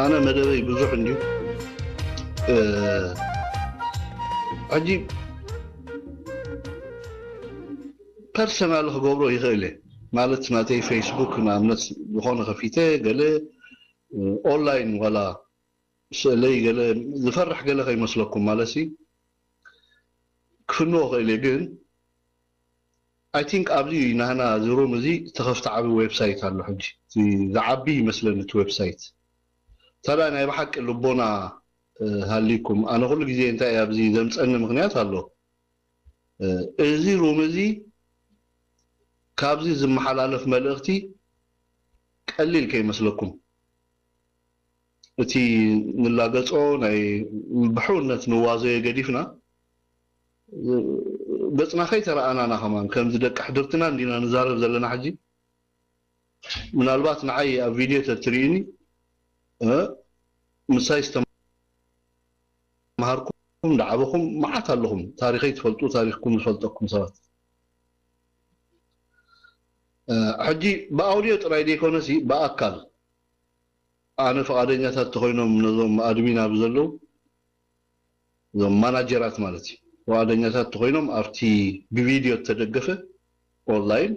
ኣነ መደበይ ብዙሕ እንድዩ። ሕጂ ፐርሰናል ክገብሮ ይኽእል እየ። ማለት ናተይ ፌስቡክ ንኣብነት ዝኾነ ከፊተ ገለ ኦንላይን ዋላ ስእለይ ገለ ዝፈርሕ ገለ ከይመስለኩም ማለት ሲ ክፍንዎ ክእል እየ። ግን ኣይ ቲንክ ኣብዚ ናህና እዚ ሩም እዚ ዝተኸፍተ ዓቢ ዌብሳይት ኣሎ። ሕጂ ዝዓቢ ይመስለኒ እቲ ዌብሳይት። ታዲያ ናይ ብሓቂ ልቦና ሃሊኩም ኣነ ኩሉ ግዜ እንታይ ኣብዚ ዘምፀኒ ምክንያት ኣሎ። እዚ ሩም እዚ ካብዚ ዝመሓላለፍ መልእኽቲ ቀሊል ከይመስለኩም። እቲ ንላገጾ ናይ ብሕውነት ንዋዘዮ ገዲፍና ገጽና ከይተረኣናና ከማን ከምዚ ደቂ ሕድርትና እንዲና ንዛረብ ዘለና ሕጂ ምናልባት ንዓይ ኣብ ቪድዮ ተትርእዩኒ ምሳይ ዝተምሃርኩም ዝዓበኹም መዓት ኣለኹም። ታሪኸይ ትፈልጡ፣ ታሪኽኩም ዝፈልጠኩም ሰባት። ሕጂ ብኣውድዮ ጥራይ ዘይኮነሲ ብኣካል ኣነ ፍቓደኛታት ተኾይኖም ነዞም ኣድሚን ኣብ ዘለዉ እዞም ማናጀራት ማለት እዩ ፍቓደኛታት ተኾይኖም ኣብቲ ብቪድዮ እተደገፈ ኦንላይን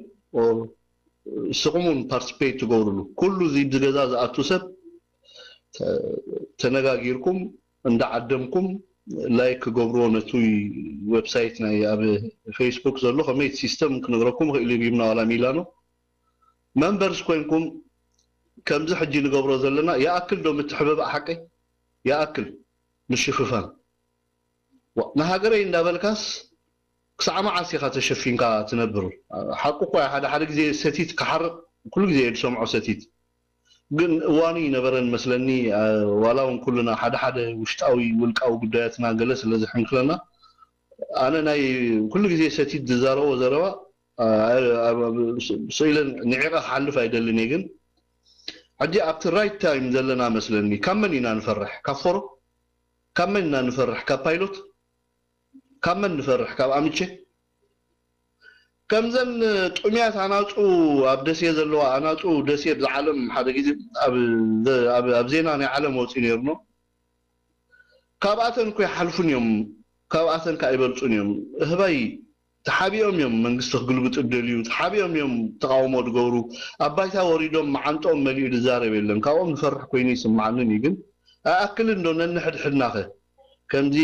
ስኹም እውን ፓርቲስፔት ትገብርሉ ኩሉ እዚ ብዚ ገዛ ዝኣቱ ሰብ ተነጋጊርኩም እንዳዓደምኩም ላይክ ክገብርዎ ነቲ ዌብሳይት ናይ ኣብ ፌስቡክ ዘሎ ከመይ ሲስተም ክነግረኩም ክእል ይብና ዋላ ሚላኖ መንበርስ ኮይንኩም ከምዚ ሕጂ ንገብሮ ዘለና ይኣክል ዶ ምትሕብባእ ሓቀይ ይኣክል ምሽፍፋን ንሃገረይ እንዳበልካስ ክሳዕ መዓስ ኢኻ ተሸፊንካ ትነብር? ሓቁ እኳ ሓደ ሓደ ግዜ ሰቲት ክሓርቕ ኩሉ ግዜ እየ ዝሰምዖ ሰቲት ግን እዋኑ ይነበረን መስለኒ ዋላ እውን ኩልና ሓደ ሓደ ውሽጣዊ ውልቃዊ ጉዳያትና ገለ ስለ ዝሕንክለና ኣነ ናይ ኩሉ ግዜ ሰቲት ዝዛረቦ ዘረባ ስኢለ ንዒቐ ክሓልፍ ኣይደልን እየ ግን ሕጂ ኣብቲ ራይት ታይም ዘለና መስለኒ ካብ መን ኢና ንፈርሕ ካብ ፎሮ ካብ መን ኢና ንፈርሕ ካብ ፓይሎት ካብ መን ንፈርሕ ካብ ኣምቼ ከምዘን ጥሙያት ኣናፁ ኣብ ደሴ ዘለዋ ኣናፁ ደሴ ብዛ ዓለም ሓደ ግዜ ኣብ ዜና ናይ ዓለም ወፂኡ ነይሩ ኖ ካብኣተን እኮ ይሓልፉን እዮም ካብኣተን ከዓ ይበልፁን እዮም እህባይ ተሓቢኦም እዮም መንግስቲ ክግልብጡ ደልዩ ተሓቢኦም እዮም ተቃውሞ ዝገብሩ ኣብ ባይታ ወሪዶም መዓንጦም መሊኡ ዝዛረብ የለን ካብኦም ንፈርሕ ኮይኑ ይስምዓንን እዩ ግን ኣይኣክልን ዶ ነንሕድሕድናኸ ከምዚ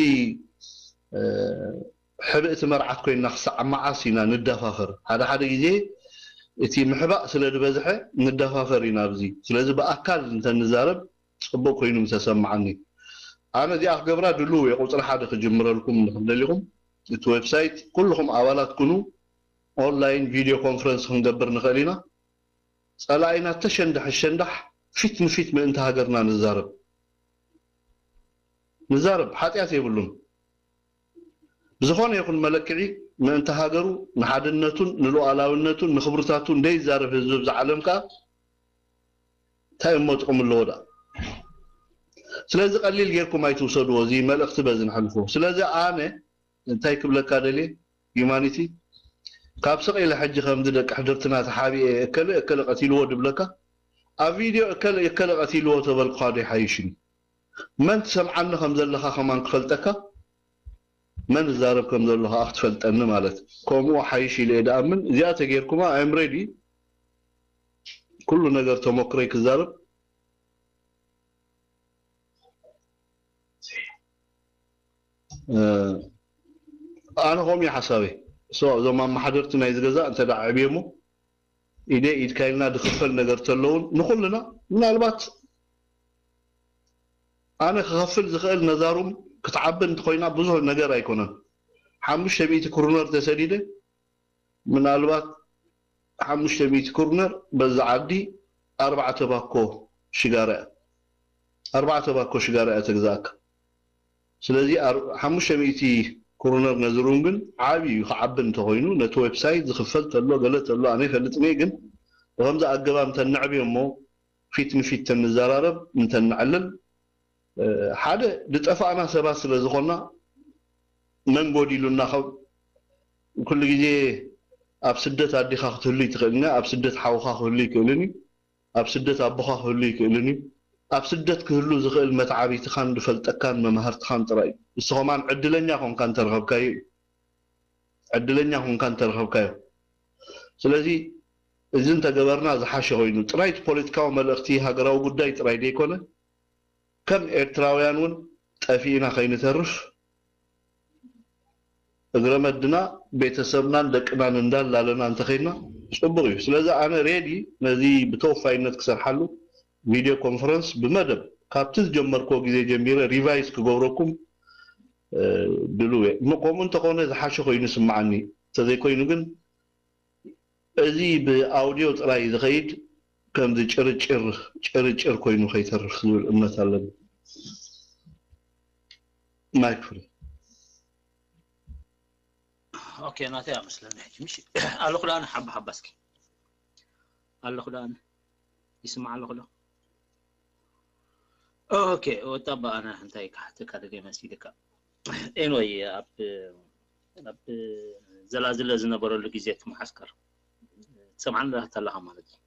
ሕብእቲ መርዓት ኮይንና ክሳዕ መዓስ ኢና ንደፋፈር ሓደ ሓደ ግዜ እቲ ምሕባእ ስለ ዝበዝሐ ንደፋፈር ኢና ኣብዚ ስለዚ ብኣካል እንተንዛረብ ፅቡቅ ኮይኑ ምተሰማዓኒ ኣነ እዚኣ ክገብራ ድልው እየ ቁፅሪ ሓደ ክጅምረልኩም ንክደሊኹም እቲ ዌብሳይት ኩልኹም ኣባላት ኩኑ ኦንላይን ቪድዮ ኮንፈረንስ ክንገብር ንኽእል ኢና ፀላኢና ተሸንዳሕ ሸንዳሕ ፊት ንፊት ምእንቲ ሃገርና ንዛረብ ንዛረብ ሓጢኣት የብሉን ብዝኾነ ይኹን መለክዒ ምእንቲ ሃገሩ ንሓድነቱን ንሉዓላውነቱን ንኽብርታቱን ደይዛረብ ህዝቢ ብዛ ዓለም ከኣ እንታይ እሞ ጥቕሚ ኣለዎ ደኣ ስለዚ ቀሊል ጌርኩም ኣይትውሰድዎ እዚ መልእኽቲ በዚ ንሕልፎ ስለዚ ኣነ እንታይ ክብለካ ደልየ ዩማኒቲ ካብ ስቕ ኢለ ሕጂ ከምዚ ደቂ ሕድርትና ተሓቢኤ እከለ እከለ ቀቲልዎ ድብለካ ኣብ ቪድዮ እከለ እከለ ቀቲልዎ ተበልኩኻ ዶ ይሓይሽኒ መን ትሰምዓኒ ከም ዘለኻ ከማን ክፈልጠካ መን ዝዛረብ ከም ዘሎ ከዓ ክትፈልጠኒ ማለት ከምኡ ሓይሽ ኢለ እየ ደኣምን እዚኣ ተጌርኩማ ኣም ሬዲ ኩሉ ነገር ተሞክረይ ክዛረብ ኣነ ከምኡ ሓሳበይ እዞም ኣመሓደርቲ ናይ ዝገዛእ እንተ ዕብየሞ ኢደ ኢድካ ኢልና ዝኽፈል ነገር ተለውን ንኹልና ምናልባት ኣነ ክኸፍል ዝኽእል ነዛሩም ክትዓቢ እንተኮይና ብዙሕ ነገር ኣይኮነን ሓሙሽተ ሚእቲ ክሩነር ተሰዲደ ምናልባት ሓሙሽተ ሚእቲ ክሩነር በዛ ዓዲ ኣርባዕተ ባኮ ሽጋራ ኣርባዕተ ባኮ ሽጋራ እያ ተግዛእካ ስለዚ ሓሙሽተ ሚእቲ ክሩነር ነዚ ሩም ግን ዓብዩ ክዓቢ እንተኮይኑ ነቲ ዌብሳይት ዝኽፈል ተሎ ገለ ተሎ ኣነ ይፈልጥን እየ ግን ብከምዚ ኣገባብ እንተንዕብዮ እሞ ፊት ንፊት ተንዘራረብ እንተንዕልል ሓደ ዝጠፋእና ሰባት ስለ ዝኾና መን ጎዲሉና ካብ ኩሉ ግዜ ኣብ ስደት ኣዴኻ ክትህሉ ትኽእልን ኣብ ስደት ሓውኻ ክህሉ ይክእልን እዩ ኣብ ስደት ኣቦኻ ክህሉ ይክእልን እዩ ኣብ ስደት ክህሉ ዝኽእል መትዓቢትኻን ዝፈልጠካን መማህርትኻን ጥራይ እዩ። ንስኻ ከማን ዕድለኛ ኮንካ እንተረኸብካዮ እዩ። ዕድለኛ ኮንካ እንተረኸብካዮ። ስለዚ እዚ እንተገበርና ዝሓሸ ኮይኑ፣ ጥራይ እቲ ፖለቲካዊ መልእኽቲ ሃገራዊ ጉዳይ ጥራይ ዘይኮነ፣ ከም ኤርትራውያን እውን ጠፊእና ከይንተርፍ፣ እግረ መድና ቤተሰብናን ደቅናን እንዳላለና እንተኸይድና ጽቡቕ እዩ። ስለዚ ኣነ ሬዲ ነዚ ብተወፋይነት ክሰርሓሉ፣ ቪድዮ ኮንፈረንስ ብመደብ ካብቲ ዝጀመርክዎ ግዜ ጀሚረ ሪቫይዝ ክገብረኩም ድሉው እየ። እሞ ከምኡ እንተኾነ ዝሓሸ ኮይኑ ይስምዓኒ። እንተዘይኮይኑ ግን እዚ ብኣውድዮ ጥራይ ዝኸይድ ከምዚ ጭርጭር ጭርጭር ኮይኑ ከይተርፍ ዝብል እምነት ኣለኒ። ማይክ ፍሪ። ኦኬ፣ ናተይ ኣመስለኒ ሕጂ ምሽ ኣለኹ ደኣ ሓባ ሓባ እስኪ ኣለኹ ደኣ ይስማዕ ኣለኹ ዶ? ኦኬ፣ ወጣ በኣና እንታይ ክሓተካ ደልየ መሲልካ? ኤንወይ ኣብ ኣብ ዘላዝለ ዝነበረሉ ግዜ እቲ መዓስከር ትሰምዓኒ ዳታ ኣለኻ ማለት እዩ።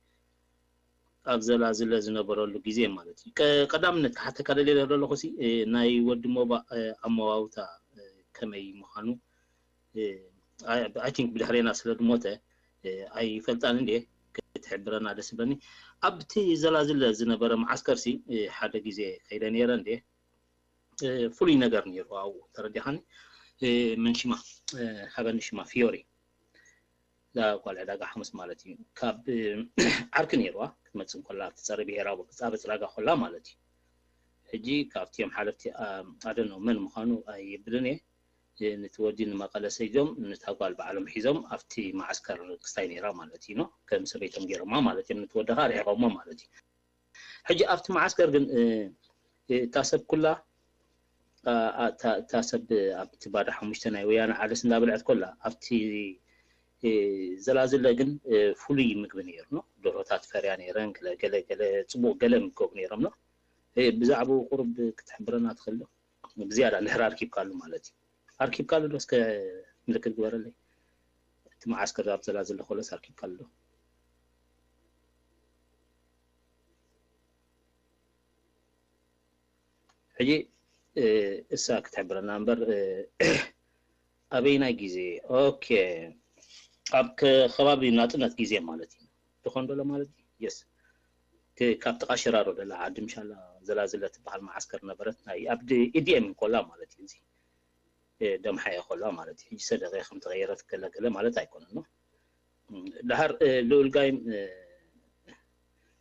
ኣብ ዘላዝለ ዝነበረሉ ግዜ ማለት እዩ። ቀ- ቀዳምነት ክሓተካ ደልየ ዘለኹ ሲ እ፣ ናይ ወዲ ሞባ እ፣ ኣመዋውታ እ፣ ከመይ ምዃኑ I think ብድሕሬና ስለ ዝሞተ ኣይፈልጣን እንዴ ክትሕብረና ደስ ብለኒ። ኣብቲ ዘላዝለ ዝነበረ መዓስከር ሲ ሓደ ግዜ ከይደ ነይረ እንዴ ፍሉይ ነገር ነይሩ ኣብኡ ተረዲኻኒ። መን ሽማ ሃበኒ ሽማ ፊዮሪ እዛ ጓል ዕዳጋ ሓሙስ ማለት እዩ ካብ ዓርኪ ነይርዋ ክትመፅእ እንኮላ ኣብቲ ፀረ ብሄራዊ ፀረ ፅራጋ ኮላ ማለት እዩ። ሕጂ ካብቲኦም ሓለፍቲ ኣደኖ መን ምዃኑ ኣይብልን እየ። ነቲ ወዲ ንመቐለ ሰይዶም ነታ ጓል ባዕሎም ሒዞም ኣብቲ መዓስከር ክስታይ ነይራ ማለት እዩ። ከም ሰበይቶም ገይሮማ ማለት እዮም። ነቲ ወዲ ከዓ ርሒቖሞ ማለት እዩ። ሕጂ ኣብቲ መዓስከር ግን እታ ሰብ ኩላ እታ ሰብ ኣብቲ ባዶ ሓሙሽተ ናይ ወያነ ዓደስ እንዳበልዐት ኮላ ኣብቲ ዘላዝለ ግን ፍሉይ ምግቢ ነይሩ ነው። ደሮታት ፈርያ ነይረን ገለ ገለ ገለ ፅቡቕ ገለ ምገቡ ነይሮም ነው። ብዛዕባኡ ቁሩብ ክትሕብረና ትኽእል ዶ? ብዝያዳ ንሕር ኣርኪብካሉ ማለት እዩ። ኣርኪብካሉ ዶ? እስከ ምልክት ግበረለይ። እቲ መዓስከር ኣብ ዘላዝለ ኮለስ ኣርኪብካሉ ዶ? ሕጂ እሳ ክትሕብረና እምበር ኣበይናይ ግዜ ኦኬ ኣብ ከባቢ ናፅነት ግዜ ማለት እዩ። ትኾን ዶ ለማለት እዩ? የስ ካብ ጥቓ ሽራሮ ደላ ዓዲ ምሻላ ዘላዝለ ትበሃል መዓስከር ነበረት ናይ ኣብ ኢዲኤም እንኮላ ማለት እዩ። እዚ ደምሓየ ኮላ ማለት እዩ። ሕጂ ሰደቐ ከም ተቐየረት ገለገለ ማለት ኣይኮነን ነው። ደሓር ልኡል ጋይም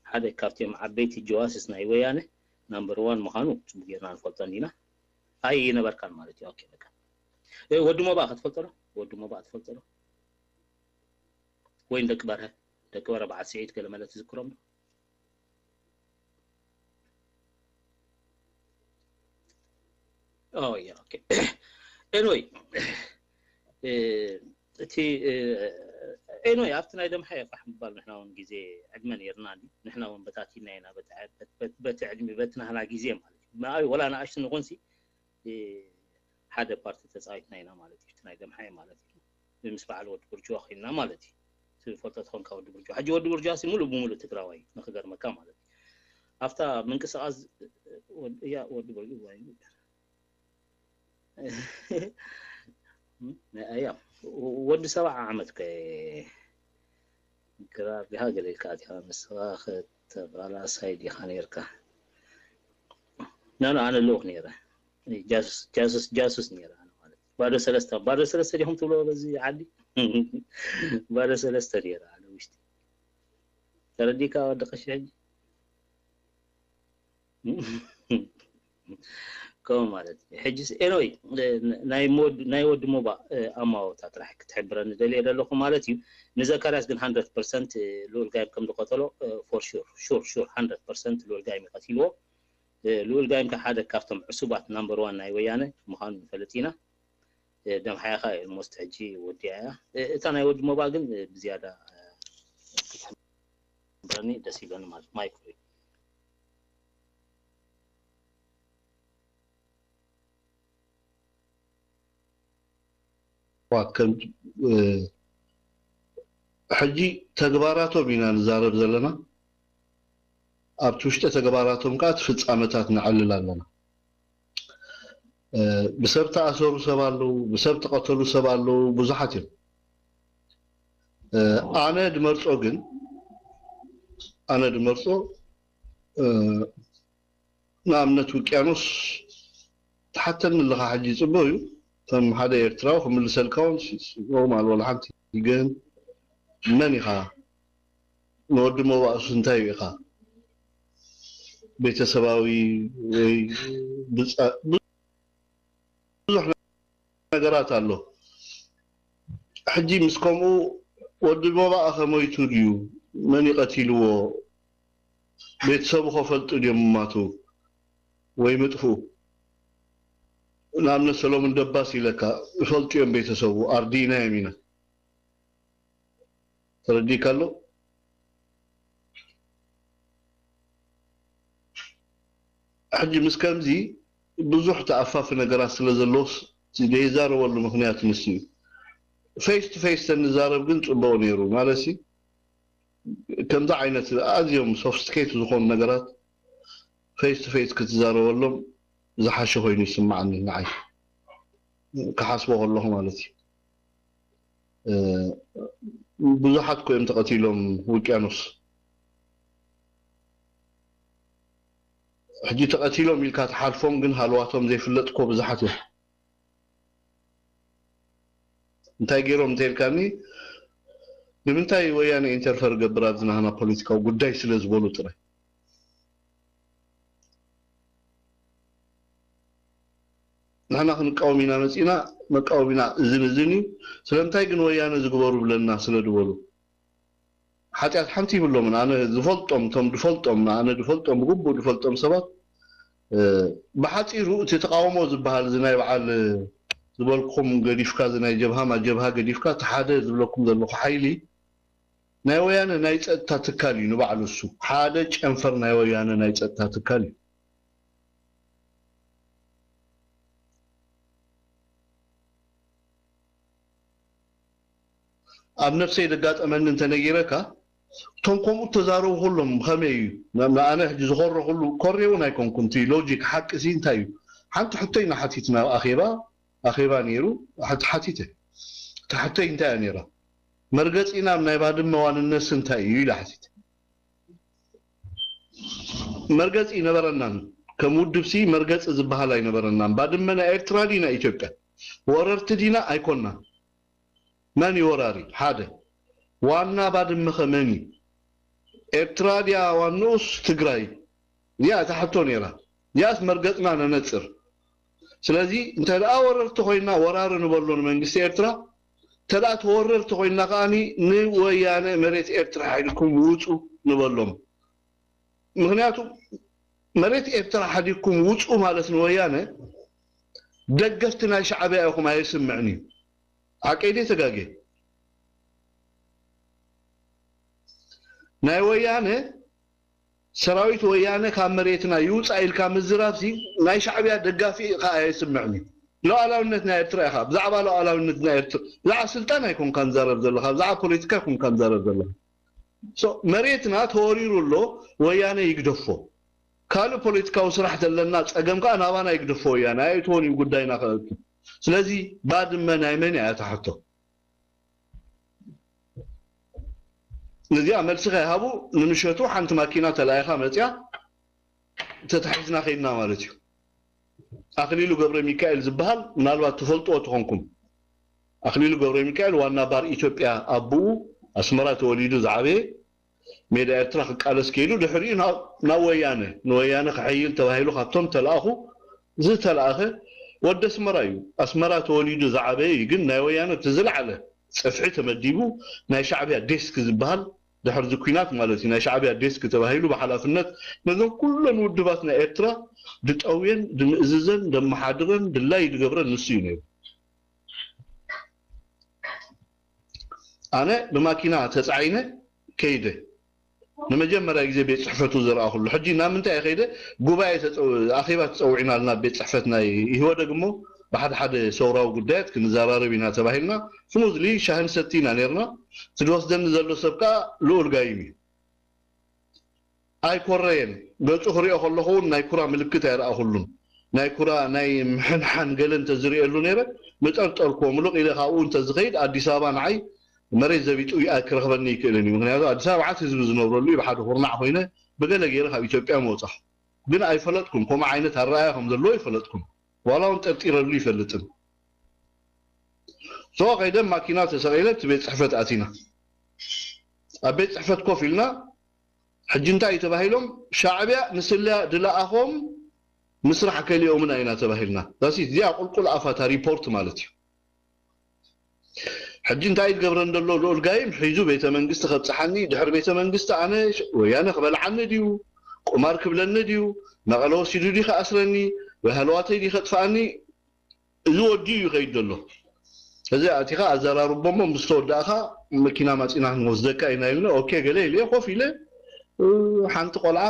ሓደ ካብቲኦም ዓበይቲ ጀዋስስ ናይ ወያነ ናምበር ዋን ምዃኑ ፅቡቅ ጌርና ንፈልጦ እንዲና። ኣይ ይነበርካን ማለት እዩ። ኦኬ በቃ ወዲ ሞባ ክትፈልጦ ዶ? ወዲ ሞባ ትፈልጦ ዶ? ወይን ደቂ በርሀ ደቂ በርሀ በዓል ስዒድ ገለ መለ ትዝክሮም ዶ? ኦ ያ ኦኬ ኤንወይ እቲ ኤንወይ ኣብቲ ናይ ደምሓ የፋሕ ምባል ንሕና እውን ግዜ ዕድመ ነይርና ንሕና እውን በታቲና ኢና በቲ ዕድሚ በቲ ናህና ግዜ ማለት እዩ ወላ ንኣሽቱ ንኾንሲ ሓደ ፓርቲ ተፃዊትና ኢና ማለት እዩ። እቲ ናይ ደምሓይ ማለት እዩ ምስ በዓል ወዲ ብርጅዋ ኮይንና ማለት እዩ። ትፈልጦ ትኾንካ ወዲ ብርጅዋ። ሕጂ ወዲ ብርጅዋ ሲ ሙሉእ ብሙሉእ ትግራዋይ እዩ ንክገርመካ ማለት እዩ። ኣብታ ምንቅስቃስ እያ ወዲ ብርጅዋ እዩ። እያ ወዲ ሰብዓ ዓመት ከ ግራር ዲኻ ገለ ኢልካ ኣቲኻ ንስኻ ተቓላሳይ ዲኻ ነርካ ናኖ ኣነ ልኡኽ ነይረ ጃሱስ ጃሱስ ነይረ ኣነ ማለት ባዶ ሰለስተ ባዶ ሰለስተ ዲኹም ትብሎ በዚ ዓዲ ባዶ ሰለስተ ነይረ ኣነ ውሽጢ ተረዲካ ወዲ ቀሺ ሕጂ ከምኡ ማለት እዩ ሕጂ ኤኖይ ናይ ወዲ ሞባ ኣማወታ ጥራሕ ክትሕብረኒ ደልየ ዘለኹ ማለት እዩ ንዘካርያስ ግን 100 ፐርሰንት ልኡል ጋይም ከም ዝቀተሎ ፎር ሹር ሹር ሹር 100 ፐርሰንት ልኡል ጋይም ይቀትልዎ ልኡል ጋይም ከ ሓደ ካብቶም ዕሱባት ናምበር ዋን ናይ ወያነ ምዃኑ ንፈልጥ ኢና ደምሓያኻ ሞስት ሕጂ ወዲያ እያ እታ ናይ ወዲ ሞባ ግን ብዝያዳ ክትሕብረኒ ደስ ይብለኒ ማለት ማይክ ሕጂ ተግባራቶም ኢና ንዛረብ ዘለና ኣብቲ ውሽጢ ተግባራቶም ከኣ እቲ ፍጻመታት ነዕልል ኣለና። እ፣ ብሰብ ተኣሰሩ ሰብ ኣለዉ፣ ብሰብ ተቐተሉ ሰብ ኣለዉ፣ ብዙሓት እዮም። እ፣ ኣነ ድመርጾ ግን፣ ኣነ ድመርጾ፣ እ፣ ንኣብነት ውቅያኖስ ትሓተኒ ኣለኻ ሕጂ፣ ጽቡቕ እዩ። ከም ሓደ ኤርትራዊ ክምልሰልካ እውን ሲ-፣ ሲ-፣ ኖርማል፣ ዋላ ሓንቲ። ግን መን ኢኻ? ንወዲ ሞባእሱ እንታይ ኢኻ? ቤተሰባዊ ወይ ብጻ-፣ ብዙሕ ነገራት ኣሎ። ሕጂ ምስ ከምኡ ወዲ ሞባእ ከ ሞይቱ ድዩ? መን እዩ ቀቲልዎ? ቤተሰቡ ከፈልጡ ድዮም ምማቱ ወይ ምጥፍኡ? ንኣብነት ሰሎሙን ደባስ ኢለካ፣ ይፈልጡ እዮም ቤተሰቡ፣ ኣርዲእናዮም ኢና። ተረዲእካ ኣሎ? ሕጂ ምስ ከምዚ ብዙሕ ተኣፋፊ ነገራት ስለ ዘለዎስ፣ እቲ ዘይዛረበሉ ምኽንያት ንሱ እዩ። ፌስ ቱ ፌስ ተንዛረብ ግን ጽቡቕ ነይሩ። ማለትሲ፣ ከምዚ ዓይነት ኣዝዮም ሶፊስቲኬት ዝኾኑ ነገራት ፌስ ቱ ፌስ ክትዛረበሎም ዝሓሸ ኮይኑ ይስምዓኒ፣ ንዓይ ክሓስቦ ከለኹ ማለት እዩ። እ፣ ብዙሓት እኮ እዮም ተቐቲሎም ውቅያኖስ። ሕጂ ተቐቲሎም ኢልካ ትሓልፎም፣ ግን ሃልዋቶም ዘይፍለጥ እኮ ብዙሓት እዮም። እንታይ ገይሮም እንተልካኒ፣ ንምንታይ ወያነ ኢንተርፈር ገብር ኣብዚ ናህና ፖለቲካዊ ጉዳይ ስለ ዝበሉ ጥራይ። ንሕና ክንቃወም ኢና መጺና፣ መቃወሚና እዝን እዝን እዩ። ስለምንታይ ግን ወያነ ዝግበሩ ብለና ስለ ዝበሉ። ሓጢኣት ሓንቲ ይብሎምን። ኣነ ዝፈልጦም፣ እቶም ዝፈልጦም፣ ኣነ ዝፈልጦም፣ ብግቡእ ዝፈልጦም ሰባት፣ እ፣ ብሓጺሩ እቲ ተቃውሞ ዝበሃል እዚ ናይ በዓል ዝበልኩም ገዲፍካ፣ እዚ ናይ ጀብሃ ማ ጀብሃ ገዲፍካ፣ እቲ ሓደ ዝብለኩም ዘለኹ ሓይሊ ናይ ወያነ ናይ ጸጥታ ትካል እዩ ንባዕሉ እሱ። ሓደ ጨንፈር ናይ ወያነ ናይ ጸጥታ ትካል እዩ። ኣብ ነፍሰይ ዘጋጠመኒ እንተነጊረካ፣ እቶም ከምኡ እተዛረቡ ኩሎም ከመይ እዩ? ን-፣ ንኣነ ሕጂ ዝኾረኹሉ ኮሬ እውን ኣይኮንኩን። እቲ ሎጂክ ሓቂ ሲ እንታይ እዩ? ሓንቲ ሕቶይ ንሓቲት ናብ ኣኼባ፣ ኣኼባ ነይሩ፣ ሓቲ-፣ ሓቲተ። እታ ሕቶይ እንታይ እያ ነይራ? መርገጺና ኣብ ናይ ባድመ ዋንነትሲ እንታይ እዩ? ኢለ ሓቲተ። መርገጺ ኣይነበረናን። ከም ውድብሲ መርገጺ ዝበሃል ኣይነበረናን። ባድመ ናይ ኤርትራ ድዩ ናይ ኢትዮጵያ? ወረርቲ ዲና ኣይኮናን። መን እዩ ወራሪ? ሓደ። ዋና ባድመኸ መን እዩ? ኤርትራ ድያ ዋንኡስ ትግራይ? እዚኣ እታ ሕቶ ነይራ። እዚኣስ መርገጽና ነነጽር። ስለዚ እንተ ደኣ ወረርቲ ኮይና ወራሪ ንበሎ ንመንግስቲ ኤርትራ፣ እንተ ደኣ ተወረርቲ ኮይና ከኣኒ ንወያነ መሬት ኤርትራ ሓይልኩም ውጹ ንበሎም። ምኽንያቱ መሬት ኤርትራ ሓዲግኩም ውጹ ማለት ንወያነ ደገፍቲ ናይ ሻዕብያ ኢኹም ኣየስምዕን እዩ። ሓቀይ ድየ ተጋግየ? ናይ ወያነ ሰራዊት ወያነ ካብ መሬትና ይውጻእ ኢልካ ምዝራብሲ ናይ ሻዕብያ ደጋፊ ኢኻ ኣየስምዕን እዩ። ሉዓላውነት ናይ ኤርትራ ኢኻ፣ ብዛዕባ ሉዓላውነት ናይ ኤርትራ፣ ብዛዕባ ስልጣን ኣይኮንካን ትዛረብ ዘለኻ፣ ብዛዕባ ፖለቲካ ኣይኮንካን ትዛረብ ዘለኻ። ሶ፣ መሬትና ተወሪሩ ኣሎ፣ ወያነ ይግደፎ። ካልእ ፖለቲካዊ ስራሕ ዘለና ጸገም ከኣ ናባና ይግደፎ ወያነ፣ ኣይእትዎን እዩ ጉዳይና ከእቱ። ስለዚ ባድመ ናይ መን እያ እታ ሕቶ? ነዚኣ መልሲ ከይሃቡ ንምሸቱ ሓንቲ ማኪና ተላኢኻ መጽያ ተታሒዝና ከይድና ማለት እዩ። ኣኽሊሉ ገብረ ሚካኤል ዝበሃል ምናልባት ትፈልጥዎ ትኾንኩም። ኣኽሊሉ ገብረ ሚካኤል ዋና ባር ኢትዮጵያ፣ ኣቦኡ ኣስመራ ተወሊዱ ዝዓበየ፣ ሜዳ ኤርትራ ክቃለስ ከይዱ፣ ድሕሪኡ ናብ፣ ናብ ወያነ፣ ንወያነ ክሕይል ተባሂሉ ካብቶም ተላእኹ ዝተላእኸ ወዲ ኣስመራ እዩ። ኣስመራ ተወሊዱ ዝዓበየ እዩ፣ ግን ናይ ወያነ እቲ ዝለዓለ ጽፍሒ ተመዲቡ ናይ ሻዕብያ ዴስክ ዝበሃል ድሕሪ እዚ ኲናት ማለት እዩ፣ ናይ ሻዕብያ ዴስክ ተባሂሉ ብሓላፍነት ነዞም ኩለን ውድባት ናይ ኤርትራ ድጠውየን፣ ድምእዝዘን፣ ደመሓድረን፣ ድላይ ድገብረን ንሱ እዩ ነይሩ። ኣነ ብማኪና ተጻዒነ ከይደ። ንመጀመርያ ግዜ ቤት ጽሕፈቱ ዝረኣኹሉ። ሕጂ ናብ ምንታይ እየ ከይደ? ጉባኤ ተጸው-፣ ኣኼባ ተጸዊዕና ኣለና ቤት ጽሕፈት ናይ ኢህወደግ እሞ፣ ብሓደ ሓደ ሰውራዊ ጉዳያት ክንዘራረብ ኢና ተባሂልና፣ ስሙዝሊ ሻሂ ንሰቲ ኢና ነይርና። እቲ ዝወስደኒ ዘሎ ሰብ ከኣ ልኡል ጋይም እዩ። ኣይኮረየን። ገጹ ክሪኦ ከለኹ እውን ናይ ኩራ ምልክት ኣይረኣኹሉን። ናይ ኩራ፣ ናይ ምሕንሓን ገለ እንተዝርእየሉ ነይረ፣ ምጠርጠርኩዎ። ምሉቕ ኢለ ካብኡ እንተዝኸይድ፣ ኣዲስ ኣበባ ንዓይ መሬት ዘቢጡ ክረኽበኒ ይክእልን እዩ። ምክንያቱ ኣዲስ ኣበባ መዓት ህዝቢ ዝነብረሉ እዩ። ብሓደ ኩርናዕ ኮይነ ብገለ ገይረ ካብ ኢትዮጵያ ምወጻኹ። ግን ኣይፈለጥኩን፣ ከምኡ ዓይነት ኣረኣእያ ከም ዘለዎ ኣይፈለጥኩን። ዋላ እውን ጠርጢረሉ ይፈልጥን። ሶ ከይደ ማኪና ተሰቒለ እቲ ቤት ጽሕፈት ኣቲና። ኣብ ቤት ጽሕፈት ኮፍ ኢልና፣ ሕጂ እንታይ እዩ ተባሂሎም? ሻዕብያ ንስለያ ድለኣኾም ምስራሕ ከሊኦምና ኢና ተባሂልና። ዛሲ እዚኣ ቁልቁል ኣፋታ ሪፖርት ማለት እዩ። ሕጂ እንታይ እዩ ዝገብረን ዘሎ? ልኡል ጋይም ሒዙ ቤተ መንግስቲ ከብጽሓኒ፣ ድሕሪ ቤተ መንግስቲ ኣነ ሽ-፣ ወያነ ክበልዓኒ ድዩ? ቁማር ክብለኒ ድዩ? መቐለ ወሲዱ ድዩ ከኣስረኒ? ወይ ሃለዋተይ ድዩ ከጥፍኣኒ? እዚ ወዲኡ እዩ ይኸይድ ዘሎ። እዚ ኣቲኻ ኣዘራርቦሞ ምስ ተወዳእኻ መኪና ማፂና ክንወስደካ ኢና ኢልና። ኦኬ ገለ ኢለ ኮፍ ኢለ፣ እ፣ ሓንቲ ቆልዓ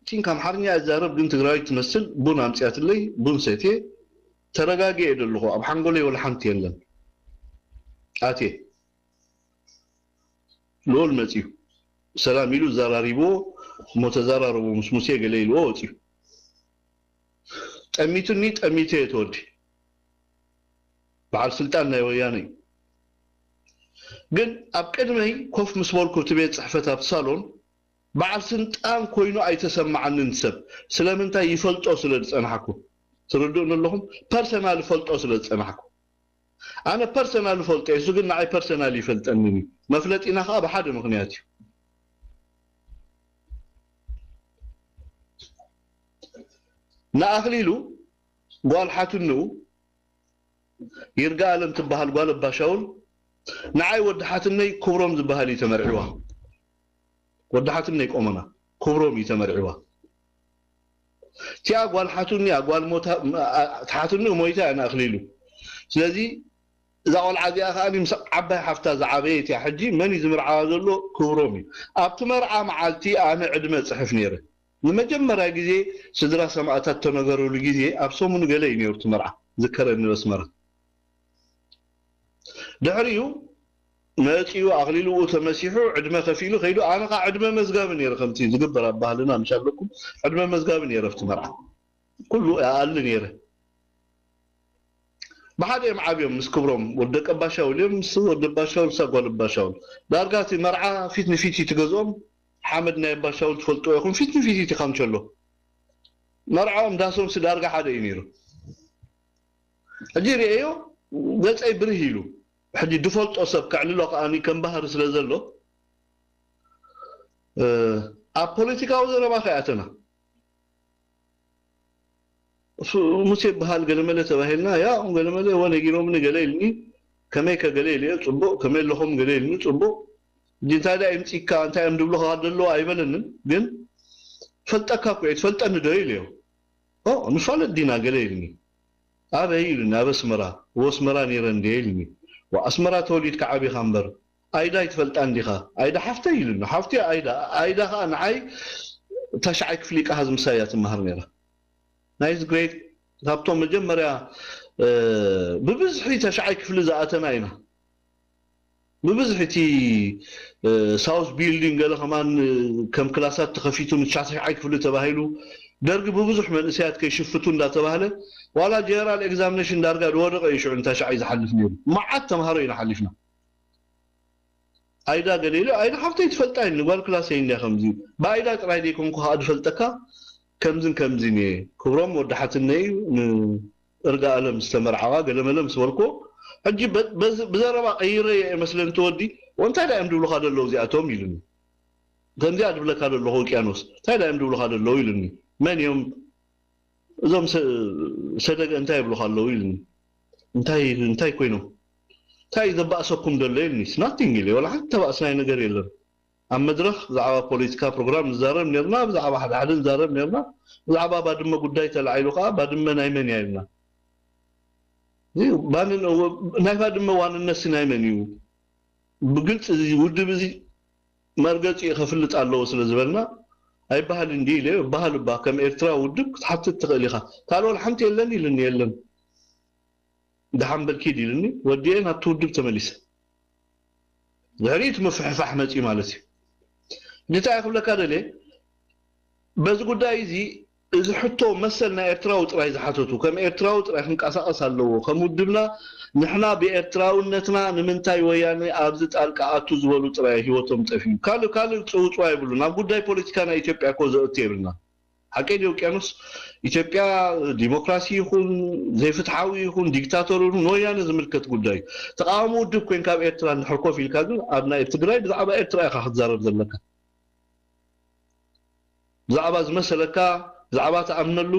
ቲንክ ኣምሓርኛ እዛረብ ግን ትግራዊት ትመስል ቡን ኣምፅያትለይ፣ ቡን ሰትየ ተረጋጊኤ ዘለኹ። ኣብ ሓንጎለይ ወላ ሓንቲ የለን። ኣትየ ልኡል መፅዩ ሰላም ኢሉ ዘራሪብዎ እሞ ተዘራረቡ ምስ ሙሴ ገለ ኢልዎ ወፅዩ። ጠሚቱኒ ጠሚተ እየ ተወዲ በዓል ስልጣን ናይ ወያነ እዩ። ግን ኣብ ቅድመይ ኮፍ ምስ በልኩ እቲ ቤት ፅሕፈት ኣብ ሳሎን በዓል ስልጣን ኮይኑ ኣይተሰማዓንን ሰብ። ስለምንታይ? ይፈልጦ ስለ ዝፀናሕኩ። ትርድኡኒ ኣለኹም? ፐርሰናል ፈልጦ ስለ ዝፀናሕኩ። ኣነ ፐርሰናል ፈልጦ እሱ ግን ንዓይ ፐርሰናል ይፈልጠንን እዩ። መፍለጢና ከዓ ብሓደ ምክንያት እዩ። ንኣኽሊሉ ጓል ሓትንኡ ይርጋ ኣለም ትበሃል ጓል ኣባሻውል ንዓይ ወዲ ሓትነይ ክብሮም ዝበሃል እዩ ተመርዒዋ። ወዲ ሓትነይ ቆመና ክብሮም እዩ ተመርዒዋ። እቲኣ ጓል ሓትንኡ እያ፣ ጓል ሞታ፣ ሓትንኡ ሞይታ እያ ንኣኽሊሉ። ስለዚ እዛ ቆልዓ እዚኣ ከዓ ምስ ዓባይ ሓፍታ ዝዓበየት እያ። ሕጂ መን እዩ ዝምርዓዋ ዘሎ? ክብሮም እዩ። ኣብቲ መርዓ መዓልቲ ኣነ ዕድመ ጽሕፍ ነይረ። ንመጀመርያ ግዜ ስድራ ሰማእታት ተነገረሉ ግዜ ኣብ ሰሙን ገለ እዩ ነይሩ እቲ መርዓ ዝከረኒ በስመራ። ድሕሪኡ መፂኡ ኣኽሊልኡ ተመሲሑ ዕድመ ከፊሉ ከይዱ። ኣነ ከዓ ዕድመ መዝጋቢ ነይረ ከምቲ ዝግበር ኣብ ባህልና ምሽ ኣለኩም ዕድመ መዝጋቢ ነይረ ኣብቲ መርዓ ኩሉ ኣኣሊ ነይረ። ብሓደ እዮም ዓብዮም ምስ ክብሮም ወዲ ደቀባሻውል እዮም ምስ ወዲ ባሻውል ሳ ጓል ባሻውል ዳርጋ እቲ መርዓ ፊት ንፊት እዩ ትገዝኦም። ሓመድ ናይ ባሻውል ትፈልጥዎ ኢኹም ፊት ንፊት እዩ ካምቸሎ መርዓኦም ዳሶምሲ ዳርጋ ሓደ እዩ ነይሩ። ሕጂ ርእዮ ገፀይ ብርህ ኢሉ ሕጂ ድፈልጦ ሰብ ከዕልሎ ከዓኒ ከም ባህሪ ስለ ዘሎ ኣብ ፖለቲካዊ ዘረባ ከይኣተና ሙሴ ይበሃል ገለመለ ተባሂልና ያ ገለመለ ወ ነጊሮምኒ ገለ ኢልኒ ከመይ ከገለ ኢልዮ ፅቡቅ ከመይ ኣለኹም ገለ ኢልኒ ፅቡቅ ሕጂ እንታይ ዳ ይምፅካ እንታይ እዮም ድብሉካ ደለዎ ኣይበለንን ግን ፈልጠካ እኮ እየ ትፈልጠኒ ዶ ኢልዮ ንፋለጥ ዲና ገለ ኢልኒ ኣበይ ኢሉኒ ኣብ ኣስመራ ወ ኣስመራ ነይረ እንድየ ኢልኒ ኣስመራ ተወሊድካ ዓቢኻ እምበር ኣይዳ ይትፈልጣ እንዲኻ ኣይዳ ሓፍተይ ኢሉኒ ሓፍቲ ኣይዳ ኣይዳ ከዓ ንዓይ ታሽዓይ ክፍሊ ቃሃዝ ምሳይ እያ ትመሃር ነይራ ናይዚ ግሬት ካብቶም መጀመርያ ብብዝሒ ታሽዓይ ክፍሊ ዝኣተና ኢና ብብዝሒ እቲ ሳውስ ቢልዲንግ ገለ ከማን ከም ክላሳት ተኸፊቱ ንትሽዓይ ክፍሊ ተባሂሉ ደርጊ ብብዙሕ መንእሰያት ከይሽፍቱ እንዳተባህለ ዋላ ጀነራል ኤግዛሚኔሽን ዳርጋ ዝወደቀ እዩ ሽዑ ንታሽዓይ ዝሓልፍ ነይሩ መዓት ተምሃሮ ኢና ሓሊፍና ኣይዳ ገለ ኢሉ ኣይዳ ሓፍተይ ትፈልጣ እዩ ንጓል ክላሰይ እንድያ ከምዚ ብኣይዳ ጥራይ ዘይኮንኩ ከዓ ዝፈልጠካ ከምዝን ከምዝን እየ ክብሮም ወዲ ሓትነይ እዩ እርጋ ኣለም ዝተመርዓዋ ገለመለ ምስ በልኮ ሕጂ ብዘረባ ቀይረ እየ መስለን ተወዲ እንታይ ዳ እዮም ድብሉካ ደለዉ እዚኣቶም ኢሉኒ ከምዚኣ ድብለካ ደለኹ ውቅያኖስ እንታይ ዳ እዮም ድብሉካ ደለዉ ኢሉኒ መን እዮም እዞም ሰደገ እንታይ ይብሉካ ኣለዉ ኢሉኒ እንታይ ኮይኖም እንታይ ዘባእሰኩም ደሎ ኢሉኒ ናቲንግ ኢለ ወላ ሓንቲ ተባእስናይ ነገር የለን ኣብ መድረኽ ብዛዕባ ፖለቲካ ፕሮግራም ንዛረብ ነርና፣ ብዛዕባ ሓደ ሓደ ንዛረብ ነርና። ብዛዕባ ባድመ ጉዳይ ተላዒሉ ከዓ ባድመ ናይ መን እያ ኢልና። ናይ ባድመ ዋንነት ሲ ናይ መን እዩ? ብግልፂ እዚ ውድብ እዚ መርገፂኡ ከፍልጥ ኣለዎ ስለ ዝበልና ኣይበሃልን ድዩ ኢለ እበሃል እባ ከም ኤርትራ ውድብ ክትሓትት ትኽእል ኢኻ። ካልኦት ሓንቲ የለን ኢልኒ የለን። ደሓን በል ኪድ ኢሉኒ ወዲኤ ናብቲ ውድብ ተመሊሰ። ድሕሪኡ እቲ ምፍሕፋሕ መፂኡ ማለት እዩ። እንታይ ክብለካ ደልየ፣ በዚ ጉዳይ እዚ፣ እዚ ሕቶ መሰል ናይ ኤርትራዊ ጥራይ ዝሓተቱ፣ ከም ኤርትራዊ ጥራይ ክንቀሳቐስ ኣለዎ፣ ከም ውድብና ንሕና ብኤርትራውነትና ንምንታይ ወያነ ኣብዚ ጣልቃ ኣቱ ዝበሉ ጥራይ ህይወቶም ጠፊኡ። ካልእ ካልእ ጽውጽዋ የብሉን። ኣብ ጉዳይ ፖለቲካ ናይ ኢትዮጵያ እኮ ዘእቱ የብልና። ሓቀይ ድየ ውቅያኖስ? ኢትዮጵያ ዲሞክራሲ ይኹን ዘይፍትሓዊ ይኹን ዲክታቶር ይኹን ንወያነ ዝምልከት ጉዳይ እዩ። ተቃዋሚ ውድብ ኮይንካ ኣብ ኤርትራ እንድሕር ኮፍ ኢልካ ግን ኣብ ናይ ትግራይ ብዛዕባ ኤርትራ ኢኻ ክትዛረብ ዘለካ። ብዛዕባ ዝመሰለካ፣ ብዛዕባ ትኣምነሉ፣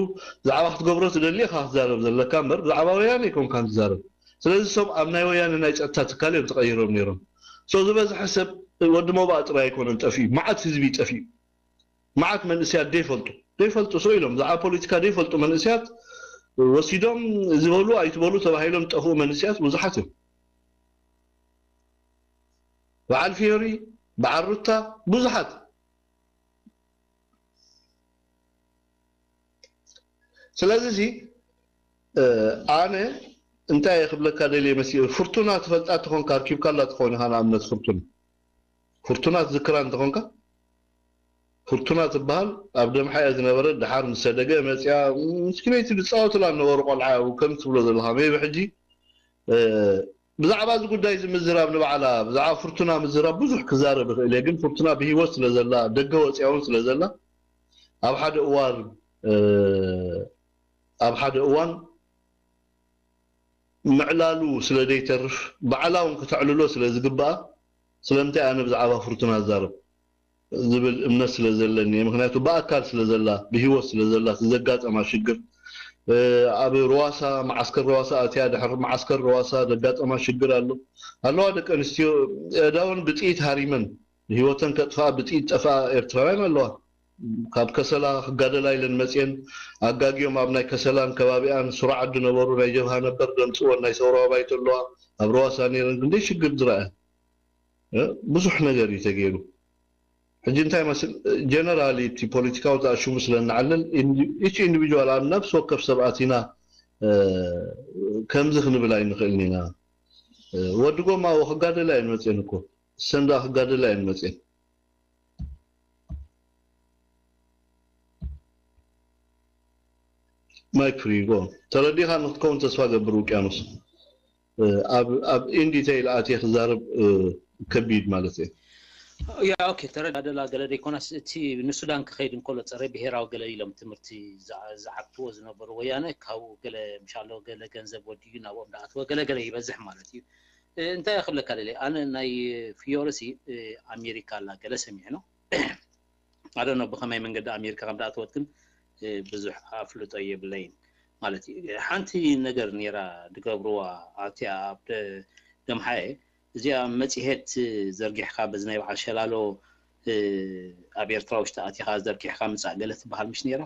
ብዛዕባ ክትገብሮ ትደሊ ኢኻ ክትዛረብ ዘለካ እምበር ብዛዕባ ወያነ ኣይኮንካን ትዛረብ። ስለዚ እሶም ኣብ ናይ ወያነ ናይ ጸጥታ ትካል እዮም ተቐይሮም ነይሮም። So ዝበዝሐ ሰብ ወዲ ሞባእ ጥራይ ኣይኮነን ጠፊኡ፣ መዓት ህዝቢ እዩ ጠፊኡ። መዓት መንእሰያት ደይፈልጡ ደይፈልጡ ሰው ኢሎም ብዛዕባ ፖለቲካ ደይፈልጡ መንእሰያት ወሲዶም ዝበሉ ኣይትበሉ ተባሂሎም ጠፍኡ መንእሰያት ብዙሓት እዮም። በዓል ፊዮሪ፣ በዓል ሩታ ብዙሓት። ስለዚ እዚ ኣነ እንታይ ክብለካ ደልየ መሲ ፍርቱና ትፈልጣ ተኾንካ ኣርኪብካላ ተኾን ኢኻ ንኣብነት ፍርቱና ፍርቱና ትዝክራ እንተኾንካ ፍርቱና ትበሃል ኣብ ደምሓ እያ ዝነበረ ድሓር ምስ ሰደገ መፅያ ምስኪነይቲ ዝፃወትላ ነበሩ ቆልዓ ከም ትብሎ ዘለካ መይቢ ሕጂ ብዛዕባ እዚ ጉዳይ እዚ ምዝራብ ንባዕላ ብዛዕባ ፍርቱና ምዝራብ ብዙሕ ክዛረብ ይኽእል እየ ግን ፍርቱና ብሂወት ስለ ዘላ ደገ ወፅያ እውን ስለ ዘላ ኣብ ሓደ እዋን ኣብ ሓደ እዋን ምዕላሉ ስለ ዘይተርፍ ባዕላ እውን ክተዕልሎ ስለ ዝግብኣ ስለምንታይ ኣነ ብዛዕባ ፍርቱና ዝዛረብ ዝብል እምነት ስለ ዘለኒ እየ። ምክንያቱ ብኣካል ስለ ዘላ ብሂወት ስለ ዘላ እቲ ዘጋጠማ ሽግር ኣብ ርዋሳ መዓስከር ርዋሳ ኣትያ ድሕሪ መዓስከር ርዋሳ ዘጋጠማ ሽግር ኣሎ ኣለዋ ደቂ ኣንስትዮ እዳውን ብጥይት ሃሪመን ህይወተን ከጥፍኣ ብጥይት ጠፍኣ ኤርትራውያን ኣለዋ። ካብ ከሰላ ክጋደላ ኢለን መፅየን ኣጋጊኦም ኣብ ናይ ከሰላን ከባቢኣን ሱራዓድ ዝነበሩ ናይ ጀብሃ ነበር ዘምፅወን ናይ ሰውራዊ ባይቶ ኣለዋ። ኣብ ረዋሳ ነይረን ክንደይ ሽግር ዝረኣያ ብዙሕ ነገር እዩ ተገይሩ። ሕጂ እንታይ መስል ጀነራሊ እቲ ፖለቲካዊ ተኣሽሙ ስለ ንዓልል ኢች ኢንዲቪጁዋል ኣብ ነፍሲ ወከፍ ሰብ ኣቲና ከምዚ ክንብል ኣይንኽእልን ኢና። ወዲ ጎማ ክጋደላ እየን መፅየን እኮ ሰንዳ ክጋደላ እየን መፅየን። ማይክ ፍሪ ጎ ተረዲኻ ንክትከውን ተስፋ ገብር ውቅያኖስ ኣብ ኢንዲቴይል ኣትየ ክዛረብ ከቢድ ማለት እየ። ያ ኦኬ ተረዳደላ ገለ ደይኮናስ እቲ ንሱዳን ክኸይድ እንከሎ ፀረ ብሄራዊ ገለ ኢሎም ትምህርቲ ዝዓግትዎ ዝነበሩ ወያነ ካብኡ ገለ ምሻሎ ገለ ገንዘብ ወዲዩ ናብኦም ዳኣትወ ገለ ገለ ይበዝሕ ማለት እዩ። እንታይ ክብለካ ደለ ኣነ ናይ ፊዮረሲ ኣሜሪካ ኣላ ገለ ሰሚዕ ነው ኣደኖ ብኸመይ መንገዲ ኣሜሪካ ከም ዳኣተወት ግን ብዙሕ ኣፍልጦ የብለይን ማለት እዩ። ሓንቲ ነገር ነራ ዝገብርዋ ኣብቲያ ኣብ ደምሓየ እዚኣ መፅሄት ዘርጊሕካ በዚ ናይ በዓል ሸላሎ ኣብ ኤርትራ ውሽጢ ኣቲኻ ዘርጊሕካ ምፃእ ገለ ትበሃል ምሽ ነራ።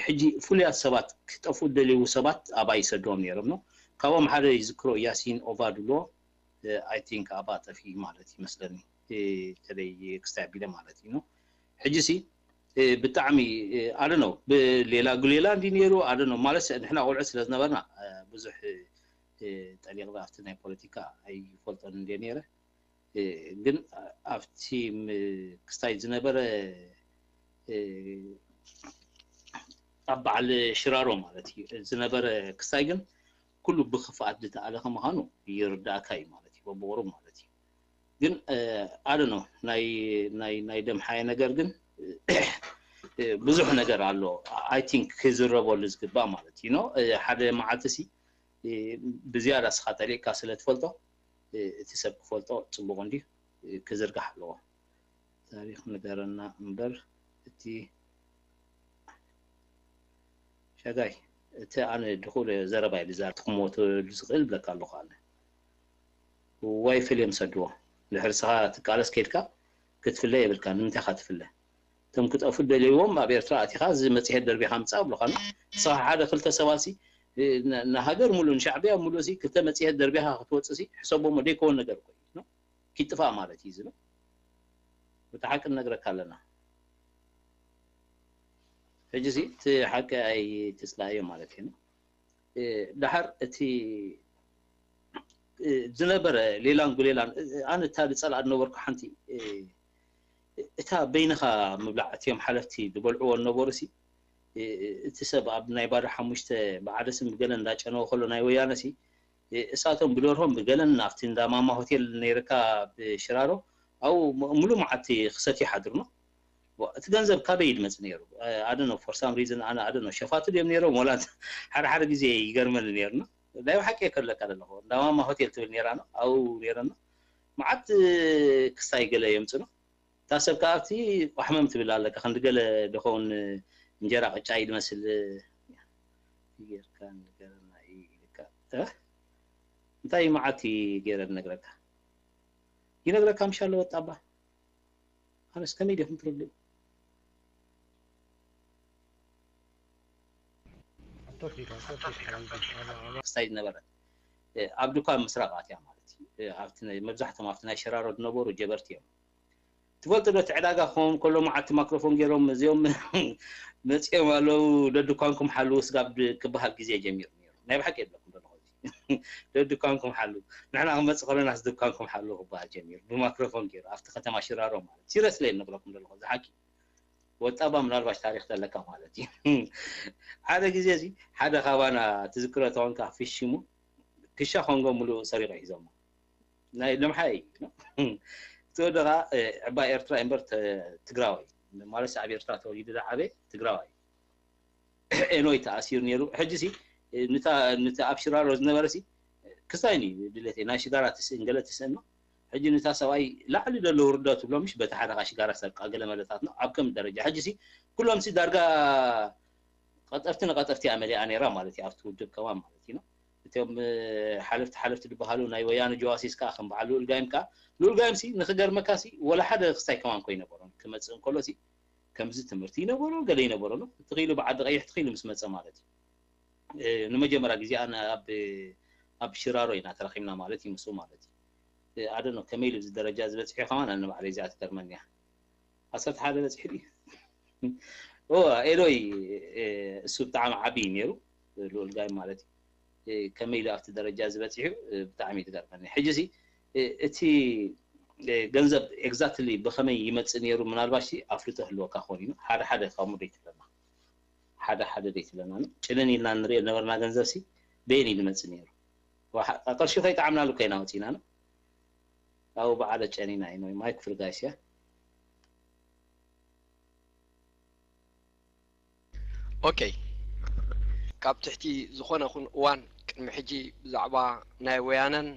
ሕጂ ፍሉያት ሰባት ክጠፍኡ ደልዩ ሰባት ኣብኣ ይሰድዎም ነይሮም ነው። ካብኦም ሓደ ይዝክሮ ያሲን ኦቫ ድብልዎ ኣይ ቲንክ ኣብኣ ጠፊ ማለት ይመስለኒ ተለይ ክስታይ ኣቢለ ማለት እዩ ነው። ሕጂ ሲ ብጣዕሚ ኣደ ነው ብሌላ ጉሌላ እንዲ ነይሩ ኣደ ነው ማለት ንሕና ቆልዑ ስለ ዝነበርና ብዙሕ ጠሊቕ ኣብቲ ናይ ፖለቲካ ኣይፈልጦን እንደ ነይረ ግን ኣብቲ ክስታይ ዝነበረ ኣብ በዓል ሽራሮ ማለት እዩ ዝነበረ ክስታይ ግን ኩሉ ብክፍኣት ዝተኣለኸ ምዃኑ ይርዳእካ እዩ ማለት እዩ በብቑሩብ ማለት እዩ። ግን ኣደ ነው ናይ ናይ ናይ ደምሓየ ነገር ግን ብዙሕ ነገር ኣሎ። ኣይ ቲንክ ክዝረበሉ ዝግባእ ማለት እዩ። ሓደ መዓልቲ ሲ ብዝያዳ ስኻ ጠሊቕካ ስለ ትፈልጦ እቲ ሰብ ክፈልጦ ፅቡቕ እንዲ ክዝርጋሕ ኣለዎ። ታሪኽ ንገረና እምበር እቲ ሸጋይ እቲ ኣነ ድኹል ዘረባ እዩ ዝዛር ትክሞተሉ ዝኽእል ብለካ ኣለኹ ኣነ ዋይ ፍልዮም ሰድዎ ድሕሪ ስኻ ትቃለስ ከይድካ ክትፍለ የብልካ ንምንታይ ካ ትፍለ እቶም ክጠፉ ደልይዎም ኣብ ኤርትራ ኣቲኻ እዚ መፅሄት ደርቢኻ ምፃእ ብሎኻ ንስኻ ሓደ ክልተ ሰባሲ ንሃገር ሙሉእ ንሻዕብያ ሙሉእ ሲ ክልተ መፅሄት ደርቢኻ ክትወፅእ ሲ ሕሰቦሞ ደይከውን ነገር እኮ እዩ ኪጥፋእ ማለት እዩ ዝብል እቲ ሓቂ ንነግረካ ኣለና ሕጂ ሲ እቲ ሓቂ ኣይ ትፅላእዮ ማለት እዩ ደሓር እቲ ዝነበረ ሌላን ጉሌላን ኣነ እታ ዝፀልኣ ዝነበርኩ ሓንቲ እታ በይንኻ ምብላዕ እቲኦም ሓለፍቲ ዝበልዕዎ ነበሩ ሲ እቲ ሰብ ኣብ ናይ ባዶ ሓሙሽተ ብዓደስን ብገለን እንዳጨነወ ከሎ ናይ ወያነ ሲ እሳቶም ብደርሆም ብገለን ኣብቲ እንዳ ማማ ሆቴል ነይርካ ብሽራሮ ኣብኡ ሙሉ መዓልቲ ክሰትዩ ሓድሩ ነው። እቲ ገንዘብ ካበይ ድመፅ ነይሩ ኣደኖ for some reason ኣነ ኣደኖ ሸፋቱ ድዮም ነይሮም ወላ ሓደ ሓደ ግዜ ይገርመኒ ነይሩ ነው። ናይ ብሓቂ የከለካ ኣለኹ እንዳ ማማ ሆቴል ትብል ነይራ ነው ኣብኡ ነይረ ነው። መዓት ክስታይ ገለ የምፅእ ነው። እታ ሰብ ከዓ ኣብቲ ቋሕመም ትብል ኣለካ ክንዲ ገለ ደኸውን እንጀራ ቅጫ እዩ ድመስል ጌርካ ንገረና ኢልካ እንታይ መዓት ገይረ ዝነግረካ ይነግረካ ምሻ ኣለዎ ጣባ ኣነስ ከመይ ዲኹም ትርድኡ ክስታይ ዝነበረት ኣብ ዱኳን ምስራቕ ኣትያ ማለት እዩ። ኣብቲ ናይ- መብዛሕቶም ኣብቲ ናይ ሸራሮ ዝነበሩ ጀበርቲ እዮም። ትፈልጡ ዶ እቲ ዕዳጋ ክኸውን ከሎ መዓልቲ ማክሮፎን ገይሮም እዚኦም መፂኦም ኣለዉ ደድኳንኩም ሓልዉ ስጋብ ድ- ክበሃል ግዜ ጀሚሩ ነይሩ። ናይ ብሓቂ የብለኩም ዘለኹ እዚ ደድኳንኩም ሓልዉ ንሕና ክመፅእ ከለናስ ድኳንኩም ሓልዉ ክበሃል ጀሚሩ ብማክሮፎን ገይሩ ኣብቲ ከተማ ሽራሮ ማለት ሲረስ ለይ ንብለኩም ዘለኹ እዚ ሓቂ ወጣባ ምናልባሽ ታሪክ ዘለካ ማለት እዩ ሓደ ግዜ እዚ ሓደ ካባና ትዝክሮ ተኾንካ ፊሽ ሽሙ ክሻ ኮንጎ ሙሉእ ሰሪቆ ሒዞሞ ናይ ልምሓይ እዩ እቲ ወዲ ከዓ ዕባ ኤርትራ እምበር ትግራዋይ ማለት ኣብ ኤርትራ ተወሊዱ ዝዓበየ ትግራዋይ ኤኖይ ተኣሲሩ ነይሩ ሕጂ ሲ ነቲ ኣብ ሽራሮ ዝነበረ ሲ ክስታይ እዩ ድሌተይ ናይ ሽጋራ ትስእን ገለ ትስእን ሕጂ ነታ ሰብኣይ ላዕሊ ዘሎ ውርደት ትብሎ ምሽ በቲ ሓደ ካ ሽጋራ ሰርቃ ገለ መለታት ነው ኣብ ከም ደረጃ ሕጂ ሲ ኩሎም ሲ ዳርጋ ቀጠፍቲ ንቀጠፍቲ እያ መሊኣ ነይራ ማለት እዩ ኣብቲ ውድብ ከማን ማለት እዩ እቶም ሓለፍቲ ሓለፍቲ ዝበሃሉ ናይ ወያነ ጀዋሲስ ከዓ ከም በዓል ልኡል ጋይም ከዓ ልኡል ጋይም ሲ ንክገርመካ ሲ ወላ ሓደ ክስታይ ከማን ኮይነበሮን ክመፅእ እንከሎ ሲ ከምዚ ትምህርቲ ይነበሮ ገለ ይነበሮ ነው ትኽኢሉ ብዓዲ ቀይሕ ትኽኢሉ ምስ መፀ ማለት እዩ ንመጀመርያ ግዜ ኣነ ኣብ ኣብ ሽራሮ ኢና ተረኺብና ማለት እዩ ምስኡ ማለት እዩ ኣደ ነው ከመይ ኢሉ እዚ ደረጃ ዝበፅሑ ከማን ኣነ ባዕለ እዚኣ ትገርመኒ እያ ዓሰርተ ሓደ በፂሑ ድዩ ኤሎይ እሱ ብጣዕሚ ዓብዪ ነይሩ ልኡል ጋይ ማለት እዩ ከመይ ኢሉ ኣብቲ ደረጃ ዝበፂሑ ብጣዕሚ ትገርመኒ ሕጂ ሲ እቲ ገንዘብ exactly ብኸመይ ይመፅእ ነይሩ ምናልባሽ ኣፍልጦ ህልወካ ክኾን እዩ ሓደ ሓደ ካብ ሙደይ ትብለና ሓደ ሓደ ደይ ትብለና ጭንን ኢልና ንሪኦ ነበርና ገንዘብ ሲ በየን እዩ ዝመፅእ ነይሩ ቅርሺ ከይጠዓምናሉ ከይናወፂና ነው ኣብኡ በዓለ ጨኒና እዩ ማይ ክፍል ጋይስ እያ ኦኬ ካብ ትሕቲ ዝኾነ ኹን እዋን ቅድሚ ሕጂ ብዛዕባ ናይ ወያነን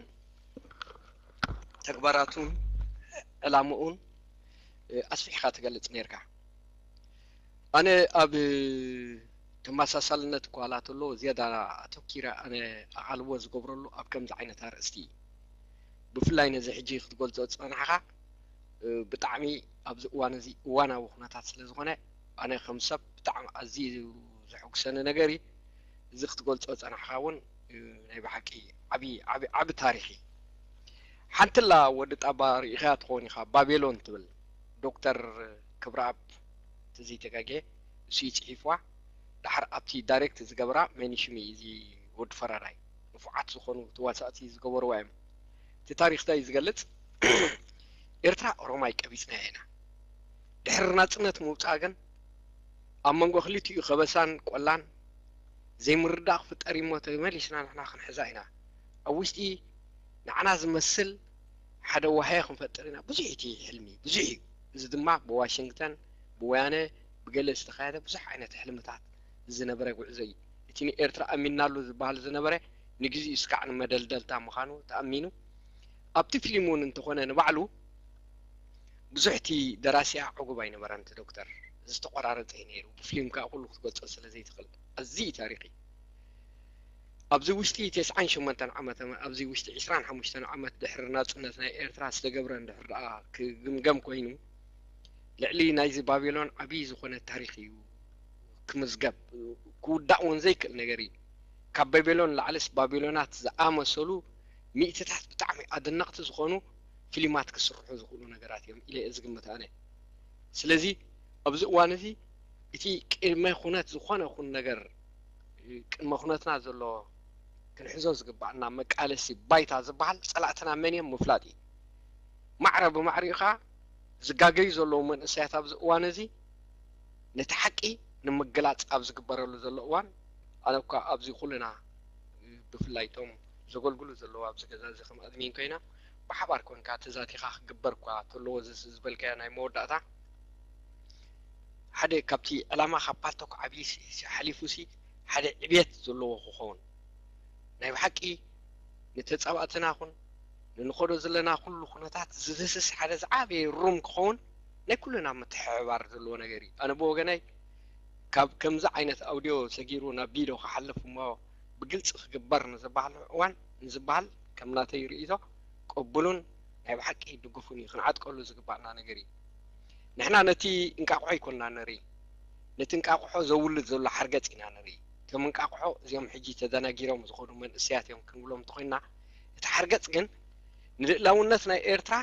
ተግባራቱን ዕላምኡን ኣስፊሕካ ትገልጽ ነርካ ኣነ ኣብ ተመሳሳልነት እኳ ላተሎ ዝያዳ ኣተኪረ ኣነ ኣቓልቦ ዝገብረሉ ኣብ ከምዚ ዓይነት ኣርእስቲ እዩ ብፍላይ ነዚ ሕጂ ክትገልጾ ዝጸናሕኻ ብጣዕሚ ኣብዚ እዋን እዚ እዋናዊ ኩነታት ስለ ዝኾነ ኣነ ከም ሰብ ብጣዕሚ ኣዝዩ ዘሐጉሰኒ ነገር እዩ እዚ ክትገልጾ ዝጸናሕኻ እውን ናይ ብሓቂ ዓቢ ዓቢ ዓቢ ታሪኽ እዩ ሓንትላ ወዲ ጣባ ርኢኻ ትኸውን ኢኻ ባቤሎን ትብል ዶክተር ክብረኣብ ተዘይተጋጌ እሱ እዩ ጽሒፍዋ ድሓር ኣብቲ ዳይሬክት ዝገበራ መን ሽሚ እዚ ወዲ ፈራዳይ ንፉዓት ዝኾኑ ተዋሳእቲ ዝገበርዋ እዮም እቲ ታሪክ እንታይ ዝገልጽ ኤርትራ ኦሮማይ ቀቢጽናያ ኢና ድሕሪ ናጽነት ምውጻእ ግን ኣብ መንጎ ክልቲኡ ከበሳን ቆላን ዘይምርዳእ ክፍጠር እሞ ተመሊስና ንሕና ክንሕዛ ኢና ኣብ ውሽጢ ንዓና ዝመስል ሓደ ዋህያ ክንፈጥር ኢና ብዙሕ እቲ ሕልሚ ብዙሕ እዩ እዚ ድማ ብዋሽንግተን ብወያነ ብገለ ዝተኻየደ ብዙሕ ዓይነት ሕልምታት ዝነበረ ጉዕዞ እዩ እቲ ንኤርትራ ኣሚንናሉ ዝበሃል ዝነበረ ንግዚኡ ስካዕ ንመደልደልታ ምዃኑ ተኣሚኑ ኣብቲ ፊልም እውን እንተኾነ ንባዕሉ ብዙሕ እቲ ደራሲኣ ዕጉብ ኣይነበረን እቲ ዶክተር ዝተቆራረፀ እዩ ነይሩ ብፊልም ከዓ ኩሉ ክትገልፆ ስለ ዘይትኽእል ኣዝዩ ታሪክ እዩ ኣብዚ ውሽጢ ተስዓን ሸሞንተን ዓመተ ኣብዚ ውሽጢ ዕስራን ሓሙሽተን ዓመት ድሕሪ ናፅነት ናይ ኤርትራ ዝተገብረ እንድሕር ደኣ ክግምገም ኮይኑ ልዕሊ ናይዚ ባቢሎን ዓብዪ ዝኾነ ታሪክ እዩ ክምዝገብ ክውዳእ እውን ዘይክእል ነገር እዩ ካብ ባቢሎን ላዕልስ ባቢሎናት ዝኣመሰሉ ሚእትታት ብጣዕሚ ኣደነቕቲ ዝኾኑ ፊልማት ክስርሑ ዝኽእሉ ነገራት እዮም ኢለ እየ ዝግምት ኣነ ስለዚ ኣብዚ እዋን እዚ እቲ ቅድመ ኩነት ዝኾነ ኹን ነገር ቅድመ ኩነትና ዘሎ ክንሕዞ ዝግባኣና መቃለሲ ባይታ ዝበሃል ፀላእትና መን እዮም ምፍላጥ እዩ ማዕረ ብማዕሪኡ ከዓ ዝጋገዩ ዘለዉ መንእሰያት ኣብዚ እዋን እዚ ነቲ ሓቂ ንምግላጽ ኣብ ዝግበረሉ ዘሎ እዋን፣ ኣነ እኳ ኣብዚ ኩልና ብፍላይ እቶም ዘገልግሉ ዘለዉ ኣብዚ ገዛ እዚ ከም ኣድሚን ኮይና ብሓባር ኮንካ ተዛቲኻ ክግበር እኳ ተለዎ እዚ ዝበልካዮ ናይ መወዳእታ ሓደ ካብቲ ዕላማ ካብ ፓልቶክ ዓብዪ ሓሊፉ ሲ ሓደ ዕብየት ዘለዎ ክኸውን ናይ ብሓቂ ንተጻባእትና ኹን ንንኸዶ ዘለና ኩሉ ኩነታት ዝድህስስ ሓደ ዝዓበየ ሩም ክኸውን ናይ ኩልና ምትሕብባር ዘለዎ ነገር እዩ። ኣነ ብወገነይ ካብ ከምዚ ዓይነት ኣውድዮ ሰጊሩ ናብ ቪድዮ ክሓልፍ እሞ ብግልፂ ክግበር ንዝበሃል እዋን ንዝበሃል ከም ናተይ ርእይቶ ቅቡሉን ናይ ብሓቂ ድጉፉን እዩ፣ ክንዓጥቀሉ ዝግባእና ነገር እዩ። ንሕና ነቲ እንቃቑሖ ኣይኮንና ንርኢ፣ ነቲ እንቃቑሖ ዘውልድ ዘሎ ሓርገፅ ኢና ንርኢ። እቶም እንቃቑሖ እዚኦም ሕጂ ተደናጊሮም ዝኾኑ መንእሰያት እዮም ክንብሎም እንተኾይንና፣ እቲ ሓርገፅ ግን ንልእላውነት ናይ ኤርትራ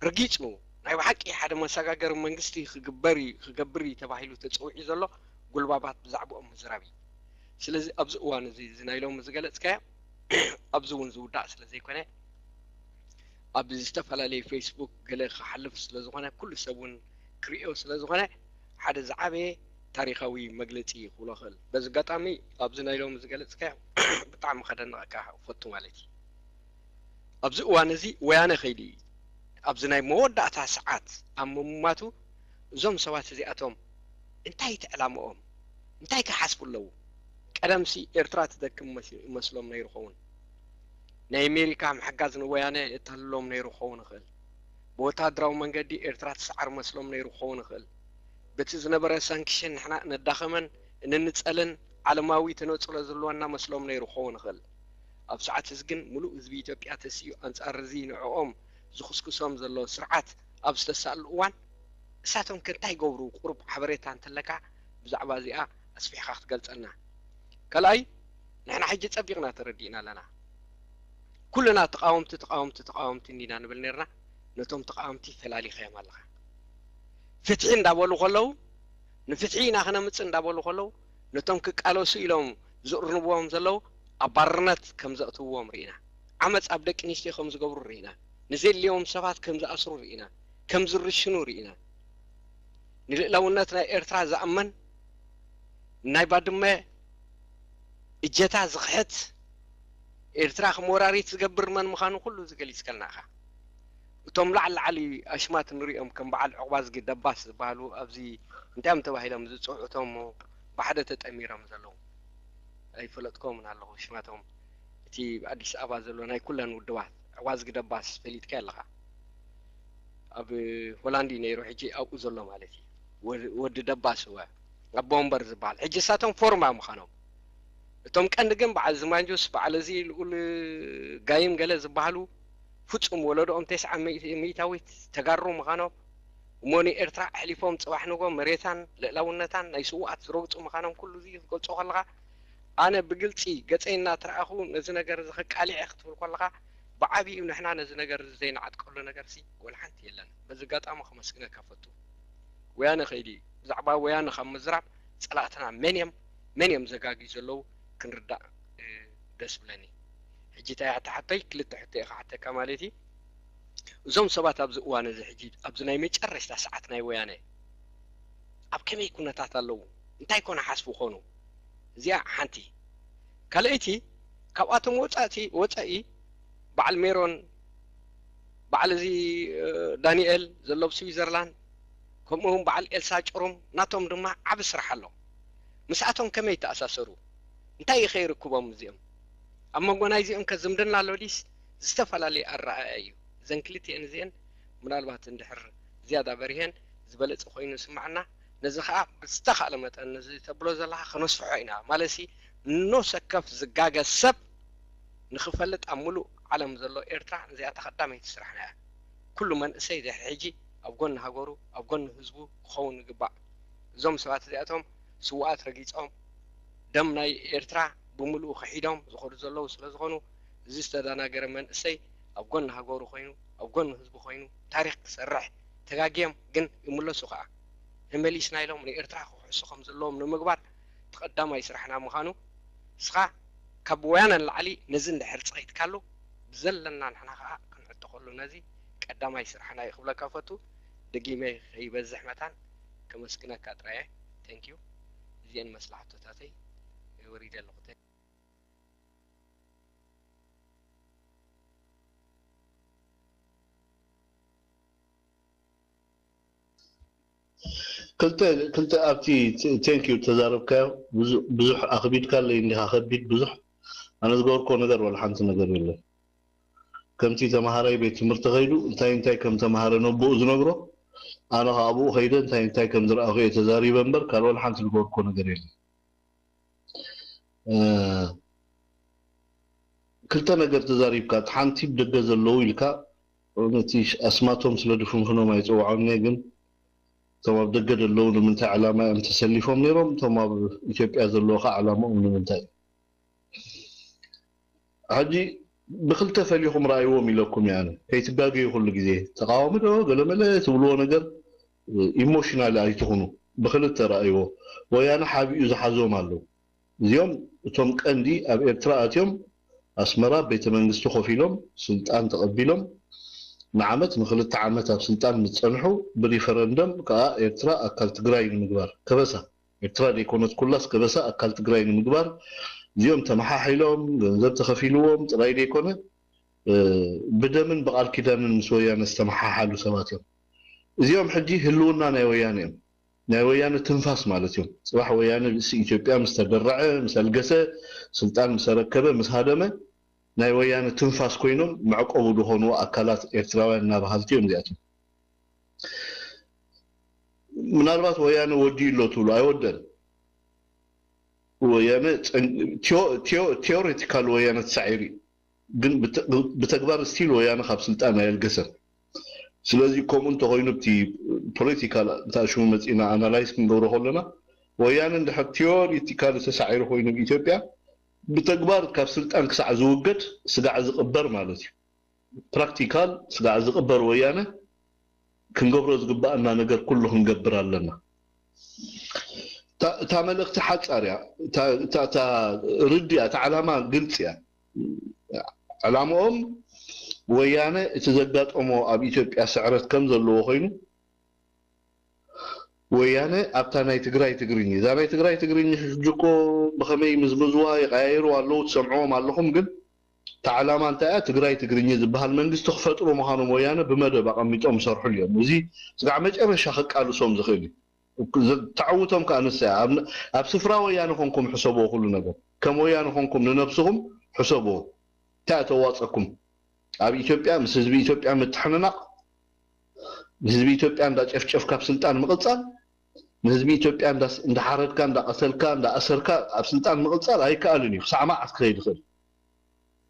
ርጊጹ ናይ ብሓቂ ሓደ መሰጋገሪ መንግስቲ ክግበር እዩ፣ ክገብር እዩ ተባሂሉ ተፀዊዑ ዘሎ ጉልባባት ብዛዕባኦም ምዝራብ እዩ። ስለዚ ኣብዚ እዋን እዚ እዚ ናይ ሎሚ ዝገለፅካዮ ኣብዚ እውን ዝውዳእ ስለ ዘይኮነ ኣብ ዝተፈላለዩ ፌስቡክ ገለ ክሓልፍ ስለ ዝኾነ ኩሉ ሰብ እውን ክርእዮ ስለ ዝኾነ ሓደ ዝዓበየ ታሪኻዊ መግለፂ ክብሎ ክእል። በዚ ኣጋጣሚ ኣብዚ ናይ ሎሚ ዝገለፅካዮ ብጣዕሚ ከደንቐካ እፈቱ ማለት እዩ። ኣብዚ እዋን እዚ ወያነ ከይዱ እዩ። ኣብዚ ናይ መወዳእታ ሰዓት ኣብ ምሙማቱ እዞም ሰባት እዚኣቶም እንታይ እቲ ዕላምኦም? እንታይ ክሓስቡ ኣለዉ? ቀደምሲ ኤርትራ ትደክም መስ- ይመስሎም ነይሩ ኸውን? ናይ ኣሜሪካ ምሕጋዝ ንወያነ የታልሎም ነይሩ ክኸውን ይኽእል። ብወታደራዊ መንገዲ ኤርትራ ትስዓር መስሎም ነይሩ ክኸውን ይኽእል። በቲ ዝነበረ ሳንክሽን ንሕና ነዳኸመን እንንጸልን ዓለማዊ ተነጽሎ ዘለወና መስሎም ነይሩ ክኸውን ይኽእል። ኣብ ሰዓት እዚ ግን ምሉእ ህዝቢ ኢትዮጵያ ተሲኡ ኣንጻር እዚ ንዕኦም ዝኹስኩሶም ዘሎ ስርዓት ኣብ ዝተሳእሉ እዋን እሳቶም ከ እንታይ ይገብሩ? ቁሩብ ሓበሬታ እንተለካ ብዛዕባ እዚኣ ኣስፊሕካ ክትገልጸልና። ካልኣይ ንሕና ሕጂ ጸቢቕና ተረዲእና ኣለና። ኩልና ተቃወምቲ ተቃወምቲ ተቃወምቲ እንዲና ንብል ነርና። ነቶም ተቃወምቲ ፈላሊኸዮም ኣለኻ። ፍትሒ እንዳበሉ ከለዉ ንፍትሒ ኢና ክነምፅእ እንዳበሉ ከለዉ ነቶም ክቃለሱ ኢሎም ዝእርንብዎም ዘለዉ ኣብ ባርነት ከም ዘእትውዎም ርኢና። ዓመፅ ኣብ ደቂ ኣንስትዮ ከም ዝገብሩ ርኢና። ንዘድልዮም ሰባት ከም ዝኣስሩ ርኢና። ከም ዝርሽኑ ርኢና። ንልእላውነት ናይ ኤርትራ ዝኣምን ናይ ባድመ እጀታ ዝኽሕት ኤርትራ ከም ወራሪት ዝገብር መን ምዃኑ ኩሉ ዝገሊጽከልና ኢኻ። እቶም ላዕሊ ላዕሊ ኣሽማት ንሪኦም ከም በዓል ዕቑባዝጊ ደባስ ዝበሃሉ ኣብዚ እንታይ እዮም ተባሂሎም ዝጽውዑ እቶም ብሓደ ተጠሚሮም ዘለዉ ኣይፈለጥኮምን ኣለኹ ሽማቶም። እቲ ኣዲስ ኣበባ ዘሎ ናይ ኩለን ውድባት ዕቑባዝጊ ደባስ ፈሊጥካ ኣለኻ። ኣብ ሆላንድ እዩ ነይሩ ሕጂ ኣብኡ ዘሎ ማለት እዩ። ወዲ ደባስ እወ ኣቦ ወንበር ዝበሃል ሕጂ እሳቶም ፎርማ ምዃኖም እቶም ቀንዲ ግን በዓል ዝማንጁስ በዓል እዚ ልኡል ጋይም ገለ ዝበሃሉ ፍጹም ወለዶኦም ተስዓ ሚእታዊት ተጋሩ ምዃኖም እሞ ንኤርትራ ኣሕሊፎም ጽባሕ ንጎ መሬታን ልእላውነታን ናይ ስውኣት ዝረግጹ ምዃኖም ኩሉ እዚ ክትገልጾ ከለኻ ኣነ ብግልጺ ገጸይ እናተረኣኹ ነዚ ነገር እዚ ከቃሊዐ ክትብል ከለኻ ብዓብዩ ንሕና ነዚ ነገር እዚ ዘይንዓጥቀሉ ነገር ሲ ወላ ሓንቲ የለን። በዚ ኣጋጣሚ ከመስግነካ ፈቱ። ወያነ ከይዲ እዩ። ብዛዕባ ወያነ ካብ ምዝራብ ጸላእትና መን እዮም መን እዮም ዘጋግዩ ዘለዉ ክንርዳእ ደስ ብለኒ። ሕጂ እንታይ ሕተሓተይ ክልተ ሕቶ ኢኻ ሓተካ ማለት እዩ። እዞም ሰባት ኣብዚ እዋን እዚ ሕጂ ኣብዚ ናይ መጨረሽታ ሰዓት ናይ ወያነ ኣብ ከመይ ኩነታት ኣለዉ? እንታይ ኮነ ሓስቡ ኮኑ? እዚኣ ሓንቲ። ካልኣይቲ ካብኣቶም ወፃእቲ ወፃኢ በዓል ሜሮን በዓል እዚ ዳንኤል ዘሎ ኣብ ስዊዘርላንድ ከምኡ እውን በዓል ኤልሳ ጭሩም ናቶም ድማ ዓቢ ስራሕ ኣሎ። ምስኣቶም ከመይ ይተኣሳሰሩ? እንታይ እዩ ከይርክቦም እዚኦም? ኣብ መንጎ ናይዚኦም ከ ዝምድና ኣሎ ዲስ? ዝተፈላለየ ኣረኣእያ እዩ። እዘን ክልቲኤን እዚኤን ምናልባት እንድሕር ዝያዳ በሪሄን ዝበለጸ ኮይኑ ይስምዓና። ነዚ ኸኣ ብዝተኻእለ መጠን ነዚ ተብሎ ዘለኻ ከነስፍሖ ኢና። ማለትሲ ኖሰከፍ ዝጋገ ሰብ ንኽፈልጥ ኣብ ምሉእ ዓለም ዘሎ ኤርትራ ነዚኣ ተቐዳመይቲ ስራሕና እያ። ኩሉ መንእሰይ ድሕሪ ሕጂ ኣብ ጎኒ ሃገሩ ኣብ ጎኒ ህዝቡ ክኸውን ይግባእ። እዞም ሰባት እዚኣቶም ስውኣት ረጊጾም ደም ናይ ኤርትራ ብምልኡ ክሒዶም ዝኸዱ ዘለዉ ስለ ዝኾኑ እዚ ዝተደናገረ መንእሰይ ኣብ ጎኒ ሃገሩ ኮይኑ ኣብ ጎኒ ህዝቡ ኮይኑ ታሪኽ ክሰርሕ ተጋግዮም ግን ይምለሱ ከኣ ተመሊስና ኢሎም ንኤርትራ ክክሕሱ ከም ዘለዎም ንምግባር እቲ ቀዳማይ ስራሕና ምዃኑ እስኻ ካብ ወያነ ንላዕሊ ነዚ እንድሕር ጸቒጥካሉ ብዘለና ንሕና ከኣ ክንዕጠቐሉ ነዚ ቀዳማይ ስራሕና እዩ ክብለካ ፈቱ። ደጊመ ከይበዝሕ መታን ከመስግነካ ጥራየ። Thank you። እዚአን መስላሕቶታተይ ወሪደ ኣለኹ። ክልተ ክልተ ኣብቲ thank you ተዛረብካዮ ብዙ- ብዙሕ ኣኽቢድካ ኣለይ እንዲኻ ከቢድ ብዙሕ ኣነ ዝገበርኮ ነገር ወላ ሓንቲ ነገር የለን። ከምቲ ተማሃራይ ቤት ትምህርቲ ከይዱ እንታይ እንታይ ከም ተማሃረ ነቦኡ ዝነግሮ ኣነ ከኣ ኣብኡ ከይደ እንታይ እንታይ ከም ዝረኣኹ እየ ተዛሪበ እምበር ካልእ ወላ ሓንቲ ዝገበርኮ ነገር የለን። ክልተ ነገር ተዛሪብካ፣ እቲ ሓንቲ ብደገ ዘለዉ ኢልካ ነቲ ኣስማቶም ስለ ድፍንፍኖም ኣይፅውዖም እየ፣ ግን እቶም ኣብ ደገ ዘለዉ ንምንታይ ዕላማ እዮም ተሰሊፎም ነይሮም? እቶም ኣብ ኢትዮጵያ ዘለዉ ከዓ ዕላማኦም ንምንታይ እዩ? ሕጂ ብክልተ ፈሊኹም ረኣይዎም ኢለኩም እየ ኣነ። ከይትጋገዩ ኩሉ ግዜ ተቃዋሚ ዶ ገለመለ ትብልዎ ነገር ኢሞሽናል ኣይትኹኑ። ብክልተ ረኣይዎ። ወያነ ሓቢኡ ዝሓዞም ኣለዉ። እዚኦም እቶም ቀንዲ ኣብ ኤርትራ ኣትዮም ኣስመራ ቤተ መንግስቲ ኮፍ ኢሎም ስልጣን ተቐቢሎም ንዓመት ንክልተ ዓመት ኣብ ስልጣን ምስ ጸንሑ ብሪፈረንደም ከኣ ኤርትራ ኣካል ትግራይ ንምግባር ከበሳ ኤርትራ ደይኮነት ኩላስ ከበሳ ኣካል ትግራይ ንምግባር እዚኦም ተመሓሒሎም ገንዘብ ተኸፊልዎም ጥራይ ደይኮነ ብደምን ብቃል ኪዳንን ምስ ወያነ ዝተመሓሓሉ ሰባት እዮም። እዚኦም ሕጂ ህልውና ናይ ወያነ እዮም። ናይ ወያነ ትንፋስ ማለት እዮም። ፅባሕ ወያነ ርእሲ ኢትዮጵያ ምስ ተደረዐ፣ ምስ ኣልገሰ፣ ስልጣን ምስ ኣረከበ፣ ምስ ሃደመ ናይ ወያነ ትንፋስ ኮይኖም መዕቆቡ ዝኾንዎ ኣካላት ኤርትራውያን እና በሃልቲ እዮም እዚኣቶም። ምናልባት ወያነ ወዲኡ ኣሎ ትብሉ ኣይወደን። ወያነ ቴዎሬቲካል ወያነ ተሳዒሩ እዩ። ግን ብተግባር ስቲል ወያነ ካብ ስልጣን ኣየልገሰን። ስለዚ ከምኡ እንተኮይኑ እቲ ፖለቲካል እንታሽሙ መፂና ኣናላይዝ ክንገብሮ ከለና ወያነ እንድሕር ቴዎሪቲካል ተሳዒሩ ኮይኑ ኣብ ኢትዮጵያ ብተግባር ካብ ስልጣን ክሳዕ ዝውገድ ስጋዕ ዝቕበር ማለት እዩ። ፕራክቲካል ስጋዕ ዝቕበር ወያነ ክንገብሮ ዝግባኣና ነገር ኩሉ ክንገብር ኣለና። እታ መልእክቲ ሓፃር እያ። እታ ርድ እያ። እታ ዕላማ ግልፂ እያ። ዕላምኦም ወያነ እቲ ዘጋጠሞ ኣብ ኢትዮጵያ ስዕረት ከም ዘለዎ ኮይኑ ወያነ ኣብታ ናይ ትግራይ ትግርኝ እዛ ናይ ትግራይ ትግርኝ ሕጂ እኮ ብኸመይ ምዝምዝዋ ይቀያይሩ ኣለዉ ትሰምዕዎም ኣለኹም ግን እታ ዕላማ እንታይ እያ ትግራይ ትግርኝ ዝበሃል መንግስቲ ክፈጥሩ ምዃኖም ወያነ ብመደብ ኣቐሚጦም ይሰርሑሉ እዮም እዚ ስጋዕ መጨረሻ ከቃልሶም ዝኽእል እዩ ተዕውቶም ከዓ ንሳ እያ ኣብ ስፍራ ወያነ ኮንኩም ሕሰብዎ ኩሉ ነገር ከም ወያነ ኮንኩም ንነብስኹም ሕሰብዎ እንታይ እተዋፀኩም ኣብ ኢትዮጵያ ምስ ህዝቢ ኢትዮጵያ ምትሕንናቕ ንህዝቢ ኢትዮጵያ እንዳጨፍጨፍካ ኣብ ስልጣን ምቕፃል ንህዝቢ ኢትዮጵያ እንዳሓረድካ እንዳቐተልካ እንዳኣሰርካ ኣብ ስልጣን ምቕፃል ኣይከኣልን እዩ ክሳዕ መዓት ክኸይድ ይኽእል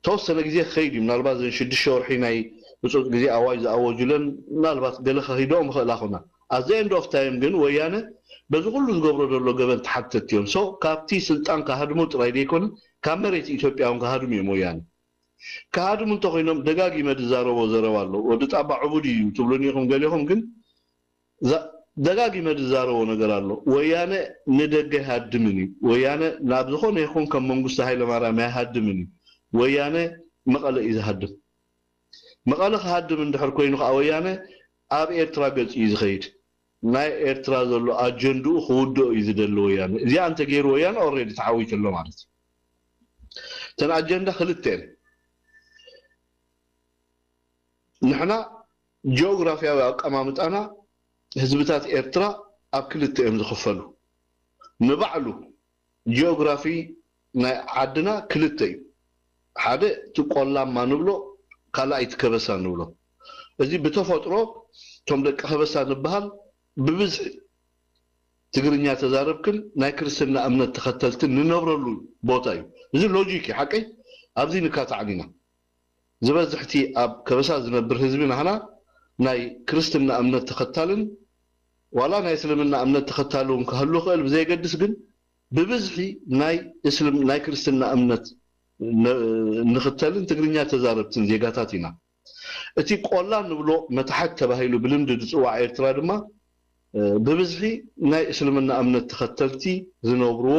ተወሰነ ግዜ ክኸይድ እዩ ምናልባት ዘን ሽዱሽተ ወርሒ ናይ ህፁፅ ግዜ ኣዋጅ ዝኣወጁለን ምናልባት ገለ ከኺደኦም ይኽእላ ኮና ኣዘ ኤንድ ኦፍ ታይም ግን ወያነ በዚ ኩሉ ዝገብሮ ዘሎ ገበን ተሓተት እዮም ሶ ካብቲ ስልጣን ካሃድሙ ጥራይ ዘይኮነ ካብ መሬት ኢትዮጵያ እውን ካሃድሙ እዮም ወያነ ካሃድሙ እንተኮይኖም ደጋጊመ ዝዛረቦ ዘረባ ኣሎ ወዲ ጣባ ዕቡድ እዩ ትብሉኒ ኢኹም ገሊኹም ግን ደጋጊመ ዝዛረቦ ነገር ኣሎ ወያነ ንደገ ኣይሃድምን እዩ ወያነ ናብ ዝኾነ ይኹን ከም መንግስቱ ሃይለማርያም ኣይሃድምን እዩ ወያነ መቐለ እዩ ዝሃድም መቐለ ክሃድም እንድሕር ኮይኑ ከዓ ወያነ ኣብ ኤርትራ ገፂ እዩ ዝኸይድ ናይ ኤርትራ ዘሎ ኣጀንድኡ ክውድኦ እዩ ዝደሊ ወያነ እዚኣ እንተገይሩ ወያነ ኦሬዲ ተዓዊቱ ኣሎ ማለት እዩ እተን ኣጀንዳ ክልተ እየን ንሕና ጂኦግራፊያዊ ኣቀማምጣና ህዝብታት ኤርትራ ኣብ ክልተ እዮም ዝኽፈሉ ንባዕሉ ጂኦግራፊ ናይ ዓድና ክልተ እዩ ሓደ እቲ ቆላማ ንብሎ ካልኣይ እቲ ከበሳ ንብሎ እዚ ብተፈጥሮ እቶም ደቂ ከበሳ ንበሃል ብብዝሒ ትግርኛ ተዛረብክን ናይ ክርስትና እምነት ተኸተልትን ንነብረሉ ቦታ እዩ እዚ ሎጂክ እዩ ሓቀይ ኣብዚ ንካታዕን ኢና ዝበዝሕቲ ኣብ ከበሳ ዝነብር ህዝቢ ናህና ናይ ክርስትና እምነት ተኸታልን ዋላ ናይ እስልምና እምነት ተኸታሊ እውን ክህሉ ይኽእል ብዘየገድስ ግን ብብዝሒ ናይ እስልም ናይ ክርስትና እምነት ንኽተልን ትግርኛ ተዛረብትን ዜጋታት ኢና። እቲ ቆላ ንብሎ መታሕት ተባሂሉ ብልምዲ ዝፅዋዕ ኤርትራ ድማ ብብዝሒ ናይ እስልምና እምነት ተኸተልቲ ዝነብርዎ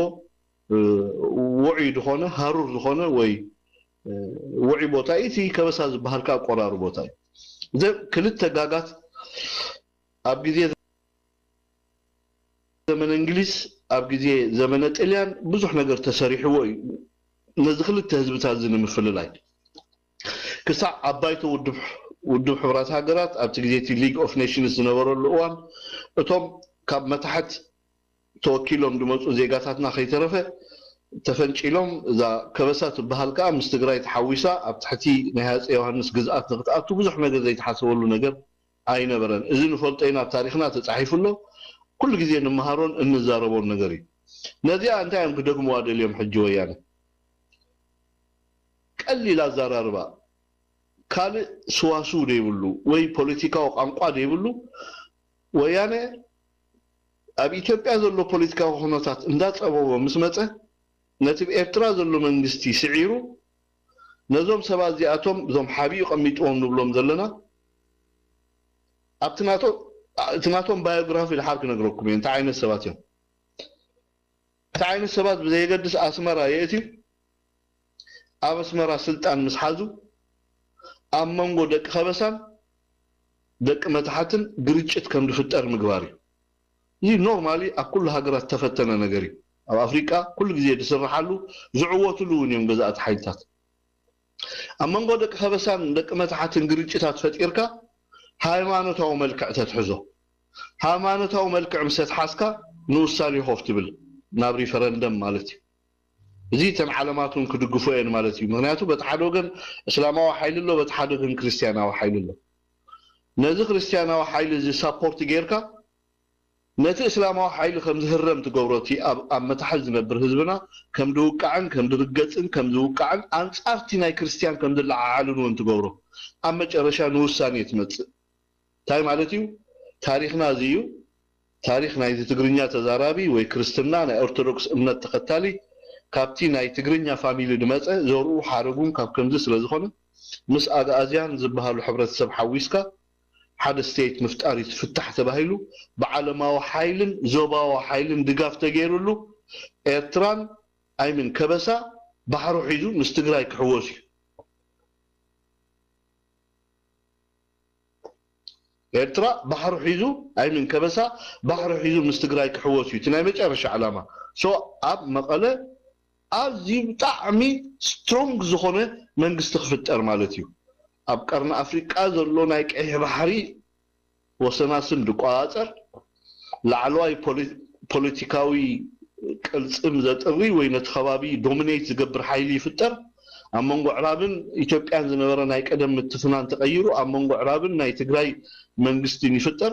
ውዑይ ዝኾነ ሃሩር ዝኾነ ወይ ውዑይ ቦታ እዩ። እቲ ከበሳ ዝበሃል ከዓ ቆራሪ ቦታ እዩ። እዘን ክልተ ጋጋት ኣብ ግዜ ዘመነ እንግሊዝ፣ ኣብ ግዜ ዘመነ ጥልያን ብዙሕ ነገር ተሰሪሕዎ እዩ። ነዚ ክልተ ህዝብታት እዚ ንምፍልላይ ክሳዕ ኣብ ባይቶ ውድብ ውድብ ሕቡራት ሃገራት ኣብቲ ግዜ እቲ ሊግ ኦፍ ኔሽንስ ዝነበረሉ እዋን እቶም ካብ መታሕት ተወኪሎም ዝመፁ ዜጋታትና ከይተረፈ ተፈንጪሎም እዛ ከበሳ ትበሃል ከዓ ምስ ትግራይ ተሓዊሳ ኣብ ትሕቲ ናይ ሃፀይ ዮሃንስ ግዝኣት ንክትኣቱ ብዙሕ ነገር ዘይተሓሰበሉ ነገር ኣይነበረን። እዚ ንፈልጦ ኢና፣ ኣብ ታሪክና ተፃሒፉ ኣሎ። ኩሉ ግዜ እንመሃሮን እንዛረቦን ነገር እዩ። ነዚኣ እንታይ እዮም ክደግምዋ ደልዮም ሕጂ ወያነ? ቀሊል ኣዛራርባ፣ ካልእ ስዋስው ደይብሉ ወይ ፖለቲካዊ ቋንቋ ደይብሉ ወያነ ኣብ ኢትዮጵያ ዘሎ ፖለቲካዊ ኩነታት እንዳፀበቦ ምስ መፀ ነቲ ብኤርትራ ዘሎ መንግስቲ ስዒሩ ነዞም ሰባት እዚኣቶም እዞም ሓቢኡ ቀሚጥዎም ንብሎም ዘለና ኣብቲ ናቶም ባዮግራፊ ድሓር ክነግረኩም እየ እንታይ ዓይነት ሰባት እዮም። እቲ ዓይነት ሰባት ብዘየገድስ ኣስመራ የእትዩ ኣብ ኣስመራ ስልጣን ምስ ሓዙ ኣብ መንጎ ደቂ ከበሳን ደቂ መታሕትን ግርጭት ከም ዝፍጠር ምግባር እዩ። እዚ ኖርማሊ ኣብ ኩሉ ሃገራት ዝተፈተነ ነገር እዩ። ኣብ ኣፍሪቃ ኩሉ ግዜ ዝስርሓሉ ዝዕወትሉ እውን እዮም ገዛእቲ ሓይልታት። ኣብ መንጎ ደቂ ከበሳን ደቂ መታሕትን ግርጭታት ፈጢርካ ሃይማኖታዊ መልክዕ ተትሕዞ። ሃይማኖታዊ መልክዕ ምስ ኣትሓዝካ ንውሳኔ ኮፍ ትብል ናብ ሪፈረንደም ማለት እዩ። እዚ እተን ዓለማት እውን ክድግፎ እየን ማለት እዩ። ምክንያቱ በቲ ሓደ ወገን እስላማዊ ሓይሊ ኣሎ፣ በቲ ሓደ ወገን ክርስትያናዊ ሓይሊ ኣሎ። ነዚ ክርስትያናዊ ሓይሊ እዚ ሳፖርት ጌርካ ነቲ እስላማዊ ሓይሊ ከም ዝህረም ትገብሮ እቲ ኣብ ኣብ መታሕት ዝነብር ህዝብና ከም ዝውቃዕን ከም ዝርገጽን ከም ዝውቃዕን ኣንጻርቲ ናይ ክርስትያን ከም ዝለዓዓልን እውን ትገብሮ ኣብ መጨረሻ ንውሳኔ ትመጽእ። እንታይ ማለት እዩ? ታሪኽና እዚ እዩ። ታሪኽ ናይዚ ትግርኛ ተዛራቢ ወይ ክርስትና ናይ ኦርቶዶክስ እምነት ተኸታሊ ካብቲ ናይ ትግርኛ ፋሚሊ ዝመፀ ዘርኡ ሓረጉን ካብ ከምዚ ስለ ዝኾነ ምስ ኣግኣዝያን ዝበሃሉ ሕብረተሰብ ሓዊስካ ሓደ ስቴት ምፍጣር እዩ ፍታሕ ተባሂሉ ብዓለማዊ ሓይልን ዞባዊ ሓይልን ድጋፍ ተገይሩሉ ኤርትራን ኣይምን ከበሳ ባሕሩ ሒዙ ምስ ትግራይ ክሕወስ እዩ። ኤርትራ ባሕሩ ሒዙ ኣይምን ከበሳ ባሕሩ ሒዙ ምስ ትግራይ ክሕወስ እዩ እቲ ናይ መጨረሻ ዕላማ። ሶ ኣብ መቐለ ኣዝዩ ብጣዕሚ ስትሮንግ ዝኾነ መንግስቲ ክፍጠር ማለት እዩ። ኣብ ቀርኒ ኣፍሪቃ ዘሎ ናይ ቀይሕ ባሕሪ ወሰናስን ዝቆፃፀር ላዕለዋይ ፖለቲካዊ ቅልፅም ዘጥሪ ወይ ነቲ ከባቢ ዶሚኔት ዝገብር ሓይሊ ይፍጠር። ኣብ መንጎ ዕራብን ኢትዮጵያን ዝነበረ ናይ ቀደም ምትፍናን ተቐይሩ ኣብ መንጎ ዕራብን ናይ ትግራይ መንግስትን ይፍጠር።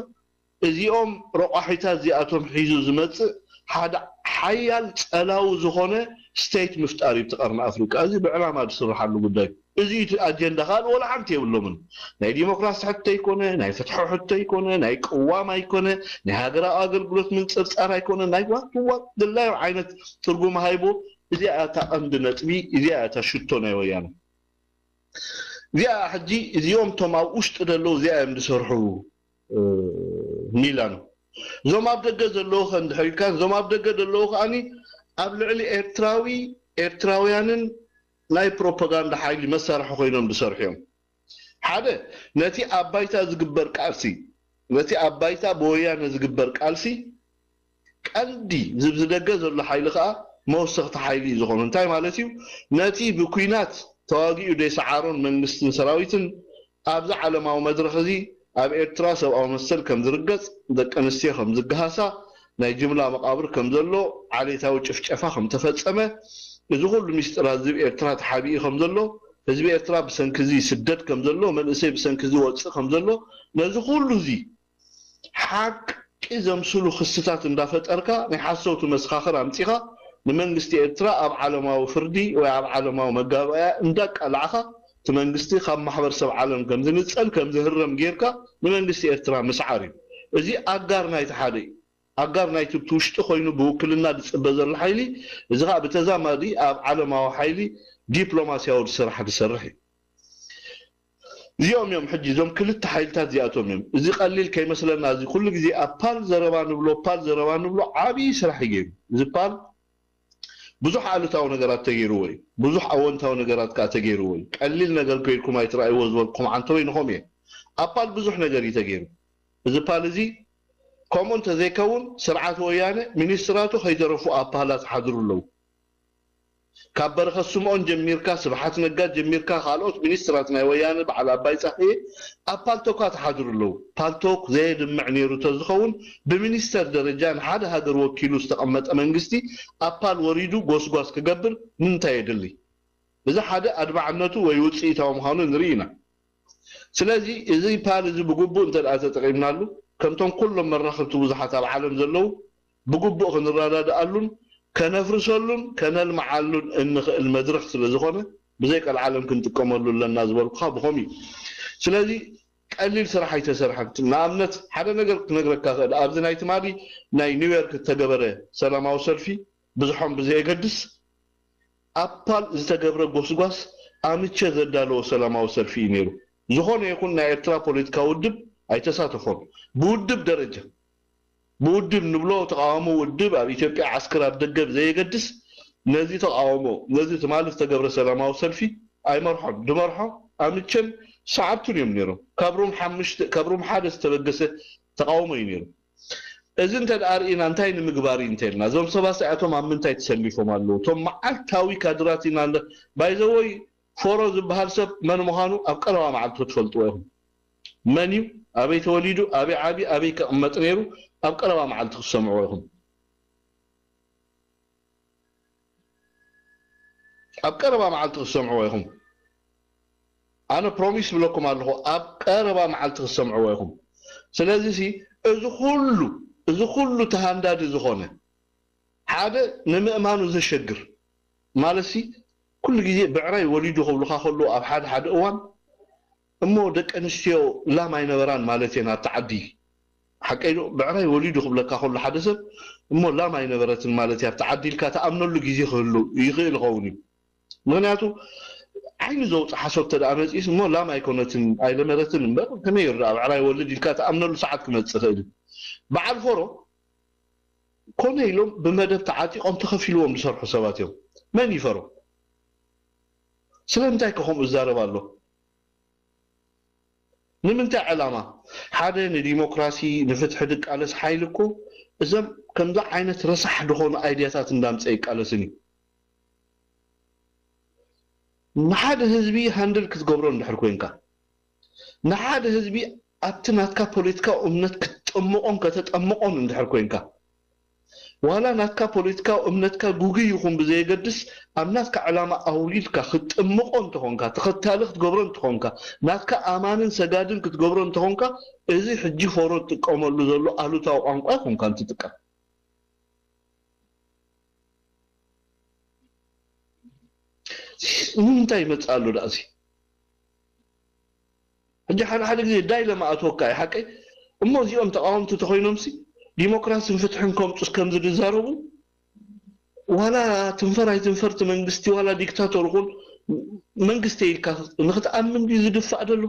እዚኦም ረቋሒታት እዚኣቶም ሒዙ ዝመፅእ ሓደ ሓያል ፀላዊ ዝኾነ ስቴት ምፍጣር እዩ እቲ ቀርኒ ኣፍሪቃ። እዚ ብዕላማ ዝስርሓሉ ጉዳይ እዩ። እዚ እቲ ኣጀንዳ ከዓ ወላ ሓንቲ የብሎምን። ናይ ዲሞክራሲ ሕቶ ኣይኮነ፣ ናይ ፍትሒ ሕቶ ኣይኮነ፣ ናይ ቅዋም ኣይኮነ፣ ናይ ሃገራዊ ኣገልግሎት ምንፅርፃር ኣይኮነ፣ ናይ ዋት ዋት ድላዮም ዓይነት ትርጉም ሃይቦ። እዚኣ እታ ቀንዲ ነጥቢ፣ እዚኣ እታ ሽቶ ናይ ወያነ። እዚኣ ሕጂ እዚኦም እቶም ኣብ ውሽጢ ዘለዉ እዚኣ እዮም ዝሰርሑ ሚላኖ። እዞም ኣብ ደገ ዘለዉ ከ እንድሕር ኢልካ እዞም ኣብ ደገ ዘለዉ ከዓኒ ኣብ ልዕሊ ኤርትራዊ ኤርትራውያንን ናይ ፕሮፓጋንዳ ሓይሊ መሳርሒ ኮይኖም ዝሰርሑ እዮም። ሓደ ነቲ ኣብ ባይታ ዝግበር ቃልሲ ነቲ ኣብ ባይታ ብወያነ ዝግበር ቃልሲ ቀንዲ ዝብ ዝደገ ዘሎ ሓይሊ ከዓ መወሰኽቲ ሓይሊ እዩ ዝኾኑ። እንታይ ማለት እዩ? ነቲ ብኲናት ተዋጊኡ ዘይሰዓሮን መንግስትን ሰራዊትን ኣብዚ ዓለማዊ መድረኽ እዚ ኣብ ኤርትራ ሰብኣዊ መሰል ከም ዝርገጽ፣ ደቂ ኣንስትዮ ከም ዝገሃሳ፣ ናይ ጅምላ መቓብር ከም ዘሎ፣ ዓሌታዊ ጭፍጨፋ ከም ተፈጸመ፣ እዚ ኩሉ ሚስጥራት ዝብ ኤርትራ ተሓቢኡ ከም ዘሎ፣ ህዝቢ ኤርትራ ብሰንኪ እዚ ይስደድ ከም ዘሎ፣ መንእሰይ ብሰንኪ እዚ ይወጽእ ከም ዘሎ፣ ነዚ ኩሉ እዚ ሓቂ ዘምስሉ ክስታት እንዳፈጠርካ ናይ ሓሰውቲ መሰኻኽር ኣምጺኻ ንመንግስቲ ኤርትራ ኣብ ዓለማዊ ፍርዲ ወይ ኣብ ዓለማዊ መጋባእያ እንዳቃላዕኻ እቲ መንግስቲ ካብ ማሕበረሰብ ዓለም ከም ዝንጸል ከም ዝህረም ጌርካ ንመንግስቲ ኤርትራ ምስዓር እዩ። እዚ ኣጋር ናይቲ ሓደ እዩ። ኣጋር ናይቲ ብቲ ውሽጢ ኮይኑ ብውክልና ዝጽበ ዘሎ ሓይሊ እዚ ከዓ ብተዛማዲ ኣብ ዓለማዊ ሓይሊ ዲፕሎማስያዊ ስራሕ ዝሰርሕ እዩ። እዚኦም እዮም ሕጂ እዞም ክልተ ሓይልታት እዚኣቶም እዮም። እዚ ቀሊል ከይመስለና እዚ ኩሉ ግዜ ኣብ ፓል ዘረባ ንብሎ ፓል ዘረባ ንብሎ ዓብዪ ስራሕ እዩ ገይሩ። እዚ ፓል ብዙሕ ኣሉታዊ ነገራት ተገይርዎ እዩ። ብዙሕ ኣወንታዊ ነገራት ከዓ ተገይርዎ እዩ። ቀሊል ነገር ከይልኩም ኣይትረኣይዎ ዝበልኩም ዓንተወይ ንኸም እየ። ኣብ ፓል ብዙሕ ነገር እዩ ተገይሩ። እዚ ፓል እዚ ከምኡ እንተዘይከውን ስርዓት ወያነ ሚኒስትራቱ ከይተረፉ ኣብ ፓላስ ሓድሩ ኣለዉ። ካብ በረኸት ስምኦን ጀሚርካ፣ ስብሓት ነጋ ጀሚርካ፣ ካልኦት ሚኒስትራት ናይ ወያነ በዓል ኣባይ ጻህየ ኣብ ፓልቶካ ተሓድሩ ኣለዉ። ፓልቶክ ዘየድምዕ ነይሩ ተዝኸውን ብሚኒስተር ደረጃ ንሓደ ሃገር ወኪሉ ዝተቐመጠ መንግስቲ ኣብ ፓል ወሪዱ ጎስጓስ ክገብር ንምንታይ የድሊ? እዚ ሓደ ኣድማዕነቱ ወይ ውፅኢታዊ ምዃኑ ንርኢ ኢና። ስለዚ እዚ ፓል እዚ ብግቡእ እንተ ደኣ ተጠቒምናሉ፣ ከምቶም ኩሎም መራኸብቲ ብዙሓት ኣብ ዓለም ዘለዉ ብግቡእ ክንረዳድኣሉን ከነፍርሰሉን ከነልምዓሉን እንኽእል መድረኽ ስለ ዝኾነ፣ ብዘይ ቀልዓለም ክንጥቀመሉ ኣለና ዝበልኩኻ ብኸምኡ እዩ። ስለዚ ቀሊል ስራሕ ኣይተሰርሐን። ንኣብነት ሓደ ነገር ክነግረካ እኽእል። ኣብዚ ናይ ትማሊ ናይ ኒውዮርክ እተገበረ ሰላማዊ ሰልፊ ብዝሖም ብዘየገድስ ኣብ ፓል ዝተገብረ ጎስጓስ ኣምቸ ዘዳለዎ ሰላማዊ ሰልፊ እዩ ነይሩ። ዝኾነ ይኹን ናይ ኤርትራ ፖለቲካዊ ውድብ ኣይተሳተፎን። ብውድብ ደረጃ ብውድብ ንብሎ ተቓውሞ ውድብ ኣብ ኢትዮጵያ ዓስክር ኣብ ደገ ብዘየገድስ ነዚ ተቓውሞ ነዚ ትማሊ ዝተገብረ ሰላማዊ ሰልፊ ኣይመርሖን። ድመርሖ ኣምቸን ሰዓብቱን እዮም ነይሮም። ካብ ሩም ሓሙሽተ ካብ ሩም ሓደ ዝተበገሰ ተቓውሞ እዩ ነይሩ። እዚ እንተ ደኣ ርኢና እንታይ ንምግባር እዩ እንተ ኢልና እዞም ሰባት እዚኣቶም ኣብ ምንታይ ተሰሊፎም ኣለዉ? እቶም መዓልታዊ ካድራት ኢና ባይዘወይ ፎሮ ዝበሃል ሰብ መን ምዃኑ ኣብ ቀረባ መዓልቲ ክትፈልጥዎ ኢኹም። መን እዩ? ኣበይ ተወሊዱ? ኣበይ ዓብዩ? ኣበይ ከቕመጥ ነይሩ? ኣብ ቀረባ መዓልቲ ክትሰምዕዎ ኢኹም። ኣብ ቀረባ መዓልቲ ክትሰምዕዎ ኢኹም። ኣነ ፕሮሚስ ብለኩም ኣለኹ፣ ኣብ ቀረባ መዓልቲ ክትሰምዕዎ ኢኹም። ስለዚ ሲ እዚ ኩሉ እዚ ኩሉ ተሃንዳዲ ዝኾነ ሓደ ንምእማኑ ዘሸግር ማለት ሲ ኩሉ ግዜ ብዕራይ ወሊዱ ክብሉኻ ከለዉ ኣብ ሓደ ሓደ እዋን እሞ ደቂ ኣንስትዮ ላም ኣይነበራን ማለት እየን ኣብቲ ዓዲ። ሓቀይ ዶ? ብዕራይ ወሊዱ ክብለካ ከሎ ሓደ ሰብ እሞ ላም ኣይነበረትን ማለት እያ ኣብቲ ዓዲ ኢልካ ትኣምነሉ ግዜ ክህሉ ይኽእል ይኸውን እዩ። ምኽንያቱ ዓይኒ ዘውፅእ ሓሶት ተደኣ መፂስ እሞ ላም ኣይኮነትን ኣይለመረትን እምበር ከመይ ይርዳእ ብዕራይ ወልድ ኢልካ ትኣምነሉ ሰዓት ክመፅእ ይኽእል እዩ። በዓል ፎሮ ኮነ ኢሎም ብመደብ ተዓጢቖም ተኸፊልዎም ዝሰርሑ ሰባት እዮም። መን ይፈሮ? ስለምንታይ ከ ከምኡ ዝዛረብ ኣሎ? ንምንታይ ዕላማ? ሓደ ንዲሞክራሲ ንፍትሒ ድቃለስ ሓይሊ እኮ እዞም ከምዚ ዓይነት ረሳሕ ዝኾኑ ኣይድያታት እንዳምፀ ይቃለስን እዩ። ንሓደ ህዝቢ ሃንድል ክትገብሮ እንድሕር ኮይንካ ንሓደ ህዝቢ ኣብቲ ናትካ ፖለቲካዊ እምነት ክትጠምቖን ከተጠምቖን እንድሕር ኮይንካ ዋላ ናትካ ፖለቲካዊ እምነትካ ጉጉይ ይኹን ብዘየገድስ ኣብ ናትካ ዕላማ ኣውሪድካ ክትጥምቖ እንተኾንካ ተኸታሊ ክትገብሮ እንተኾንካ ናትካ ኣማንን ሰጋድን ክትገብሮ እንተኾንካ እዚ ሕጂ ፎሮ ትጥቀመሉ ዘሎ ኣሉታዊ ቋንቋ ኣይኮንካን ትጥቀም። ንምንታይ ይመፅእ ኣሎ ደኣ እዚ? ሕጂ ሓደ ሓደ ግዜ ዳይ ለማኣትወካ እዩ ሓቀይ እሞ እዚኦም ተቃወምቲ ተኮይኖምሲ ዲሞክራሲን ፍትሕን ከምፁስ ከምዚ ዝዛረቡ ዋላ ትንፈር ኣይትንፈርቲ መንግስቲ ዋላ ዲክታቶር ይኹን መንግስቲ ኢልካ ንክትኣምን ድዩ ዝድፋእ ዘሎ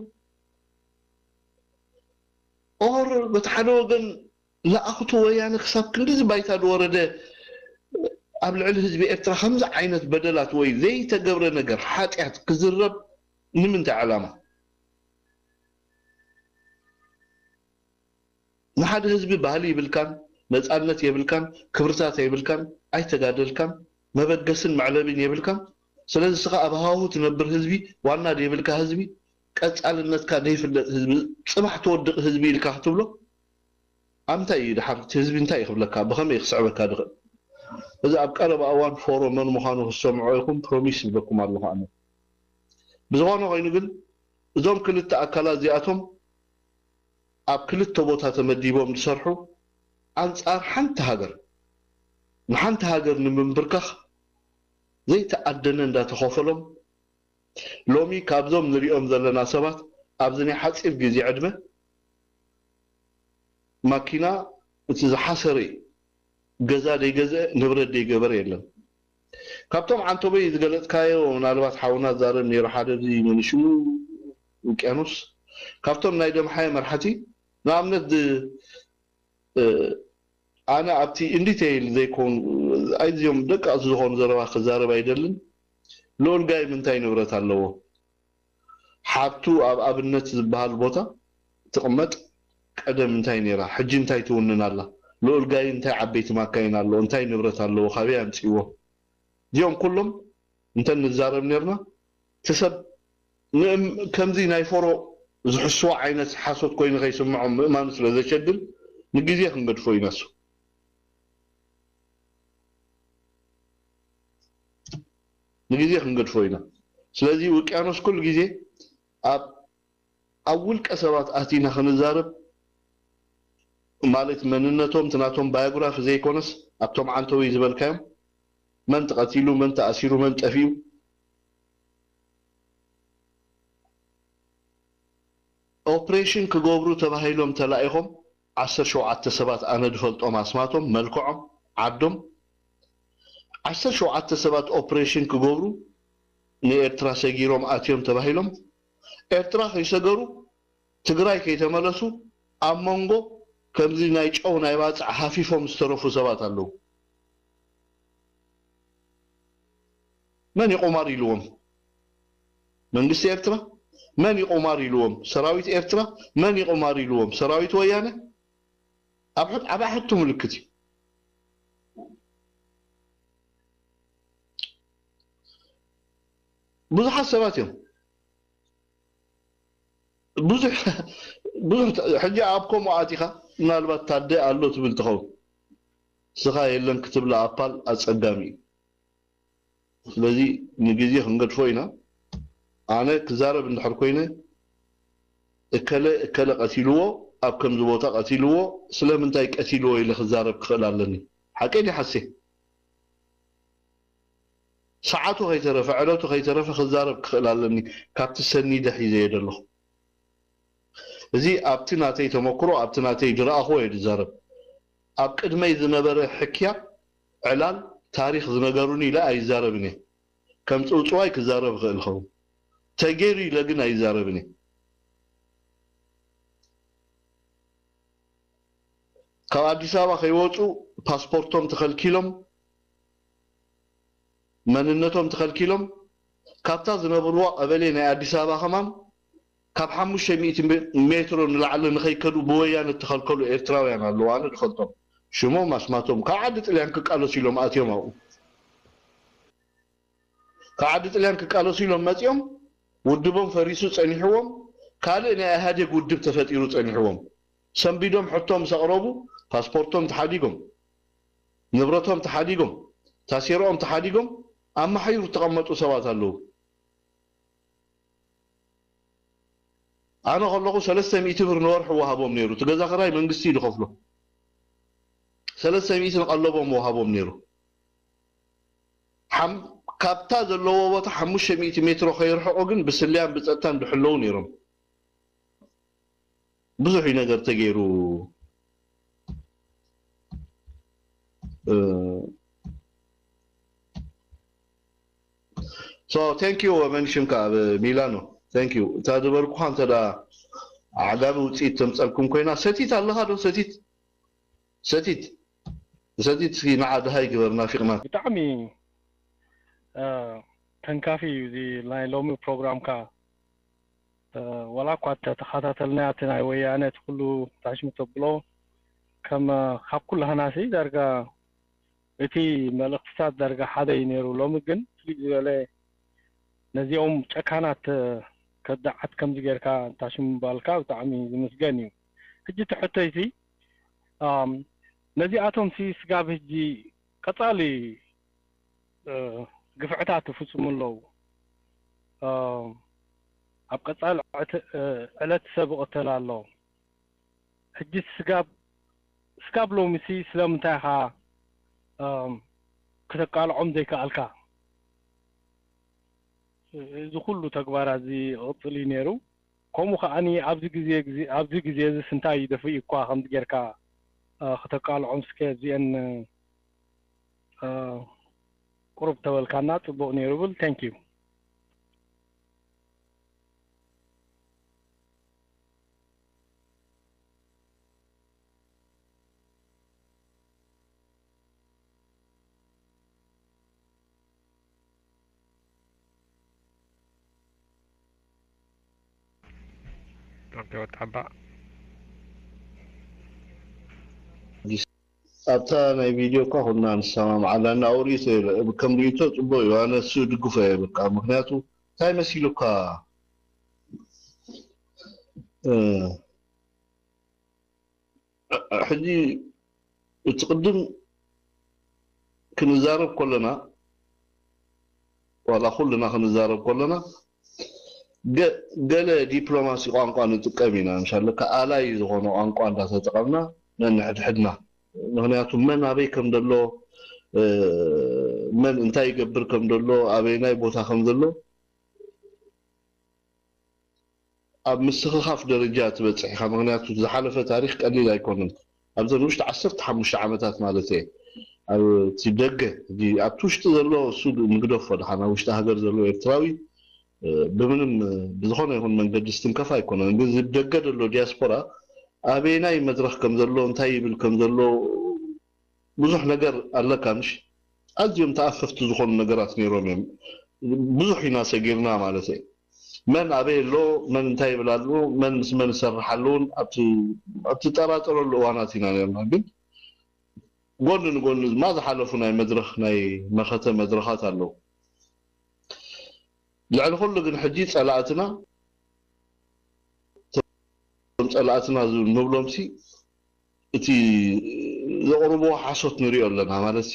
ኦር በቲ ሓደ ወገን ለኣኽቱ ወያነ ክሳብ ክንድዚ ባይታ ዝወረደ ኣብ ልዕሊ ህዝቢ ኤርትራ ከምዚ ዓይነት በደላት ወይ ዘይተገብረ ነገር ሓጢኣት ክዝረብ ንምንታይ ዕላማ ንሓደ ህዝቢ ባህሊ ይብልካን ነፃነት የብልካን ክብርታት የብልካን ኣይተጋደልካን መበገስን መዕለቢን የብልካን ስለዚ ስኻ ኣብ ሃሁ ትነብር ህዝቢ ዋና ዘይብልካ ህዝቢ ቀፃልነትካ ዘይፍለጥ ህዝቢ ፅባሕ ትወድቕ ህዝቢ ኢልካ ክትብሎ ኣንታይ እዩ ድሓር እቲ ህዝቢ እንታይ እዩ ክብለካ ብኸመይ ክስዕበካ ድኽእል እዚ ኣብ ቀረባ እዋን ፎሮ መን ምዃኑ ክትሰምዖ ኢኹም ፕሮሚስ ይብለኩም ኣለኹ ኣነ ብዝኾነ ኮይኑ ግን እዞም ክልተ ኣካላት እዚኣቶም ኣብ ክልተ ቦታ ተመዲቦም ዝሰርሑ ኣንፃር ሓንቲ ሃገር ንሓንቲ ሃገር ንምንብርካኽ ዘይተኣደነ እንዳተኸፈሎም ሎሚ ካብዞም ንሪኦም ዘለና ሰባት ኣብዚ ናይ ሓፂር ግዜ ዕድመ ማኪና እቲ ዝሓሰረ ገዛ ደይገዝአ ንብረት ደይገበረ የለን። ካብቶም ዓንቶበይ ዝገለፅካዮ ምናልባት ሓውና ዛረብ ነይሩ ሓደ እዚ መንሽሙ ውቅያኖስ ካብቶም ናይ ደምሓየ መርሓቲ ንኣብነት ኣነ ኣብቲ ኢንዲቴይል ዘይኮን ኣይዚኦም ደቃ ዝኾኑ ዘረባ ክዛረብ ኣይደልን ልኡል ጋይ ምንታይ ንብረት ኣለዎ ሓብቱ ኣብ ኣብነት ዝበሃል ቦታ ትቕመጥ ቀደም እንታይ ነይራ፣ ሕጂ እንታይ ትውንን ኣላ፣ ልኡል ጋይን እንታይ ዓበይቲ ማካይን ኣለዎ፣ እንታይ ንብረት ኣለዎ፣ ካበይ ኣምጺእዎ፣ እዚኦም ኩሎም እንተ ንዛረብ ነርና፣ እቲ ሰብ ከምዚ ናይ ፎሮ ዝሕስዎ ዓይነት ሓሶት ኮይኑ ከይስምዖም ምእማኑ ስለ ዘሸግር፣ ንግዜ ክንገድፎ ኢና። እሱ ንግዜ ክንገድፎ ኢና። ስለዚ ውቅያኖስ ኩሉ ግዜ ኣብ ኣብ ውልቀ ሰባት ኣቲና ክንዛረብ፣ ማለት መንነቶም፣ እቲ ናቶም ባዮግራፊ ዘይኮነስ፣ ኣብቶም ዓንተወይ ዝበልካዮም፣ መን ተቐቲሉ፣ መን ተኣሲሩ፣ መን ጠፊኡ፣ ኦፕሬሽን ክገብሩ ተባሂሎም ተላኢኾም ዓሰርተ ሸውዓተ ሰባት፣ ኣነ ዝፈልጦም ኣስማቶም፣ መልክዖም፣ ዓዶም፣ ዓሰርተ ሸውዓተ ሰባት ኦፕሬሽን ክገብሩ ንኤርትራ ሰጊሮም ኣትዮም ተባሂሎም፣ ኤርትራ ከይሰገሩ ትግራይ ከይተመለሱ፣ ኣብ መንጎ ከምዚ ናይ ጨው ናይ ባጽዕ ሃፊፎም ዝተረፉ ሰባት ኣለዉ። መን እዩ ቁማር ኢልዎም? መንግስቲ ኤርትራ? መን እዩ ቁማር ኢልዎም? ሰራዊት ኤርትራ? መን እዩ ቁማር ኢልዎም? ሰራዊት ወያነ? ኣብ ሕት-፣ ኣብ ሕቶ ምልክት እዩ። ብዙሓት ሰባት እዮም። ብዙሕ፣ ብዙሕ ተ-፣ ሕጂ ኣብ ከምኡ ኣቲኻ፣ ምናልባት ታደ ኣሎ ትብል ትኸውን። ንስኻ የለን ክትብላ ኣፓል ኣጸጋሚ እዩ። ስለዚ ንግዜ ክንገድፎ ኢና። ኣነ ክዛረብ እንድሕር ኮይነ፣ እከለ፣ እከለ ቀቲልዎ፣ ኣብ ከምዚ ቦታ ቀቲልዎ፣ ስለምንታይ ቀቲልዎ ኢለ ክዛረብ ክኽእል ኣለኒ። ሓቀይ ድዩ ሓሴ? ሰዓቱ ከይተረፈ፣ ዕለቱ ከይተረፈ ክዛረብ ክኽእል ኣለኒ፣ ካብቲ ሰኒደ ሒዘዮ ዘለኹ። እዚ ኣብቲ ናተይ ተመክሮ፣ ኣብቲ ናተይ ዝረኣኽዎ እየ ዝዛረብ። ኣብ ቅድመይ ዝነበረ ሕክያ፣ ዕላል፣ ታሪኽ ዝነገሩኒ ኢለ ኣይዛረብን እየ። ከም ጽውጽዋይ ክዛረብ እኽእል እኸውን። ተገይሩ ኢለ ግን ኣይዛረብን እየ። ካብ ኣዲስ ኣበባ ከይወጹ ፓስፖርቶም ተኸልኪሎም፣ መንነቶም ተኸልኪሎም፣ ካብታ ዝነብርዋ ቀበሌ ናይ ኣዲስ ኣበባ ከማን ካብ ሓሙሽተ ሚእቲ ሜ-፣ ሜትሮ ንላዕሊ ንኸይከዱ ብወያነ እተኸልከሉ ኤርትራውያን ኣለዉ። ኣነ ዝፈልጦም ሽሞም ኣስማቶም። ካብ ዓዲ ጥልያን ክቃለሱ ኢሎም ኣትዮም ኣብኡ። ካብ ዓዲ ጥልያን ክቃለሱ ኢሎም መጺኦም፣ ውድቦም ፈሪሱ ጸኒሕዎም፣ ካልእ ናይ ኢህኣዴግ ውድብ ተፈጢሩ ጸኒሕዎም። ሰንቢዶም ሕቶ ምስ ኣቕረቡ፣ ፓስፖርቶም ተሓዲጎም፣ ንብረቶም ተሓዲጎም፣ ታሴርኦም ተሓዲጎም፣ ኣብ መሓዩር እተቐመጡ ሰባት ኣለዉ። ኣነ ከለኹ ሰለስተ ሚእቲ ብር ንወርሒ ወሃቦም ነይሩ። እቲ ገዛ ክራይ መንግስቲ እዩ ዝኸፍሎ። ሰለስተ ሚእቲ ንቐለቦም ወሃቦም ነይሩ። ሓም-፣ ካብታ ዘለዎ ቦታ ሓሙሽተ ሚእቲ ሜትሮ ከይርሕቑ ግን ብስለያን ብጸጥታን ዝሕለዉ ነይሮም። ብዙሕ እዩ ነገር ተገይሩ። እ፣ so thank you፣ መን ሽምካ ኣብ ሚላኖ፣ thank you። እታ ዝበልኩኻ እንተ ደኣ ኣዕጋቢ ውጽኢት ተምጸልኩም ኮይና፣ ሰቲት ኣለኻ ዶ? ሰቲት፣ ሰቲት፣ ሰቲት፣ እስኪ ንዓ ደሃይ ግበር፣ ናፊቕና። ብጣዕሚ፣ እ፣ ተንካፊ እዩ እዚ ናይ ሎሚ ፕሮግራምካ። እ፣ ዋላ እኳ ተተኸታተልናዮ እቲ ናይ ወያነ እቲ ኩሉ ታሽሙ ተብሎ፣ ከም፣ እ፣ ካብ ኩላህናሲ ዳርጋ እቲ መልእኽትታት ዳርጋ ሓደ እዩ ነይሩ። ሎሚ ግን ፍልይ ዝበለ ነዚኦም ጨካናት ከዳዓት ከምዚ ጌርካ ታሽሙ ምባልካ ብጣዕሚ ዝምስገን እዩ። ሕጂ እቲ ሕቶይሲ፣ ኣም፣ ነዚኣቶም ሲ ስጋብ ሕጂ ቀጻሊ፣ እ፣ ግፍዕታት ይፍጽሙ ኣለዉ። ኣም፣ ኣብ ቀጻሊ ዕት-፣ እ፣ ዕለት ሰብ ይቕተል ኣሎ። ሕጂ ስጋብ፣ ስጋብ ሎሚሲ ስለምንታይ ኢኻ፣ ኣም፣ ክተቃልዖም ዘይከኣልካ? እዚ ኩሉ ተግባራት እዚ ይቕጽል እዩ ነይሩ። ከምኡ ከኣኒ ኣብዚ ግዜ፣ ግዜ፣ ኣብዚ ግዜ እዚስ እንታይ እዩ ደፊኡ እኳ ከምዚ ጌርካ፣ እ፣ ክተቃልዖም እስከ እዚአን፣ እ፣ ቁሩብ ተበልካና ጽቡቕ ነይሩ ብል። Thank you። ዶክተር ወጣባ። ኣብታ ናይ ቪድዮ እኳ ኩልና ንሰማማዕ ኣለና። ኣብኡ ርእይቶ የለ፣ ከም ርእይቶ ጽቡቕ እዩ። ኣነ እሱ እድግፎ እየ በቃ። ምኽንያቱ እንታይ መሲሉካ? እ፣ ሕጂ እቲ ቅድም ክንዛረብ ከለና፣ ዋላ ኩልና ክንዛረብ ከለና፣ ገ-፣ ገለ ዲፕሎማሲ ቋንቋ ንጥቀም ኢና። ምሻለካ ኣላይ ዝኾነ ቋንቋ እንዳተጠቐምና ነንሕድሕድና። ምኽንያቱ መን ኣበይ ከም ዘሎ፣ እ፣ መን እንታይ ይገብር ከም ዘሎ፣ ኣበይናይ ቦታ ከም ዘሎ ኣብ ምስኽኻፍ ደረጃ ትበጽሕ ኢኻ። ምኽንያቱ ዝሓለፈ ታሪኽ ቀሊል ኣይኮነን። ኣብዘን ውሽጢ ዓሰርተ ሓሙሽተ ዓመታት ማለት እየ። ኣብ እቲ ደገ፣ ሕጂ ኣብቲ ውሽጢ ዘሎ እሱ ንግደፎ ደሓን፣ ኣብ ውሽጢ ሃገር ዘሎ ኤርትራዊ፣ እ፣ ብምንም፣ እ፣ ብዝኾነ ይኹን መንገዲ ዝትንከፍ ኣይኮነን። ግን እዚ ደገ ዘሎ ዲያስፖራ ኣበየናይ መድረኽ ከም ዘሎ፣ እንታይ ይብል ከም ዘሎ፣ ብዙሕ ነገር ኣለካ ምሽ? ኣዝዮም ተኣፈፍቲ ዝኾኑ ነገራት ነይሮም እዮም። ብዙሕ ኢና ሰጊርና ማለት እየ። መን ኣበይ ኣሎ፣ መን እንታይ ይብል ኣሎ፣ መን ምስ መን ይሰርሕ ኣሎ እውን ኣብቲ፣ ኣብቲ ጠራጠረሉ እዋናት ኢና ነርና። ግን ጎኒ ንጎኒ ድማ ዝሓለፉ ናይ መድረኽ፣ ናይ መኸተ መድረኻት ኣለዉ። ልዕሊ ኩሉ ግን ሕጂ ጸላእትና፣ እቶም ጸላእትና ዝብል ንብሎምሲ እቲ ዘቕርብዎ ሓሶት ንሪኦ ኣለና። ማለትሲ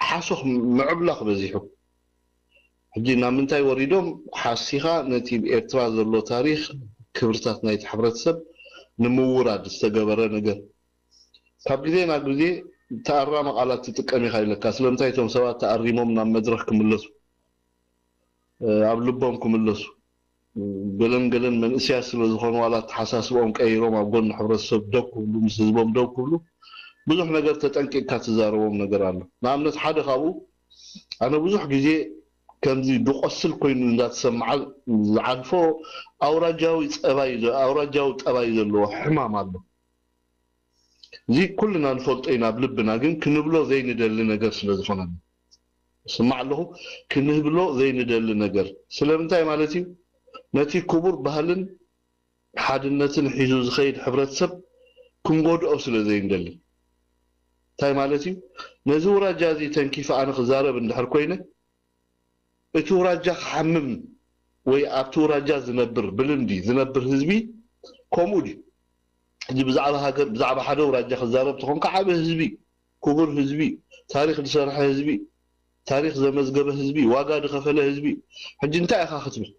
ሓሶት ምዕብላኽ በዚሑ። ሕጂ ናብ ምንታይ ወሪዶም ሓሲኻ ነቲ ብኤርትራ ዘሎ ታሪኽ፣ ክብርታት ናይቲ ሕብረተሰብ ንምውራድ ዝተገበረ ነገር። ካብ ግዜ ናብ ግዜ ተኣራሚ ቃላት ትጥቀም ኢኻ ኢለካ። ስለምንታይ እቶም ሰባት ተኣሪሞም ናብ መድረኽ ክምለሱ፣ እ፣ ኣብ ልቦም ክምለሱ? ገለን ገለን መንእሰያት ስለ ዝኾኑ ዋላ ኣተሓሳስብኦም ቀይሮም ኣብ ጎኒ ሕብረተሰብ ደው ክብሉ፣ ምስ ህዝቦም ደው ክብሉ ብዙሕ ነገር ተጠንቂቕካ ትዛረቦም ነገር ኣሎ። ንኣብነት ሓደ ካብኡ ኣነ ብዙሕ ግዜ ከምዚ ድቆስል ኮይኑ እንዳተሰማዓ ዝዓልፎ ኣውራጃዊ ጸባይ ዘ-፣ ኣውራጃዊ ጠባይ ዘለዎ ሕማም ኣሎ። እዚ ኩልና ንፈልጦ ኢና ኣብ ልብና፣ ግን ክንብሎ ዘይንደሊ ነገር ስለ ዝኾነ ስማዕ ኣለኹ፣ ክንብሎ ዘይንደሊ ነገር ስለምንታይ ማለት እዩ? ነቲ ክቡር ባህልን ሓድነትን ሒዙ ዝኸይድ ሕብረተሰብ ክንጎድኦ ስለ ዘይንደሊ። እንታይ ማለት እዩ? ነዚ ውራጃ እዚ ተንኪፈ ኣነ ክዛረብ እንድሕር ኮይነ፣ እቲ ውራጃ ክሓምም ወይ ኣብቲ ውራጃ ዝነብር ብልምዲ ዝነብር ህዝቢ ከምኡ ድዩ? ሕጂ ብዛዕባ ሃገር፣ ብዛዕባ ሓደ ውራጃ ክዛረብ ተኾንካ ዓቢ ህዝቢ፣ ክቡር ህዝቢ፣ ታሪኽ ዝሰርሐ ህዝቢ፣ ታሪኽ ዘመዝገበ ህዝቢ፣ ዋጋ ዝኸፈለ ህዝቢ፣ ሕጂ እንታይ ኢኻ ክትብል?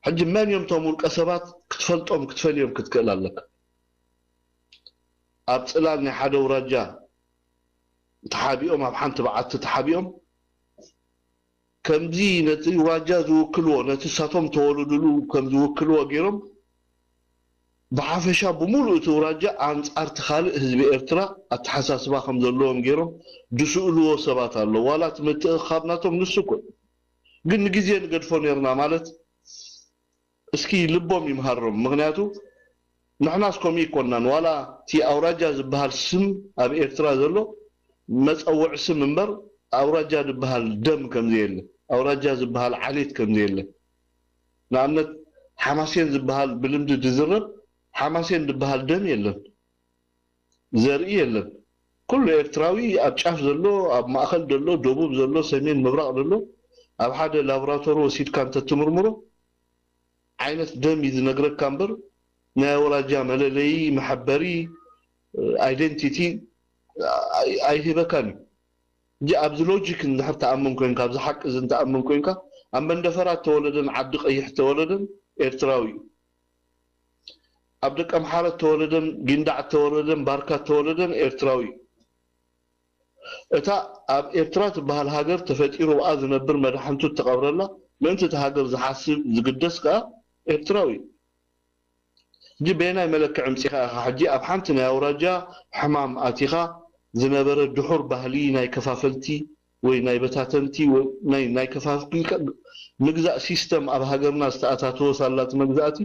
ሕጂ መን እዮም እቶም ውልቀ ሰባት ክትፈልጦም ክትፈልዮም ክትክእል ኣለካ። ኣብ ጽላል ናይ ሓደ ውራጃ ተሓቢኦም፣ ኣብ ሓንቲ በዓቲ ተሓቢኦም፣ ከምዚ ነቲ ውራጃ ዝውክልዎ፣ ነቲ እሳቶም ተወለዱሉ ከም ዝውክልዎ ገይሮም፣ ብሓፈሻ ብምሉእ እቲ ውራጃ ኣንጻር እቲ ካልእ ህዝቢ ኤርትራ ኣተሓሳስባ ከም ዘለዎም ገይሮም ዝስእልዎ ሰባት ኣለዉ። ዋላ እቲ ምትእኽኻብ ናቶም ንሱ እኮ እዩ። ግን ንግዜ ንገድፎ ነይርና ማለት፣ እስኪ ልቦም ይምሃሮም። ምኽንያቱ ንሕናስ ከምኡ ይኮናን። ዋላ እቲ ኣውራጃ ዝበሃል ስም ኣብ ኤርትራ ዘሎ መጸውዒ ስም እምበር፣ ኣውራጃ ዝበሃል ደም ከም ዘየለ፣ ኣውራጃ ዝበሃል ዓሌት ከም ዘየለ። ንኣብነት ሓማሴን ዝበሃል ብልምዲ ዝዝረብ ሓማሴን ዝበሃል ደም የለን፣ ዘርኢ የለን። ኩሉ ኤርትራዊ ኣብ ጫፍ ዘሎ፣ ኣብ ማእኸል ዘሎ፣ ደቡብ ዘሎ፣ ሰሜን ምብራቕ ዘሎ፣ ኣብ ሓደ ላቦራቶሪ ወሲድካ እንተትምርምሮ ዓይነት ደም እዩ ዝነግረካ እምበር፣ ናይ ኣውራጃ መለለዪ፣ መሐበሪ፣ ኣይደንቲቲ ኣይ-፣ ኣይህበካን እዩ። ሕጂ ኣብዚ ሎጂክ እንድሕር ትኣምን ኮይንካ፣ ኣብዚ ሓቂ እዚ እንትኣምን ኮይንካ፣ ኣብ መንደፈራ እተወለደን ዓዲ ቀይሕ እተወለደን ኤርትራዊ እዩ። ኣብ ደቀምሓረ እተወለደን ጊንዳዕ እተወለደን ባርካ እተወለደን ኤርትራዊ እዩ። እታ ኣብ ኤርትራ ትበሃል ሃገር ተፈጢሩ ኣብኣ ዝነብር መዳሕንቱ እተቐብረላ፣ ምእንቲ እታ ሃገር ዝሓስብ ዝግደስ ከኣ ኤርትራዊ እዩ። ሕጂ በየናይ መለክዒ ኣምጺኻ ኢኻ ሕጂ ኣብ ሓንቲ ናይ ኣውራጃ ሕማም ኣቲኻ ዝነበረ ድሑር ባህሊ ናይ ከፋፈልቲ ወይ ናይ በታተንቲ ወይ ናይ፣ ናይ ከፋፍልካ ምግዛእ ሲስተም ኣብ ሃገርና ዝተኣታተወ ሳላ እቲ መግዛእቲ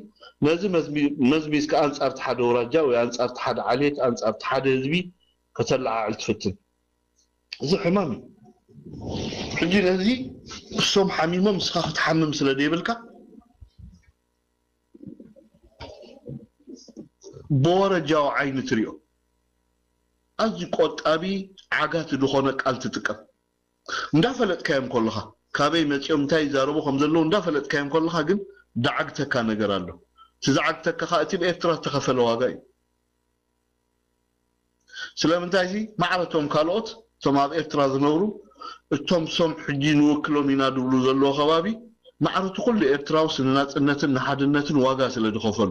ነዚ መዝሚ-፣ መዝሚዝካ ኣንጻር እቲ ሓደ ኣውራጃ ወይ ኣንጻር እቲ ሓደ ዓሌት ኣንጻር እቲ ሓደ ህዝቢ ከተለዓዕል ትፍትን። እዚ ሕማም እዩ። ሕጂ ነዚ እሶም ሓሚሞም ንስኻ ክትሓምም ስለ ዘይብልካ ብወረጃዊ ዓይኒ ትሪኦ። ኣዝዩ ቆጣቢ፣ ዓጋቲ ዝኾነ ቃል ትጥቀም። እንዳፈለጥካዮም ከለኻ፣ ካበይ መጺኦም እንታይ ይዛረቡ ከም ዘለዉ እንዳፈለጥካዮም ከለኻ ግን፣ ደዓግተካ ነገር ኣሎ። እቲ ዝዓግተካ ኸኣ እቲ ብኤርትራ ዝተኸፈለ ዋጋ እዩ። ስለምንታይ እዚ ማዕረቶም ካልኦት፣ እቶም ኣብ ኤርትራ ዝነብሩ፣ እቶም ሶም ሕጂ ንውክሎም ኢና ድብሉ ዘለዎ ከባቢ፣ ማዕረቱ ኩሉ ኤርትራውስ ንናጽነትን ንሓድነትን ዋጋ ስለ ዝኸፈሉ።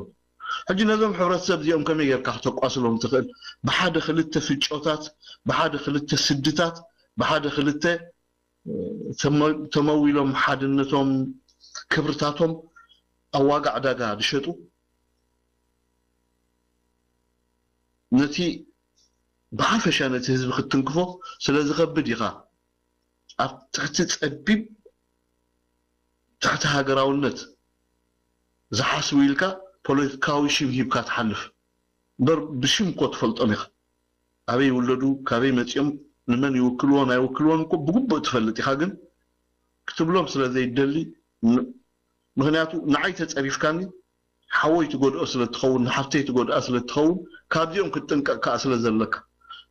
ሕጂ ነዞም ሕብረተሰብ እዚኦም ከመይ ጌርካ ክተቋስሎም ትኽእል? ብሓደ ክልተ ፍጮታት፣ ብሓደ ክልተ ስድታት፣ ብሓደ ክልተ ተመ-፣ ተመዊሎም ሓድነቶም፣ ክብርታቶም ኣብ ዋጋ ዕዳጋ ዝሸጡ፣ ነቲ ብሓፈሻ ነቲ ህዝቢ ክትትንክፎ ስለ ዝኸብድ ኢኻ ኣብ ትሕቲ ጸቢብ ትሕቲ ሃገራውነት ዝሓስቡ ኢልካ ፖለቲካዊ ሽም ሂብካ ትሓልፍ። እምበር ብሽም እኮ ትፈልጦም ኢኻ። ኣበይ ይውለዱ፣ ካበይ መጺኦም፣ ንመን ይውክልዎ፣ ናይ ውክልዎን እኮ ብግቡእ ትፈልጥ ኢኻ። ግን ክትብሎም ስለ ዘይደሊ፣ ም-፣ ምኽንያቱ ንዓይ ተጸሪፍካኒ ሓወይ ትጎድኦ ስለ ትኸውን፣ ንሓፍተይ ትጎድኣ ስለ ትኸውን፣ ካብዚኦም ክትጥንቀቕ ከኣ ስለ ዘለካ፣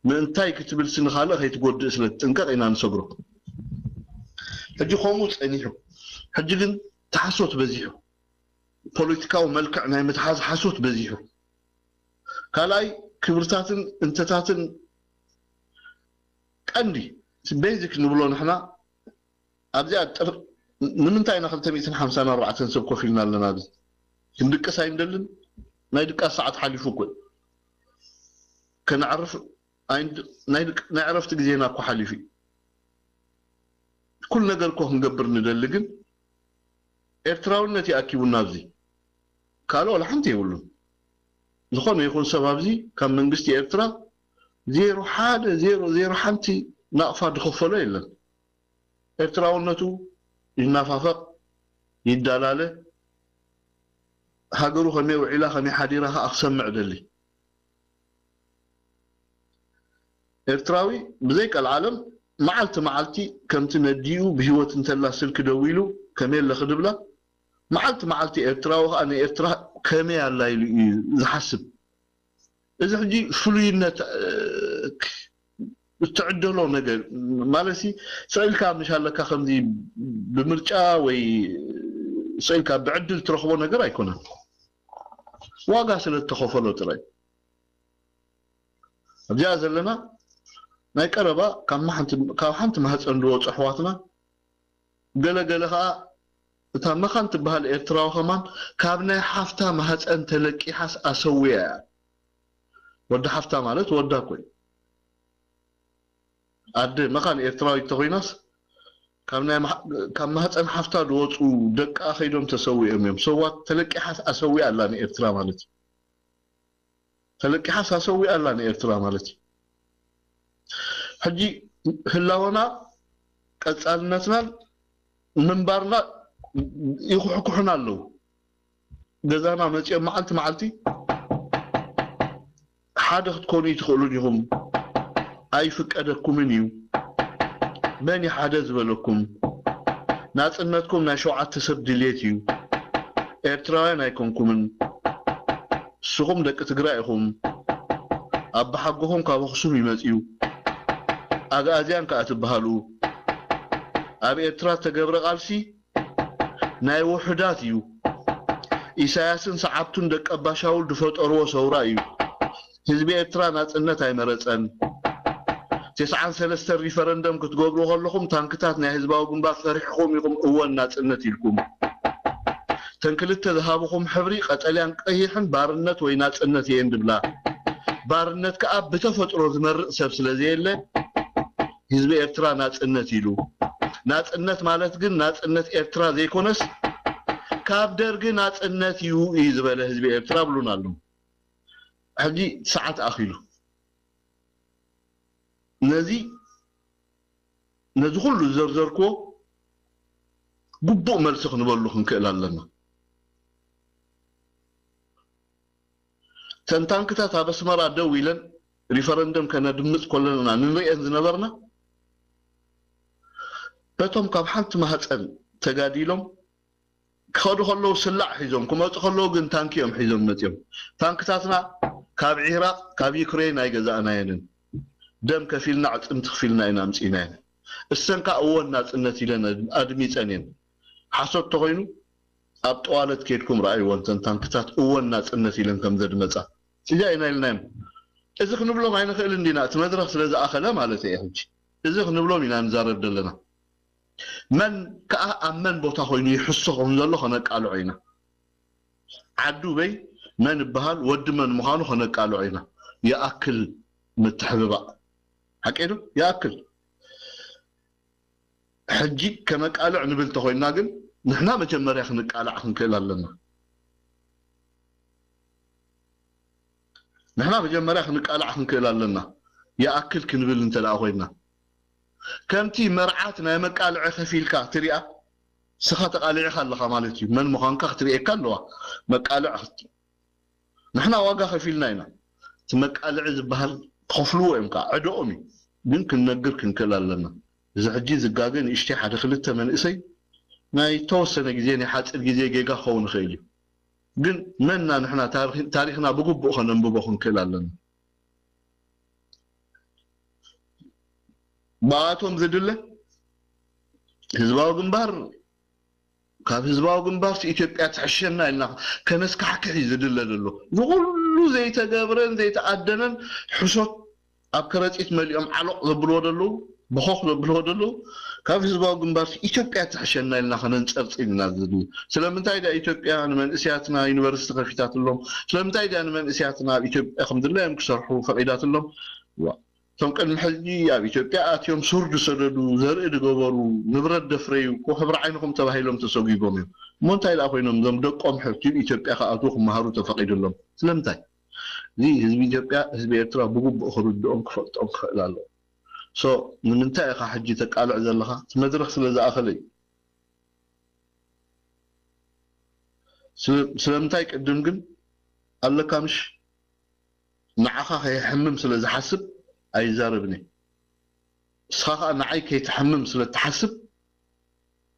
ምእንታይ ክትብልሲ ንኻልእ ከይትጎድእ ስለ ትጥንቀቕ ኢና ንሰግሮ። ሕጂ ከምኡ ጸኒሑ። ሕጂ ግን እቲ ሓሶት በዚሑ። ፖለቲካዊ መልክዕ ናይ ምትሓዝ ሓሶት በዚሑ። ካልኣይ፣ ክብርታትን እንተታትን ቀንዲ፣ እቲ ቤዚክ ንብሎ ንሕና ኣብዚኣ ጥር-፣ ንምንታይ ኢና ክልተ ሚእትን ሓምሳን ኣርባዕተን ሰብ ኮፍ ኢልና ኣለና? ኣብዚ ክንድቅስ ኣይንደልን? ናይ ድቃስ ሰዓት ሓሊፉ እኮ እዩ። ከነዕርፍ ኣይንድ-፣ ናይ ድቅ-፣ ናይ ዕረፍቲ ግዜና እኮ ሓሊፉ እዩ። ኩሉ ነገር እኮ ክንገብር ንደሊ፣ ግን ኤርትራውነት እዩ ኣኪቡና ኣብዚ። ካልእ ዋላ ሓንቲ የብሉን። ዝኾነ ይኹን ሰብ ኣብዚ ካብ መንግስቲ ኤርትራ ዜሮ ሓደ ዜሮ ዜሮ ሓንቲ ናቕፋ ዝኸፈሎ የለን። ኤርትራውነቱ ይናፋፈቕ፣ ይዳላለ፣ ሃገሩ ከመይ ውዒላ ከመይ ሓዲራ ከኣ ክሰምዕ ደሊ። ኤርትራዊ ብዘይ ቀልዓለም መዓልቲ መዓልቲ ከምቲ ነዲኡ ብህይወት እንተላ ስልኪ ደዊሉ ከመይ ኣለኺ ድብላ፣ መዓልቲ መዓልቲ ኤርትራዊ ከኣ ንኤርትራ ከመይ ኣላ ኢሉ እዩ ዝሓስብ። እዚ ሕጂ ፍሉይነት፣ እ፣ እትዕደሎ ነገር ማለትሲ፣ ስቕ ኢልካ ምሽ ኣለካ ከምዚ ብምርጫ ወይ ስቕ ኢልካ ብዕድል ትረኽቦ ነገር ኣይኮነን። ዋጋ ስለ እተኸፈሎ ጥራይ። ኣብዚኣ ዘለና ናይ ቀረባ ካብ ማሓንቲ-፣ ካብ ሓንቲ ማህፀን ዝወፁ ኣሕዋትና፣ ገለ ገለ ከዓ እታ መኻን ትበሃል ኤርትራዊ ከማን ካብ ናይ ሓፍታ ማህፀን ተለቂሓስ ኣሰዊያ እያ። ወዲ ሓፍታ ማለት ወዳ እኮ እዩ። ኣደ መኻን ኤርትራዊት ተኾይናስ ካብ ናይ ማሕ-፣ ካብ ማህፀን ሓፍታ ዝወፁ ደቃ ከይዶም ተሰዊኦም እዮም። ሰዋት ተለቂሓስ ኣሰዊያ ኣላ ንኤርትራ ማለት እዩ። ተለቂሓስ ኣሰዊኣ ኣላ ንኤርትራ ማለት እዩ። ሕጂ ህላወና ቀጻልነትናን ምንባርና ይኩሕኩሑና ኣለዉ። ገዛና መጺኦም መዓልቲ መዓልቲ ሓደ ክትኮኑ ኣይትኽእሉን ኢኹም፣ ኣይፍቀደኩምን እዩ። መን እዩ ሓደ ዝበለኩም? ናጽነትኩም ናይ ሸውዓተ ሰብ ድልየት እዩ። ኤርትራውያን ኣይኮንኩምን። ንስኹም ደቂ ትግራይ ኢኹም። ኣባሓጎኹም ካብ ኣኽሱም ይመጽዩ። ኣግኣዝያን ከኣ ትበሃሉ። ኣብ ኤርትራ ዝተገብረ ቃልሲ ናይ ውሑዳት እዩ። ኢሳያስን ሰዓብቱን ደቂ ኣባሻውል ዝፈጠርዎ ሰውራ እዩ። ህዝቢ ኤርትራ ናጽነት ኣይመረጸን። ተስዓን ሰለስተን ሪፈረንደም ክትገብሩ ከለኹም ታንክታት ናይ ህዝባዊ ግንባር ፈሪሕኹም ኢኹም እወን ናጽነት ኢልኩም። ተን ክልተ ዝሃብኹም ሕብሪ ቀጠልያን ቀይሕን ባርነት ወይ ናጽነት እየን ዝብላ። ባርነት ከኣ ብተፈጥሮ ዝመርጽ ሰብ ስለ ዘየለ ህዝቢ ኤርትራ ናጽነት ኢሉ። ናጽነት ማለት ግን ናጽነት ኤርትራ ዘይኮነስ ካብ ደርጊ ናጽነት እዩ እዩ ዝበለ ህዝቢ ኤርትራ ብሉና ኣለዉ። ሕጂ ሰዓት ኣኺሉ። ነዚ፣ ነዚ ኩሉ ዝዘርዘርክዎ ግቡእ መልሲ ክንበሉ ክንክእል ኣለና። ተን ታንክታት ኣብ ኣስመራ ደው ኢለን ሪፈረንደም ከነድምጽ ከለና ንሪኤን ዝነበርና፣ በቶም ካብ ሓንቲ ማህጸን ተጋዲሎም ክኸዱ ከለዉ ስላዕ ሒዞም፣ ክመጹ ከለዉ ግን ታንኪ እዮም ሒዞም መጺኦም። ታንክታትና ካብ ዒራቕ ካብ ዩክሬን ኣይገዛእናየንን። ደም ከፊልና፣ ዕፅምቲ ክፊልና ኢና ኣምፂእናየን። እሰን ከዓ እወን ናፅነት ኢለን ኣድሚፀን እየን። ሓሶት ተኮይኑ ኣብ ጠዋለት ከይድኩም ረኣይወን፣ ተን ታንክታት እወን ናፅነት ኢለን ከም ዘድመፃ። እዚኣ ኢና ኢልናዮም። እዚ ክንብሎም ኣይንኽእል እንዲና፣ እቲ መድረኽ ስለ ዝኣኸለ ማለት እየ። ሕጂ እዚ ክንብሎም ኢና ንዛረብ ዘለና። መን ከዓ ኣብ መን ቦታ ኮይኑ ይሕሶ ከም ዘሎ ከነቃልዖ ኢና። ዓዱ በይ መን ይበሃል፣ ወዲ መን ምዃኑ ከነቃልዖ ኢና። ይኣክል ምትሕብባእ። ሓቂ ዶ? ይኣክል። ሕጂ ከነቃልዕ ንብል ተኮይና ግን ንሕና መጀመርያ ክንቃላዕ ክንክእል ኣለና። ንሕና መጀመርያ ክንቃላዕ ክንክእል ኣለና። ይኣክል ክንብል እንተ ደኣ ኮይና፣ ከምቲ መርዓት ናይ መቃልዒ ከፊልካ ትሪኣ፣ ስኻ ተቃሊዕካ ኣለኻ ማለት እዩ። መን ምዃንካ ክትርእየካ ኣለዋ። መቃልዕ ንሕና ዋጋ ከፊልና ኢና። እቲ መቃልዒ ዝበሃል ክኸፍልዎ እዮም ከዓ፣ ዕደኦም እዩ። ግን ክንነግር ክንክእል ኣለና። እዚ ሕጂ ዝጋገ ንእሽተይ ሓደ ክልተ መንእሰይ ናይ ተወሰነ ግዜ፣ ናይ ሓፂር ግዜ ጌጋ ክኸውን ይኽእል እዩ። ግን መና ንሕና ታሪኽ-፣ ታሪኽና ብግቡእ ከነንብቦ ክንክእል ኣለና። ብኣቶም ዝድለ ህዝባዊ ግንባር፣ ካብ ህዝባዊ ግንባር ኢትዮጵያ ትሕሸና ኢልና ከነስካሕክሕ እዩ ዝድለ ዘሎ። ዝኩሉ ዘይተገብረን ዘይተኣደነን ሕሶት ኣብ ከረፂት መሊኦም ዓሎቕ ዘብልዎ ዘለዉ፣ በኾኽ ዘብልዎ ዘለዉ፣ ካብ ህዝባዊ ግንባር ኢትዮጵያ ትሕሸና ኢልና ከነንፀርፅር ኢና ዝድለ። ስለምንታይ ድኣ ኢትዮጵያ ንመንእስያትና ዩኒቨርሲቲ ከፊታትሎም? ስለምንታይ ድኣ ንመንእስያትና ኣብ ኢትዮጵያ ከም ድላዮም ክሰርሑ ፈቒዳትሎም? ዋ፣ እቶም ቅድሚ ሕጂ ኣብ ኢትዮጵያ ኣትዮም ሱር ዝሰደዱ፣ ዘርኢ ዝገበሩ፣ ንብረት ዘፍረዩ እኮ ሕብሪ ዓይንኹም ተባሂሎም ተሰጒጎም እዮም። እሞ እንታይ ደኣ ኮይኖም እዞም ደቆም ሕጂ ኢትዮጵያ ክኣትዉ ክመሃሩ ተፈቒዱሎም? ስለምንታይ? እዚ ህዝቢ ኢትዮጵያ፣ ህዝቢ ኤርትራ ብግቡእ ክርድኦም ክፈልጦም ክኽእል ኣለዎ። ሶ ንምንታይ ኢኻ ሕጂ ተቃልዕ ዘለኻ? እቲ መድረኽ ስለ ዝኣኸለ እዩ። ስለ-፣ ስለምንታይ ቅድም ግን ኣለካ ምሽ ንዓኻ ከየሕምም ስለ ዝሓስብ ኣይዛረብን እየ። ንስኻ ኸኣ ንዓይ ከይትሓምም ስለ እትሓስብ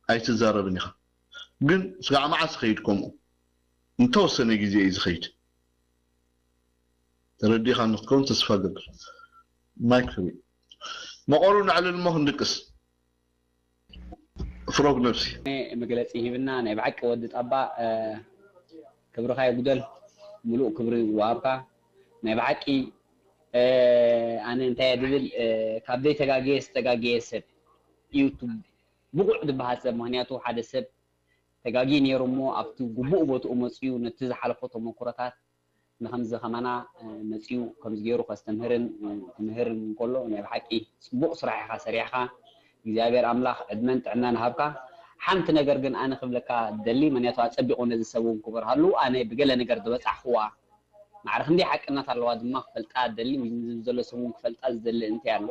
ኣይትዛረብን ኢኻ። ግን ስጋዕ መዓስ ይኸይድ ከምኡ? እንተወሰነ ግዜ እዩ ዝኸይድ። ተረዲእኻ ንክትከውን ተስፋ ገብር። ማይክ ፍሪ። መቐሩ ንዕልል እሞ ክንድቅስ። ፍሮግ ነብሲ። መግለፂ ሂብና። ናይ ብሓቂ ወዲ ጣባ፣ እ፣ ክብርኻ ይጉደል፣ ሙሉእ ክብሪ ይወሃብካ። ናይ ብሓቂ፣ እ፣ ኣነ እንታይ እየ ዝብል፣ እ፣ ካብ ዘይተጋገየ ዝተጋገየ ሰብ እዩ እቲ ብቑዕ ዝበሃል ሰብ። ምኽንያቱ ሓደ ሰብ ተጋጊ ነይሩ እሞ ኣብቲ ግቡእ ቦትኡ መፅዩ ነቲ ዝሓለፎ ተመኩሮታት ንኸምዚ ከማና፣ እ፣ መፅዩ ከምዚ ገይሩ ከስተምህርን፣ እ፣ ክምህርን እንከሎ ናይ ብሓቂ ፅቡቕ ስራሕ ኢኻ ሰሪሕኻ። እግዚኣብሔር ኣምላኽ ዕድመን ጥዕናን ሃብካ። ሓንቲ ነገር ግን ኣነ ክብለካ ደሊ፣ ምኽንያቱ ኣጸቢቑ ነዚ ሰብ እውን ክበርሃሉ፣ ኣነ ብገለ ነገር ዝበጻሕኽዋ ማዕረ ክንደይ ሓቅነት ኣለዋ ድማ ክፈልጣ ደሊ፣ ወይ ዝብል ዘሎ ሰብ እውን ክፈልጣ ዝደሊ እንታይ ኣሎ።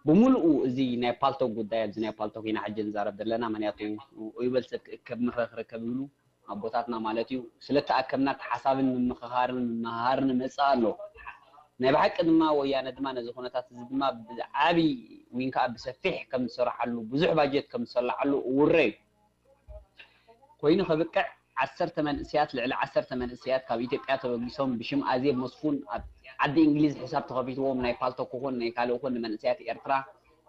ብምሉኡ እዚ ናይ ፓልቶክ ጉዳይ፣ ኣብዚ ናይ ፓልቶክ ኢና ሕጂ ንዛረብ ዘለና፣ ምኽንያቱ ይበል ሰብ ክእከብ፣ ምኽሪ ክርከብ ይብሉ ኣቦታትና ማለት እዩ። ስለተኣከብና ተሓሳብን ምምኽኻርን ምምሃሃርን ይመጽእ ኣሎ። ናይ ብሓቂ ድማ ወያነ ድማ ነዚ ኩነታት እዚ ድማ ብዓቢ ወይን ከዓ ብሰፊሕ ከም ዝሰራሓሉ፣ ብዙሕ ባጀት ከም ዝሰላዓሉ እውረ እዩ። ኮይኑ ከብቅዕ ዓሰርተ መንእሰያት፣ ልዕሊ ዓሰርተ መንእሰያት ካብ ኢትዮጵያ ተበጊሶም ብሽም ኣዜብ መስፉን ኣብ ዓዲ እንግሊዝ ሕሳብ ተኸፊትዎም ናይ ፓልቶክ ይኹን ናይ ካልእ ይኹን ንመንእሰያት ኤርትራ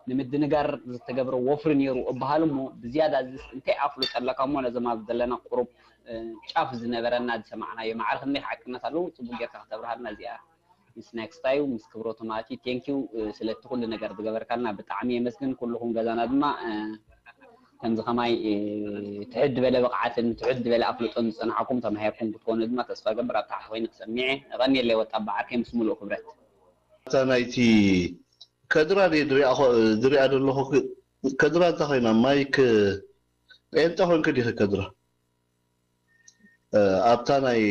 ንምድንጋር ዝተገብረ ወፍሪ ነይሩ እበሃል እሞ ብዝያዳ እዚስ እንታይ ኣፍልጦ ኣለካ እሞ ነዞም ኣብ ዘለና ቁሩብ እ፣ ጫፍ ዝነበረና ዝሰማዕናዮ ማዕረ ክንደይ ሓቅነት ኣለዎ ጽቡቅ ጌርካ ከተብርሃልና እዚኣ ምስ ናይ ክስታዩ ምስ ክብረቱ ማለት እዩ። Thank you፣ እ፣ ስለቲ ኩሉ ነገር ዝገበርካልና ብጣዕሚ የመስግን። ኩልኹም ገዛና ድማ፣ እ፣ ከምዚ ከማይ፣ እ፣ ትሕት ዝበለ ብቕዓትን ትሕት ዝበለ ኣፍልጦን ዝጸናሕኩም ተማሂርኩም ክትኮኑ ድማ ተስፋ ገብር። ኣብ ታሕቲ ኮይነ ክሰምዕ እየ። የቐንየለይ ወጣ በዓርከይ ምስ ሙሉእ ክብረት። እታ ናይቲ ከድራ ድየ ዝሪኣ ኮ-፣ ዝሪኣ ዘለኹ ክ-፣ ከድራ እንታይ ኮይና? ማይክ ጴንጠ ኮንክ ዲኺ ከድራ? እ፣ ኣብታ ናይ፣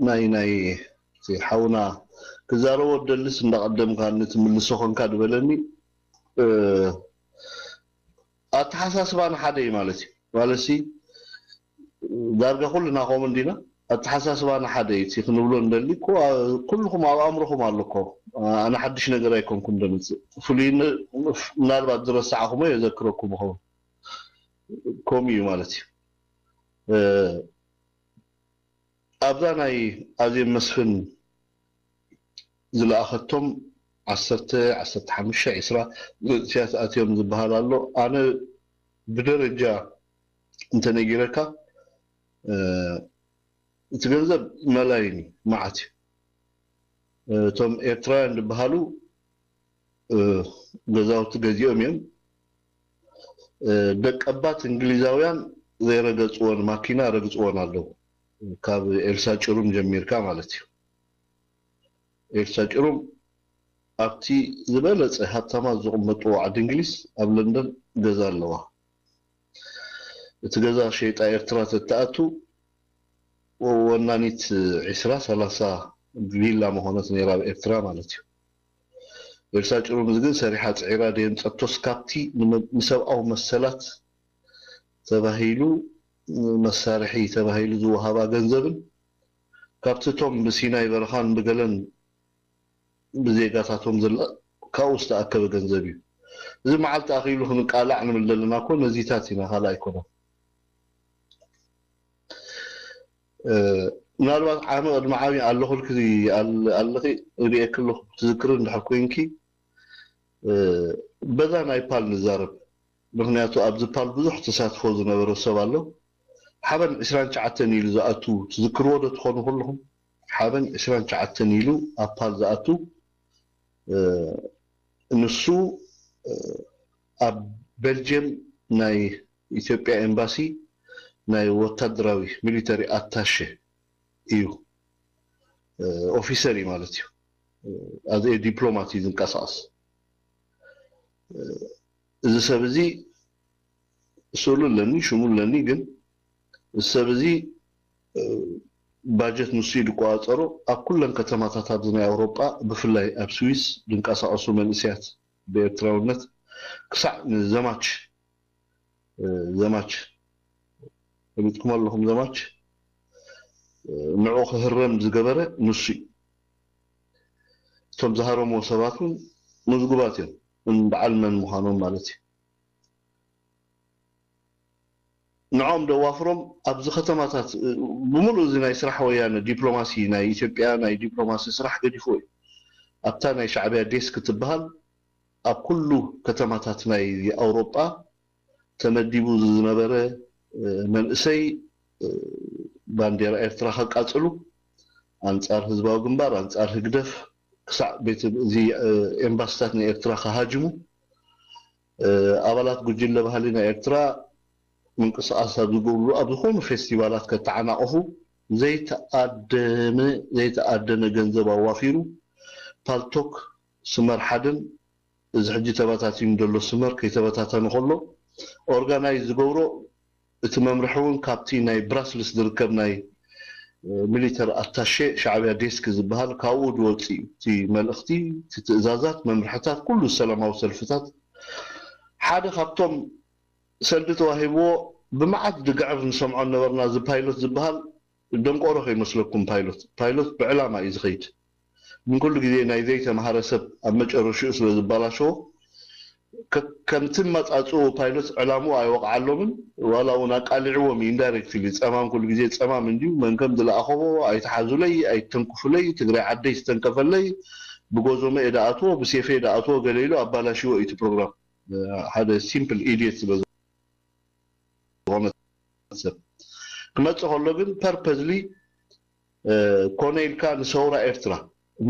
ናይ፣ ናይ፣ እቲ ሓውና ክዛረቦ ደልስ እንዳቐደምካኒ ትምልሶ ኮንካ ዝበለኒ፣ እ፣ ኣተሓሳስባና ሓደ እዩ ማለት እዩ። ማለትሲ ዳርጋ ኩልና ከምኡ እንዲና፣ ኣተሓሳስባና ሓደ እዩ። እቲ ክንብሎ እንደሊ እኮ፣ አ-፣ ኩልኹም ኣብ ኣእምሮኹም ኣሎ እኮ። ኣነ ሓድሽ ነገር ኣይኮንኩን ደምጽእ። ፍሉይ ን-፣ ምናልባት ዝረሳዕኹሞ የዘክረኩም ይኸውን። ከምኡ እዩ ማለት እዩ። ኣብዛ ናይ ኣዜብ መስፍን ዝለኣኸቶም ዓሰርተ ዓሰርተ ሓሙሽተ ዒስራ መንእሰያት ኣትዮም ዝበሃል ኣሎ። ኣነ ብደረጃ እንተነጊረካ እቲ ገንዘብ መላይን እዩ፣ መዓት እዩ። እቶም ኤርትራውያን ዝበሃሉ ገዛውቲ ገዚኦም እዮም። ደቀባት እንግሊዛውያን ዘይረገፅወን ማኪና ረግፅወን ኣለዉ። ካብ ኤልሳ ጭሩም ጀሚርካ ማለት እዩ። ኤልሳ ጭሩም ኣብቲ ዝበለፀ ሃብታማት ዝቕመጥዎ ዓዲ እንግሊዝ ኣብ ለንደን ገዛ ኣለዋ። እቲ ገዛ ሸይጣ ኤርትራ ተተኣቱ ወናኒት ዒስራ ሰላሳ ቪላ መኾነት ነይራ ኣብ ኤርትራ ማለት እዩ። ኤልሳ ጭሩም ግን ሰሪሓ ፅዒራ ደየምፀቶስ ካብቲ ንሰብኣዊ መሰላት ተባሂሉ መሳርሒ ተባሂሉ ዝወሃባ ገንዘብን ካብቲ እቶም ብሲናይ በረኻን ብገለን ብዜጋታቶም ዝላ ካብኡ ዝተኣከበ ገንዘብ እዩ። እዚ መዓልቲ ኣኺሉ ክንቃላዕ ንብል ዘለና እኮ ነዚታት ኢና፣ ካልእ ኣይኮነን። ምናልባት ዓሚ ቅድሚ ዓሚ ኣለኹልኪ ኣለኺ ርእየኪ ኣለኹ ትዝክሪ እንድሕር ኮይንኪ በዛ ናይ ፓል ንዛረብ። ምኽንያቱ ኣብዚ ፓል ብዙሕ ተሳትፎ ዝነበሮ ሰብ ኣሎ። ሓበን ዕስራን ትሽዓተን ኢሉ ዝኣቱ ትዝክርዎ ዶ ትኾኑ ኩልኹም? ሓበን ዕስራን ትሽዓተን ኢሉ ኣብ ፓል ዝኣቱ ንሱ ኣብ ቤልጅየም ናይ ኢትዮጵያ ኤምባሲ ናይ ወታደራዊ ሚሊተሪ ኣታሸ እዩ። ኦፊሰር እዩ ማለት እዩ። ኣዘ ዲፕሎማት እዩ ዝንቀሳቐስ። እዚ ሰብ እዚ ስእሉ ኣለኒ፣ ሽሙ ኣለኒ፣ ግን እዚ ሰብ እዚ ባጀት ንሱ እዩ ዝቆፃፀሮ። ኣብ ኩለን ከተማታት ኣብዚ ናይ ኣውሮጳ ብፍላይ ኣብ ስዊስ ዝንቀሳቐሱ መንእሰያት ብኤርትራውነት ክሳዕ ንዘማች ዘማች ፈሊጥኩም ኣለኹም። ዘማች ንዑ ክህረም ዝገበረ ንሱ እዩ። እቶም ዝሃረምዎ ሰባት እውን ምዝጉባት እዮም፣ በዓል መን ምዃኖም ማለት እዩ። ንዖም ደዋፍሮም ኣብዚ ከተማታት ብምሉእ እዚ ናይ ስራሕ ወያነ ዲፕሎማሲ ናይ ኢትዮጵያ ናይ ዲፕሎማሲ ስራሕ ገዲፎ እዩ። ኣብታ ናይ ሻዕቢያ ዴስክ ትበሃል ኣብ ኩሉ ከተማታት ናይ ኣውሮጳ ተመዲቡ ዝነበረ መንእሰይ ባንዴራ ኤርትራ ከቃጽሉ ኣንጻር ህዝባዊ ግንባር ኣንጻር ህግደፍ ክሳዕ ቤት እዚ ኤምባስታት ናይ ኤርትራ ከሃጅሙ ኣባላት ጉጅለ ባህሊ ናይ ኤርትራ ምንቅስቃስ ኣብ ዝገብሩ ኣብ ዝኾኑ ፌስቲቫላት ከተዓናቕፉ ዘይተኣደነ ዘይተኣደነ ገንዘብ ኣዋፊሩ ፓልቶክ ስመር ሓደን እዚ ሕጂ ተበታቲኑ ዘሎ ስመር ከይተበታተነ ከሎ ኦርጋናይዝ ዝገብሮ እቲ መምርሒ እውን ካብቲ ናይ ብራስልስ ዝርከብ ናይ ሚሊተር ኣታሼ ሻዕብያ ዴስክ ዝበሃል ካብኡ ዝወፅእ እዩ። እቲ መልእኽቲ፣ እቲ ትእዛዛት፣ መምርሕታት ኩሉ ሰላማዊ ሰልፍታት ሓደ ካብቶም ሰልዲ ተዋሂብዎ ብመዓት ድግዕር ንሰምዖ ነበርና። እዚ ፓይሎት ዝበሃል ደንቆሮ ከይመስለኩም ፓይሎት ፓይሎት ብዕላማ እዩ ዝኸይድ። ግን ኩሉ ግዜ ናይ ዘይተምሃረ ሰብ ኣብ መጨረሽኡ ስለ ዝበላሸዎ ከምቲ መጻጽኡ ፓይሎት ዕላምኡ ኣይወቕዓሎምን ዋላ እውን ኣቃሊዕዎም እዩ ኢንዳይሬክትሊ ጸማም ኩሉ ግዜ ጸማም እንድዩ መን ከም ዝለኣኸዎ ኣይትሓዙለይ ኣይትተንክፉለይ ትግራይ ዓደይ ዝተንከፈለይ ብጎዞመ እየ ደኣትዎ ብሴፈ እየ ደኣትዎ ገለ ኢሉ ኣባላሽዎ እዩ እቲ ፕሮግራም ሓደ ሲምፕል ኢድየት ስለ ዝኾነ ሰብ ክመፅእ ከሎ ግን ፐርፐዝሊ ኮነ ኢልካ ንሰውራ ኤርትራ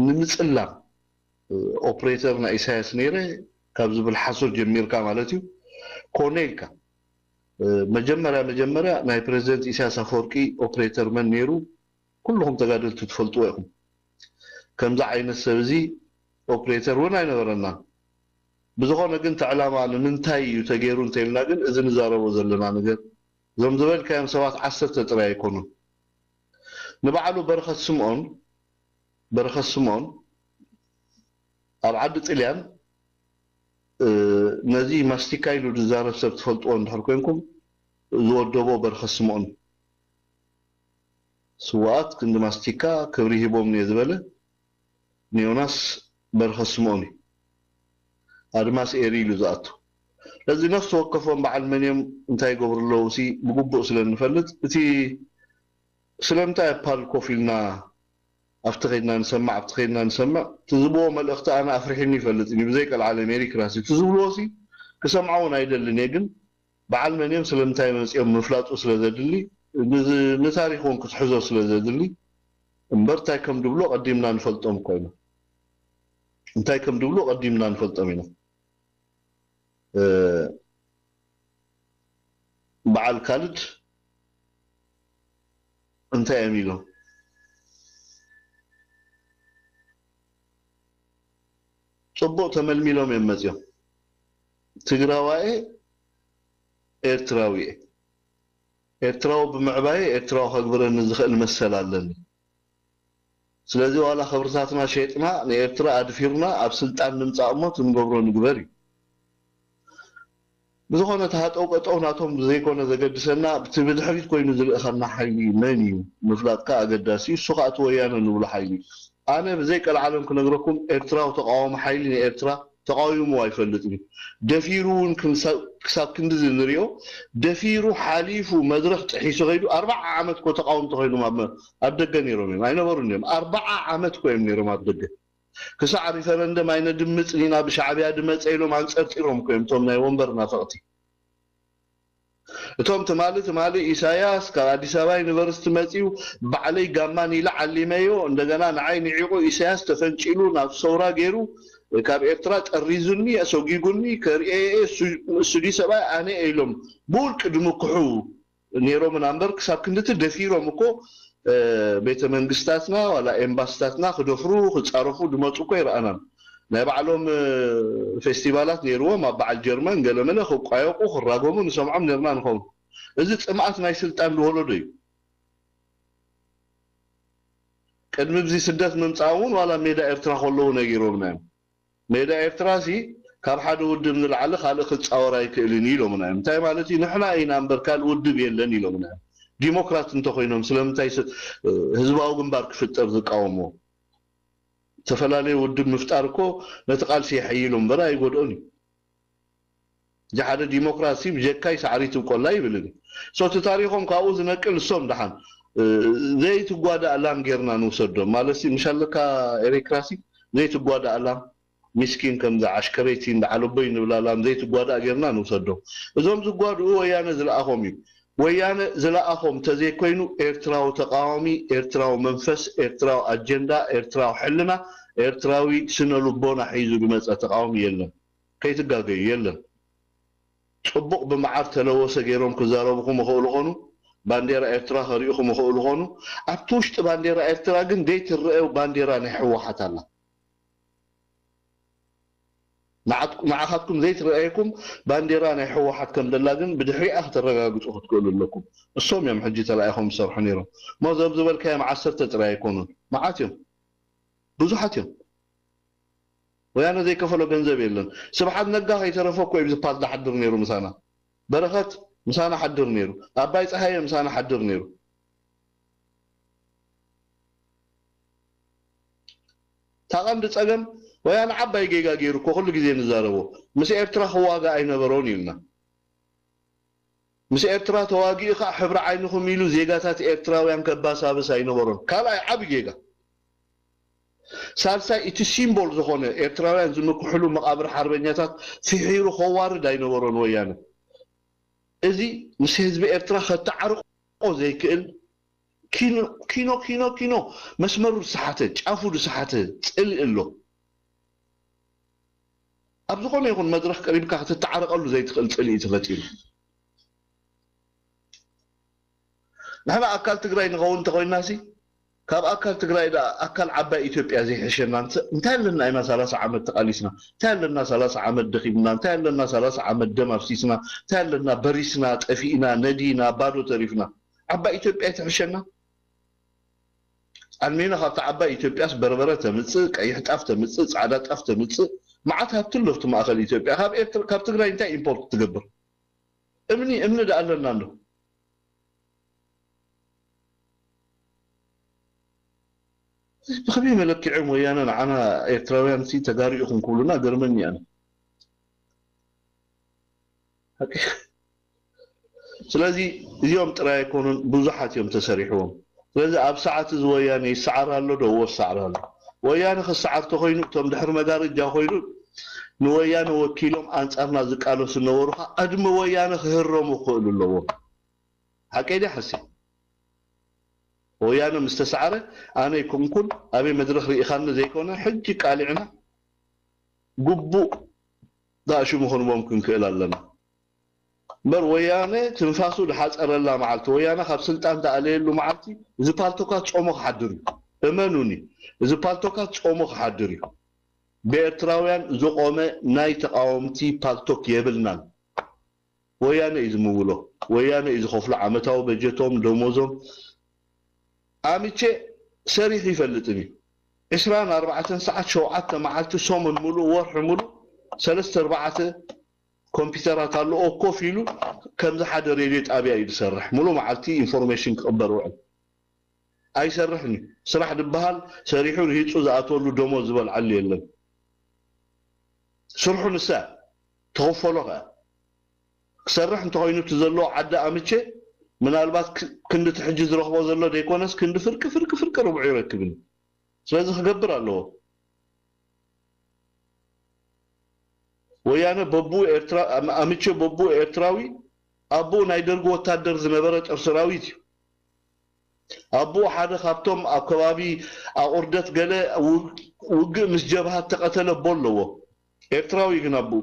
ንምፅላም ኦፕሬተር ናይ ኢሳያስ ነይረ ካብ ዝብል ሓሶት ጀሚርካ ማለት እዩ። ኮነ ኢልካ መጀመርያ መጀመርያ ናይ ፕሬዚደንት ኢሳያስ ኣፈወርቂ ኦፕሬተር መን ነይሩ ኩልኹም ተጋደልቲ ትፈልጥዎ ኢኹም። ከምዚ ዓይነት ሰብ እዚ ኦፕሬተር እውን ኣይነበረናን። ብዝኾነ ግን እቲ ዕላማ ንምንታይ እዩ ተገይሩ እንተኢልና ግን እዚ ንዛረቦ ዘለና ነገር እዞም ዝበልካዮም ሰባት ዓሰርተ ጥራይ ኣይኮኑን። ንባዕሉ በረኸት ስምኦን በረኸት ስምኦን ኣብ ዓዲ ጥልያን ነዚ ማስቲካ ኢሉ ዝዛረብ ሰብ ትፈልጥዎ እንድሕር ኮንኩም ዝወደቦ በረኸት ስምኦን ስዋኣት ክንዲ ማስቲካ ክብሪ ሂቦም እየ ዝበለ ንዮናስ በርኸ ስምኦን እዩ። ኣድማስ ኤሪ ኢሉ ዝኣቱ ስለዚ ነፍሲ ወከፎም በዓል መን እዮም እንታይ ይገብሩ ኣለዉ ሲ ብግቡእ ስለ እንፈልጥ፣ እቲ ስለምንታይ ኣብ ፓል ኮፍ ኢልና ኣብቲ ኸይድና ንሰምዕ ኣብቲ ኸይድና ንሰምዕ፣ እቲ ዝብዎ መልእኽቲ ኣነ ኣፍሪሒኒ ይፈልጥ እዩ ብዘይ ቀልዓለም ኤሪክ ራሲ። እቲ ዝብልዎ ሲ ክሰምዖ እውን ኣይደልን እየ፣ ግን በዓል መን እዮም ስለምንታይ መፂኦም ምፍላጡ ስለ ዘድሊ፣ ንታሪክ እውን ክትሕዞ ስለ ዘድሊ እምበር እንታይ ከም ድብሎ ቀዲምና ንፈልጦም እኮ ኢና። እንታይ ከም ድብሎ ቀዲምና ንፈልጦም ኢና። በዓል ካልድ እንታይ እዮም ኢሎም? ፅቡቕ ተመልሚሎም እዮም መፂኦም። ትግራዋይ ኤርትራዊ እየ። ኤርትራዊ ብምዕባየ ኤርትራዊ ከግብረኒ ዝኽእል መሰል ኣለኒ። ስለዚ ዋላ ክብርታትና ሸይጥና ንኤርትራ ኣድፊርና ኣብ ስልጣን ንምጻእ እሞ እቲ ንገብሮ ንግበር እዩ። ብዝኾነ እቲ ሃጠው ቀጠው ናቶም ዘይኮነ ዘገድሰና፣ እቲ ብድሕሪት ኮይኑ ዝልእኸና ሓይሊ መን እዩ ምፍላጥ ከኣ ኣገዳሲ እዩ። እሱ ከኣ እቲ ወያነ ንብሎ ሓይሊ እዩ። ኣነ ብዘይ ቀልዓለም ክነግረኩም፣ ኤርትራዊ ተቃዋሚ ሓይሊ ንኤርትራ ተቃዊምዎ ኣይፈልጥን እዩ። ደፊሩ እውን ክሳብ ክንድዚ ንሪኦ፣ ደፊሩ ሓሊፉ መድረኽ ጥሒሱ ከይዱ፣ ኣርባዓ ዓመት እኮ ተቃወምቲ ኮይኖም ኣብ ደገ ነይሮም እዮም። ኣይነበሩን እዮም። ኣርባዓ ዓመት እኮ እዮም ነይሮም ኣብ ደገ። ክሳዕ ሪፈረንደም ኣይነድምፅን ኢና ብሻዕብያ ድመፀ ኢሎም ኣንፀርጢሮም እኮ እዮም እቶም ናይ ወንበር ናፈቕቲ። እቶም ትማሊ ትማሊ ኢሳያስ ካብ ኣዲስ ኣበባ ዩኒቨርሲቲ መፂኡ ባዕለይ ጋማን ኢለ ዓሊመዮ እንደገና ንዓይ ንዒቑ ኢሳያስ ተፈንጪሉ ናብ ሰውራ ገይሩ ካብ ኤርትራ ጠሪዙኒ ኣሰጒጉኒ ከርእየ እየ እሱ ድዩ ሰብኣይ ኣነ እየ ኢሎም ብውልቂ ድምክሑ ነይሮምና እምበር ክሳብ ክንድቲ ደፊሮም እኮ ቤተ መንግስታትና ዋላ ኤምባስታትና ክደፍሩ ክፃረፉ ድመፁ እኮ ይረኣናን ናይ ባዕሎም ፌስቲቫላት ነይርዎም ኣብ በዓል ጀርመን ገለመለ ክቋየቁ ክራገሙ ንሰምዖም ነርና ንኸውን እዚ ፅምኣት ናይ ስልጣን ዝወለዶ እዩ ቅድሚ ብዚ ስደት ምምፃእ እውን ዋላ ሜዳ ኤርትራ ከለዉ ነጊሮምና እዮም ሜዳ ኤርትራ ሲ ካብ ሓደ ውድብ ንላዕሊ ካልእ ክፃወር ኣይክእልን እዩ ኢሎምና እዮም እንታይ ማለት እዩ ንሕና ኢና እምበር ካልእ ውድብ የለን ኢሎምና እዮም ዲሞክራት እንተኮይኖም ስለምንታይ ህዝባዊ ግንባር ክፍጠር ዝቃወምዎ ዝተፈላለዩ ውድብ ምፍጣር እኮ ነቲ ቃልሲ የሐይሎ እምበር ኣይጎድኦን እዩ እዚ ሓደ ዲሞክራሲ ብጀካይ ሳዕሪ ትብቆላ ይብልን እዩ so እቲ ታሪኾም ካብኡ ዝነቅል እሶም ደሓን ዘይትጓዳእ ላም ጌርና ንውሰዶም ማለት ምሽ ኣለካ ኤሪክራሲ ዘይትጓዳእ ላም ሚስኪን ከምዚ ዓሽከረይቲ እንዳ ዓለቦይ ንብላ ላም ዘይትጓዳእ ጌርና ንውሰዶም እዞም ዝጓድኡ ወያነ ዝለኣኾም እዩ ወያነ ዝለኣኾም ተዘይኮይኑ ኤርትራዊ ተቃዋሚ ኤርትራዊ መንፈስ ኤርትራዊ ኣጀንዳ ኤርትራዊ ሕልና ኤርትራዊ ስነ ልቦና ሒዙ ዝመፀ ተቃዋሚ የለን ከይትጋገዩ የለን ፅቡቕ ብመዓር ተለወሰ ገይሮም ክዛረቡ ክምኽእሉ ኾኑ ባንዴራ ኤርትራ ከርእዩ ክምኽእሉ ኾኑ ኣብቲ ውሽጢ ባንዴራ ኤርትራ ግን ዘይትረአዩ ባንዴራ ናይ ህወሓት ኣላ ንዓኻትኩም ዘይትረኣየኩም ባንዴራ ናይ ህወሓት ከም ደላ ግን ብድሕሪኣ ክተረጋግፁ ክትክእሉ ኣለኩም እሶም እዮም ሕጂ ተላኢኾም ዝሰርሑ ነይሮም ሞ ዘም ዝበልካዮም ዓሰርተ ጥራይ ኣይኮኑን መዓት እዮም ብዙሓት እዮም ወያነ ዘይከፈሎ ገንዘብ የለን ስብሓት ነጋ ከይተረፈ እኮ እዩ ዝፓርት ዝሓድር ነይሩ ምሳና በረኸት ምሳና ሓድር ነይሩ ኣባይ ፀሃየ ምሳና ሓድር ነይሩ እታ ቀንዲ ፀገም ወያነ ዓባይ ጌጋ ገይሩ እኮ ኩሉ ግዜ ንዛረቦ ምስ ኤርትራ ክዋጋ ኣይነበሮን ኢልና ምስ ኤርትራ ተዋጊኡ ከዓ ሕብሪ ዓይንኹም ኢሉ ዜጋታት ኤርትራውያን ከባሳብስ ኣይነበሮን ካልኣይ ዓቢ ጌጋ ሳልሳይ እቲ ሲምቦል ዝኾነ ኤርትራውያን ዝምክሕሉ መቓብር ሓርበኛታት ፍሒሩ ከዋርድ ኣይነበሮን ወያነ እዚ ምስ ህዝቢ ኤርትራ ከተዓርቆ ዘይክእል ኪኖ ኪኖ ኪኖ መስመሩ ዝሰሓተ ጫፉ ዝሰሓተ ፅልኢ ኣሎ ኣብ ዝኾነ ይኹን መድረኽ ቀሪብካ ክትተዓረቐሉ ዘይትኽእል ፅልኢ ተፈጢሩ ንሕና ኣካል ትግራይ ንኸውን እንተኾይንና ሲ ካብ ኣካል ትግራይ ደኣ ኣካል ዓባይ ኢትዮጵያ ዘይሕሸና እንታይ ኣለና ኢና ሰላሳ ዓመት ተቓሊስና እንታይ ኣለና ሰላሳ ዓመት ደኺምና እንታይ ኣለና ሰላሳ ዓመት ደም ኣፍሲስና እንታይ ኣለና በሪስና ጠፊእና ነዲና ባዶ ተሪፍና ዓባይ ኢትዮጵያ ኣይትሕሸና ኣልሜና ካብቲ ዓባይ ኢትዮጵያስ በርበረ ተምፅእ ቀይሕ ጣፍ ተምፅእ ፃዕዳ ጣፍ ተምፅእ መዓት ሃብቲ ኣሎ ኣብቲ ማእኸል ኢትዮጵያ ካብ ኤርትራ ካብ ትግራይ እንታይ ኢምፖርት ትገብር እምኒ እምኒ ደኣ ኣለና እንዶ ብኸመይ መለኪዖም ወያነ ንዓና ኤርትራውያን ሲ ተጋሩ ኢኹም ክብሉና ገርመኒ ኣነ ስለዚ እዚኦም ጥራይ ኣይኮኑን፣ ብዙሓት እዮም ተሰሪሕዎም። ስለዚ ኣብ ሰዓት እዚ ወያነ ይሰዓር ኣሎ ዶ? እዎ ይሰዓር ኣሎ። ወያነ ክሰዓር ተኾይኑ እቶም ድሕሪ መጋረጃ ኮይኑ ንወያነ ወኪሎም ኣንጻርና ዝቃለሱ ዝነበሩ ኸዓ ቅድሚ ወያነ ክህረሙ ክኽእሉ ኣለዎም። ሓቀይ ድያ ሓሲ? ወያነ ምስ ተሰዓረ ኣነ ይኮንኩን ኣበይ መድረኽ ርኢኻኒ ዘይኮነ ሕጂ ቃሊዕና ግቡእ ዳእሽሙ ክንቦም ክንክእል ኣለና። እምበር ወያነ ትንፋሱ ዝሓፀረላ መዓልቲ፣ ወያነ ካብ ስልጣን ዝኣለየሉ መዓልቲ እዚ ፓልቶካት ጾሞ ክሓድር እዩ። እመኑኒ፣ እዚ ፓልቶካት ጾሞ ክሓድር እዩ። ብኤርትራውያን ዝቆመ ናይ ተቃወምቲ ፓልቶክ የብልናን። ወያነ እዩ ዝምውሎ፣ ወያነ እዩ ዝኸፍሎ ዓመታዊ በጀቶም፣ ደሞዞም። ኣምቼ ሰሪሑ ይፈልጥን እዩ። ዕስራን ኣርባዕተን ሰዓት፣ ሸውዓተ መዓልቲ፣ ሰሙን ሙሉእ፣ ወርሒ ሙሉእ ሰለስተ ኣርባዕተ ኮምፒተራት ኣለዎ። ኮፍ ኢሉ ከምዚ ሓደ ሬድዮ ጣብያ እዩ ዝሰርሕ። ሙሉእ መዓልቲ ኢንፎርሜሽን ክቕበር ውዕል። ኣይሰርሕን እዩ። ስራሕ ዝበሃል ሰሪሑ ርሂፁ ዝኣትወሉ ደሞዝ ዝበልዓሉ የለን። ስርሑ ንሳ እያ። ተኸፈሎ ከኣ። ክሰርሕ እንተኾይኑ እቲ ዘለዎ ዓዲ ኣምቼ ምናልባት ክ-፣ ክንዲ እቲ ሕጂ ዝረኽቦ ዘሎ ዘይኮነስ ክንዲ ፍርቂ፣ ፍርቂ፣ ፍርቂ ርብዑ ይረክብን እዩ። ስለዚ ክገብር ኣለዎ። ወያነ በቡ ኤርትራ-፣ ኣም-፣ ኣምቼ በቡ ኤርትራዊ፣ ኣቦኡ ናይ ደርጊ ወታደር ዝነበረ ጦር ሰራዊት እዩ። ኣቦኡ ሓደ ካብቶም ኣብ ከባቢ ኣቑርደት ገለ ውግ-፣ ውግእ ምስ ጀብሃ እተቐተለ ኣቦ ኣለዎ። ኤርትራዊ ግን ኣቦኡ።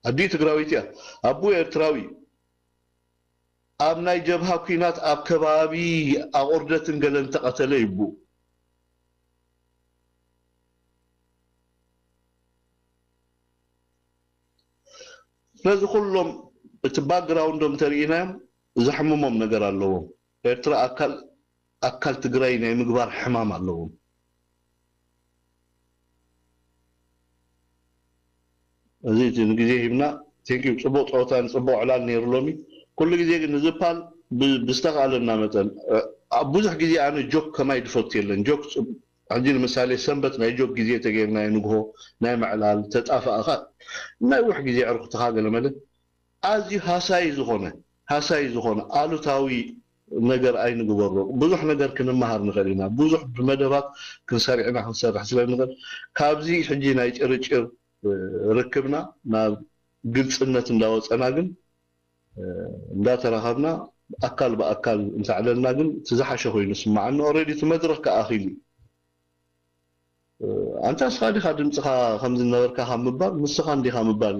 ኣዲኡ ትግራዊት እያ። ኣቦኡ ኤርትራዊ እዩ። ኣብ ናይ ጀብሃ ኲናት ኣብ ከባቢ ኣቑርደትን ገለን ተቐተለ እዩ ኣቦኡ። ስለዚ ኩሎም እቲ ባክግራውንዶም ተርኢናዮም ዘሕምሞም ነገር ኣለዎም። ኤርትራ ኣካል፣ ኣካል ትግራይ ናይ ምግባር ሕማም ኣለዎም። እዚ እቲ ንግዜ ሂብና። ቴንኪዩ። ጽቡቕ ጸወታን ጽቡቕ ዕላል ነይሩ ሎሚ። ኩሉ ግዜ ግን እዚ ፓል ብ-፣ ብዝተኻእለና መጠን፣ እ፣ ኣብ ብዙሕ ግዜ ኣነ ጆክ ከማይ ድፈቱ የለን። ጆክ ጽ-፣ ሕጂ ንምሳሌ ሰንበት ናይ ጆክ ግዜ ተገይርናዮ፣ ንግሆ ናይ ምዕላል፣ ተጣፋእኻ፣ ናይ ውሕ ግዜ ዕርክትኻ ገለመለ ኣዝዩ ሃሳዪ ዝኾነ፣ ሃሳዪ ዝኾነ ኣሉታዊ ነገር ኣይንግበሮ። ብዙሕ ነገር ክንመሃር ንኽእል ኢና። ብዙሕ ብመደባት ክንሰርዕና ክንሰርሕ ስለ ንኽእል፣ ካብዚ ሕጂ ናይ ጭርጭር፣ እ፣ ርክብና ናብ ግልጽነት እንዳወጸና ግን፣ እ፣ እንዳተራኸብና ኣካል ብኣካል እንተዕለልና ግን እቲ ዝሓሸ ኮይኑ ስምዓኒ። ኦልሬዲ እቲ መድረኽ ከኣ ኣኺሉ እዩ። ኣንታ ንስኻ ዲኻ ድምፅኻ ከም ዝነበርካ ካብ ምባል ንስኻ እንዲኻ ምባል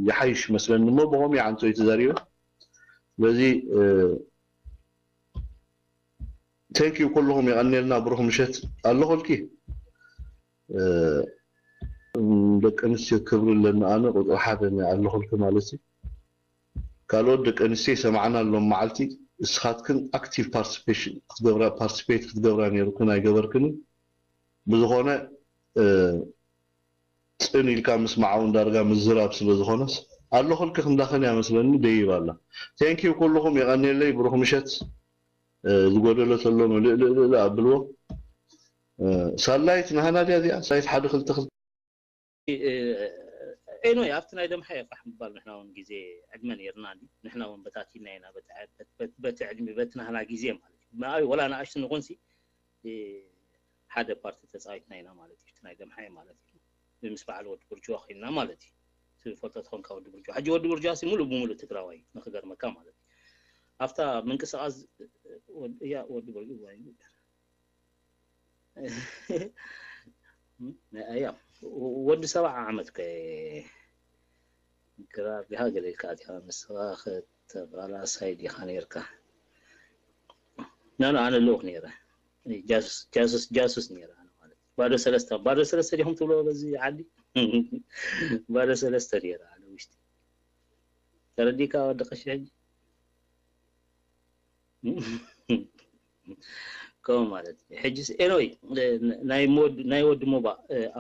ይሓይሽ መስለኒ እሞ ብኸምኡ ይዓንቶ እዩ ተዛሪበ። ስለዚ ቴንኪዩ ኩልኹም የቐንየልና። ብሩኽ ምሸት ኣለኹልኪ። ደቂ ኣንስትዮ ክብሪ ኣለኒ ኣነ ቁፅሪ ሓደ ኣለኹልኪ ማለት እዩ። ካልኦት ደቂ ኣንስትዮ ይሰማዕና ሎም መዓልቲ እስኻትክን ኣክቲቭ ፓርቲሲፔሽን ክትገብራ ፓርቲሲፔት ክትገብራ ነይሩክን ኣይገበርክንን። ብዝኾነ ጽን ኢልካ ምስማዕ እውን ዳርጋ ምዝራብ ስለ ዝኾነስ ኣለኹልኪ ክንዳኸን እያ መስለኒ ደይብ ኣላ። ቴንኪዩ ኩልኹም የቐንየለይ። ብሩኽ ምሸት። ዝጎደሎ ተሎ ምልእ ልእልእ ኣብልዎ። ሳላይት ናህና ድያ እዚኣ ሳይት ሓደ ክልተ ክልተ። ኤኖይ ኣብቲ ናይ ደምሓ የፋሕ ምባል ንሕና እውን ግዜ ዕድመ ነይርና እንዲ ንሕና እውን በታቲና ኢና በቲ ዕድሚ በቲ ናህና ግዜ ማለት እዩ። ንኣይ ወላ ንኣሽቱ ንኾንሲ ሓደ ፓርቲ ተፃዊትና ኢና ማለት እዩ። ናይ ደምሓ ማለት እዩ። ምስ በዓል ወዲ ብርጅዋ ኮይንና ማለት እዩ። ትፈልጦ ተኾንካ ወዲ ብርጅዋ ሕጂ ወዲ ብርጅዋ ሲ ሙሉእ ብሙሉእ ትግራዋይ ንክገርመካ ማለት እዩ። ኣብታ ምንቅስቃስ እያ ወዲ ብርጅዋ እዩ። እያ ወዲ ሰብዓ ዓመት ከ ክራር ዲኻ ገለ ኢልካ ኣቲኻ ንስኻ ከተቓላሳይ ዲኻ ነይርካ? ናኖ ኣነ ልኡኽ ነይረ። ጃሱስ ጃሱስ ጃሱስ ነይረ ኣነ ማለት ባዶ ሰለስተ ባዶ ሰለስተ ዲኹም ትብሎ በዚ ዓዲ ባዶ ሰለስተ ነይረ ኣነ ውሽጢ ተረዲካ ወዲ ቀሺ ሕጂ ከምኡ ማለት እዩ። ሕጅስ ኤኖይ ናይ ወዲ ሞባ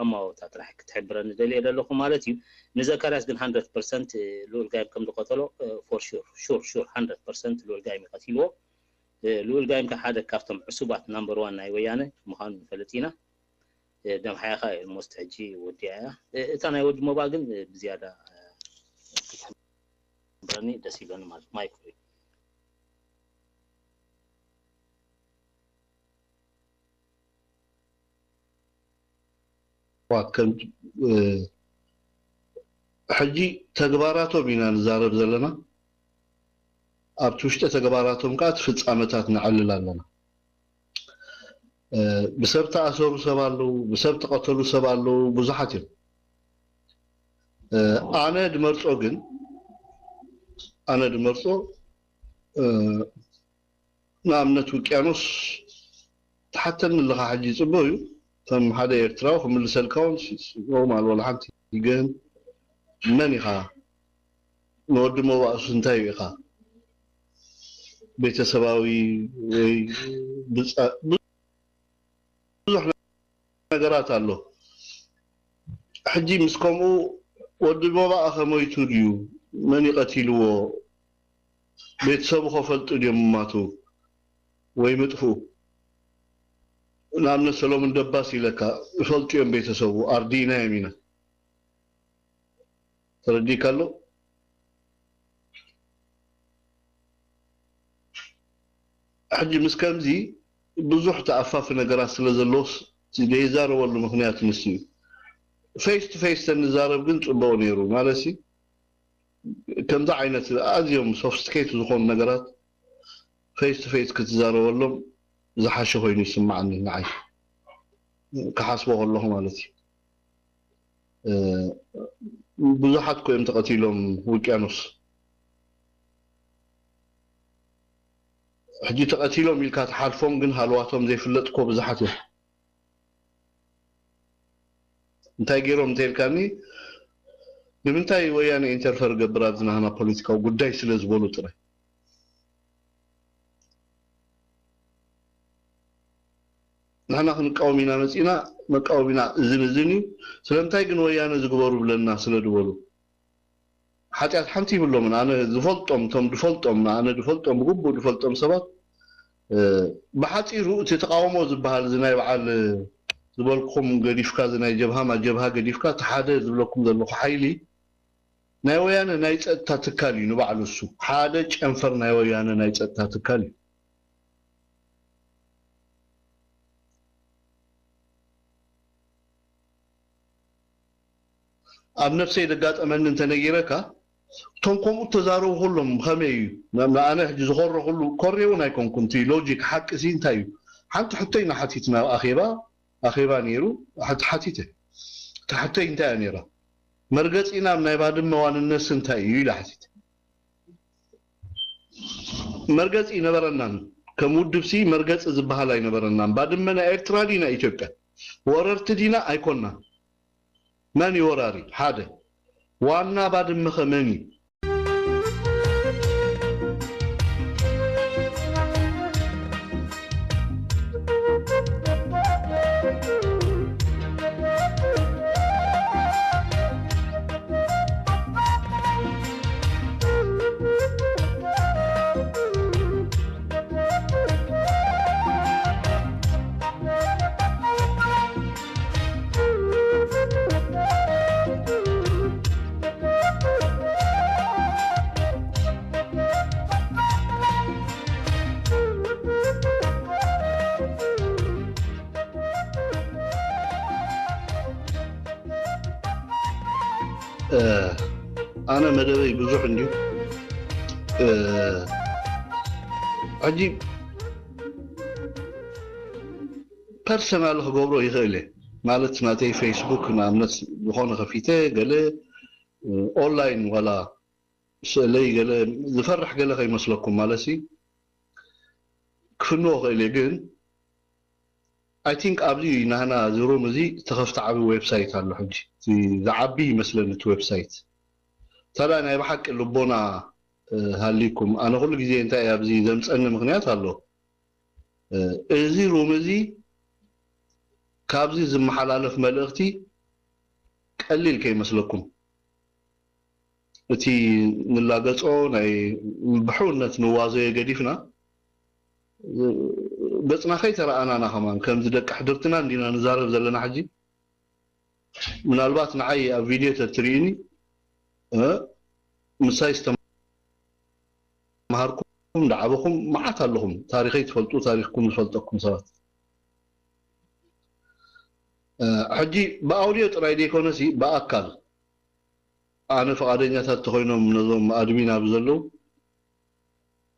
ኣማወታ ጥራሕ ክትሕብረኒ ደልየ ዘለኹ ማለት እዩ። ንዘካርያስ ግን ሃንድረድ ፐርሰንት ልኡል ጋይም ከም ዝቐተሎ ፎር ሹር ሹር ሹር ሃንድረድ ፐርሰንት ልኡል ጋይም ይቐቲልዎ። ልኡል ጋይም ከ ሓደ ካብቶም ዕሱባት ናምበር ዋን ናይ ወያነ ምዃኑ ንፈልጥ ኢና። ደምሓያኻ ኦልሞስት ሕጂ ወዲኣ እያ። እታ ናይ ወዲ ሞባ ግን ብዝያዳ ክትሕብረኒ ደስ ይብለኒ ማለት ማይክ ሕጂ ተግባራቶም ኢና ንዛረብ ዘለና። ኣብቲ ውሽጢ ተግባራቶም ከዓ እቲ ፍፃመታት ነዕልል ኣለና። ብሰብ ተኣሰሩ ሰብ ኣለዉ፣ ብሰብ ተቐተሉ ሰብ ኣለዉ፣ ብዙሓት እዮም። ኣነ ድመርፆ ግን ኣነ ድመርፆ ንኣብነት ውቅያኖስ ትሓተኒ ኣለኻ ሕጂ ፅቡቅ እዩ። ከም ሓደ ኤርትራዊ ክምልሰልካ እውን ኖርማል ዋላ ሓንቲ። ግን መን ኢኻ ንወዲ መባእሱ እንታይ ኢኻ ቤተሰባዊ ወይ ብዙሕ ነገራት ኣሎ። ሕጂ ምስ ከምኡ ወዲ መባእ ከመይቱ ድዩ መን ይቀቲልዎ ቤተሰቡ ከፈልጡ ድዮም ማቱ ወይ ምጥፍኡ? ንኣብነት ሰሎሙን ደባስ ኢለካ ይፈልጡ እዮም ቤተሰቡ ኣርዲእናዮም ኢና። ተረዲእካ ኣሎ። ሕጂ ምስ ከምዚ ብዙሕ ተኣፋፊ ነገራት ስለ ዘለዎስ ዘይዛረበሉ ምክንያት ንሱ እዩ። ፌስ ቱ ፌስ ተንዛረብ ግን ፅቡቅ ነይሩ ማለት ሲ ከምዚ ዓይነት ኣዝዮም ሶፍስቲኬት ዝኾኑ ነገራት ፌስ ቱ ፌስ ክትዛረበሎም ዝሓሸ ኮይኑ ይስማዓኒ ንዓይ ክሓስቦ ከለኹ ማለት እዩ። ብዙሓት እኮ እዮም ተቐቲሎም ውቅያኖስ። ሕጂ ተቐቲሎም ኢልካ ትሓልፎም ግን ሃልዋቶም ዘይፍለጥ እኮ ብዙሓት እዮም። እንታይ ገይሮም እንተልካኒ ንምንታይ ወያነ ኢንተርፈር ገብር ኣብዚ ናህና ፖለቲካዊ ጉዳይ ስለ ዝበሉ ጥራይ ንሕና ክንቃወም ኢና መፂና መቃወም ኢና እዝን እዝን እዩ ስለምንታይ ግን ወያነ ዝግበሩ ብለና ስለ ዝበሉ ሓጢኣት ሓንቲ ይብሎምን ኣነ ዝፈልጦም እቶም ዝፈልጦም ኣነ ዝፈልጦም ብግቡእ ዝፈልጦም ሰባት ብሓፂሩ እቲ ተቃውሞ ዝበሃል እዚ ናይ በዓል ዝበልኩም ገዲፍካ እዚ ናይ ጀብሃ ማ ጀብሃ ገዲፍካ እቲ ሓደ ዝብለኩም ዘለኹ ሓይሊ ናይ ወያነ ናይ ፀጥታ ትካል እዩ ንባዕሉ እሱ ሓደ ጨንፈር ናይ ወያነ ናይ ፀጥታ ትካል እዩ ኣብ ነፍሰይ ዘጋጠመኒ እንተነጊረካ እቶም ከምኡ እተዛረቡ ኩሎም ከመይ እዩ ንኣነ ሕጂ ዝኾረኹሉ ኮሬ እውን ኣይኮንኩን እቲ ሎጂክ ሓቂ ሲ እንታይ እዩ ሓንቲ ሕቶይ ናሓቲት ናብ ኣኼባ ኣኼባ ነይሩ ሓቲተ እታ ሕቶይ እንታይ እያ ነይራ መርገፂና ኣብ ናይ ባድመ ዋንነትሲ እንታይ እዩ ኢለ ሓቲተ መርገፂ ይነበረናን ከም ውድብሲ መርገፂ ዝበሃል ኣይነበረናን ባድመ ናይ ኤርትራ ድዩ ናይ ኢትዮጵያ ወረርቲ ዲና ኣይኮናን መን እዩ ወራሪ ሓደ ዋና ባድመኸ መን እዩ ኣነ መደበይ ብዙሕ እንድዩ ሕጂ ፐርሰናል ክገብሮ ይኽእል እየ ማለት ናተይ ፌስቡክ ንኣብነት ዝኾነ ከፊተ ገለ ኦንላይን ዋላ ስእለይ ገለ ዝፈርሕ ገለ ከይመስለኩም ማለት ክፍንዎ ክእል እየ ግን I think ኣብዚ ናህና እዚ ሩም እዚ ዝተኸፍተ ዓቢ ዌብሳይት ኣሎ ሕጂ ዝዓቢ ይመስለኒ እቲ ዌብሳይት ታዲያ ናይ ብሓቂ ልቦና ሃሊኩም ኣነ ኩሉ ግዜ እንታይ ኣብዚ ዘምፀኒ ምክንያት ኣሎ እዚ ሩም እዚ ካብዚ ዝመሓላለፍ መልእኽቲ ቀሊል ከይመስለኩም እቲ ንላገጾ ናይ ብሕውነት ንዋዘዮ ገዲፍና ገጽና ከይተረኣናና ከማን ከምዚ ደቂ ሕድርትና እንዲና ንዛረብ ዘለና ሕጂ። ምናልባት ንዓይ ኣብ ቪድዮ ተትርእዩኒ፣ እ፣ ምሳይ ዝተምሃርኩም፣ ዝዓበኹም መዓት ኣለኹም። ታሪኸይ ትፈልጡ፣ ታሪኽኩም ዝፈልጠኩም ሰባት። እ፣ ሕጂ ብኣውድዮ ጥራይ ዘይኮነሲ ብኣካል ኣነ ፍቓደኛታት ተኾይኖም ነዞም ኣድሚን ኣብ ዘለዉ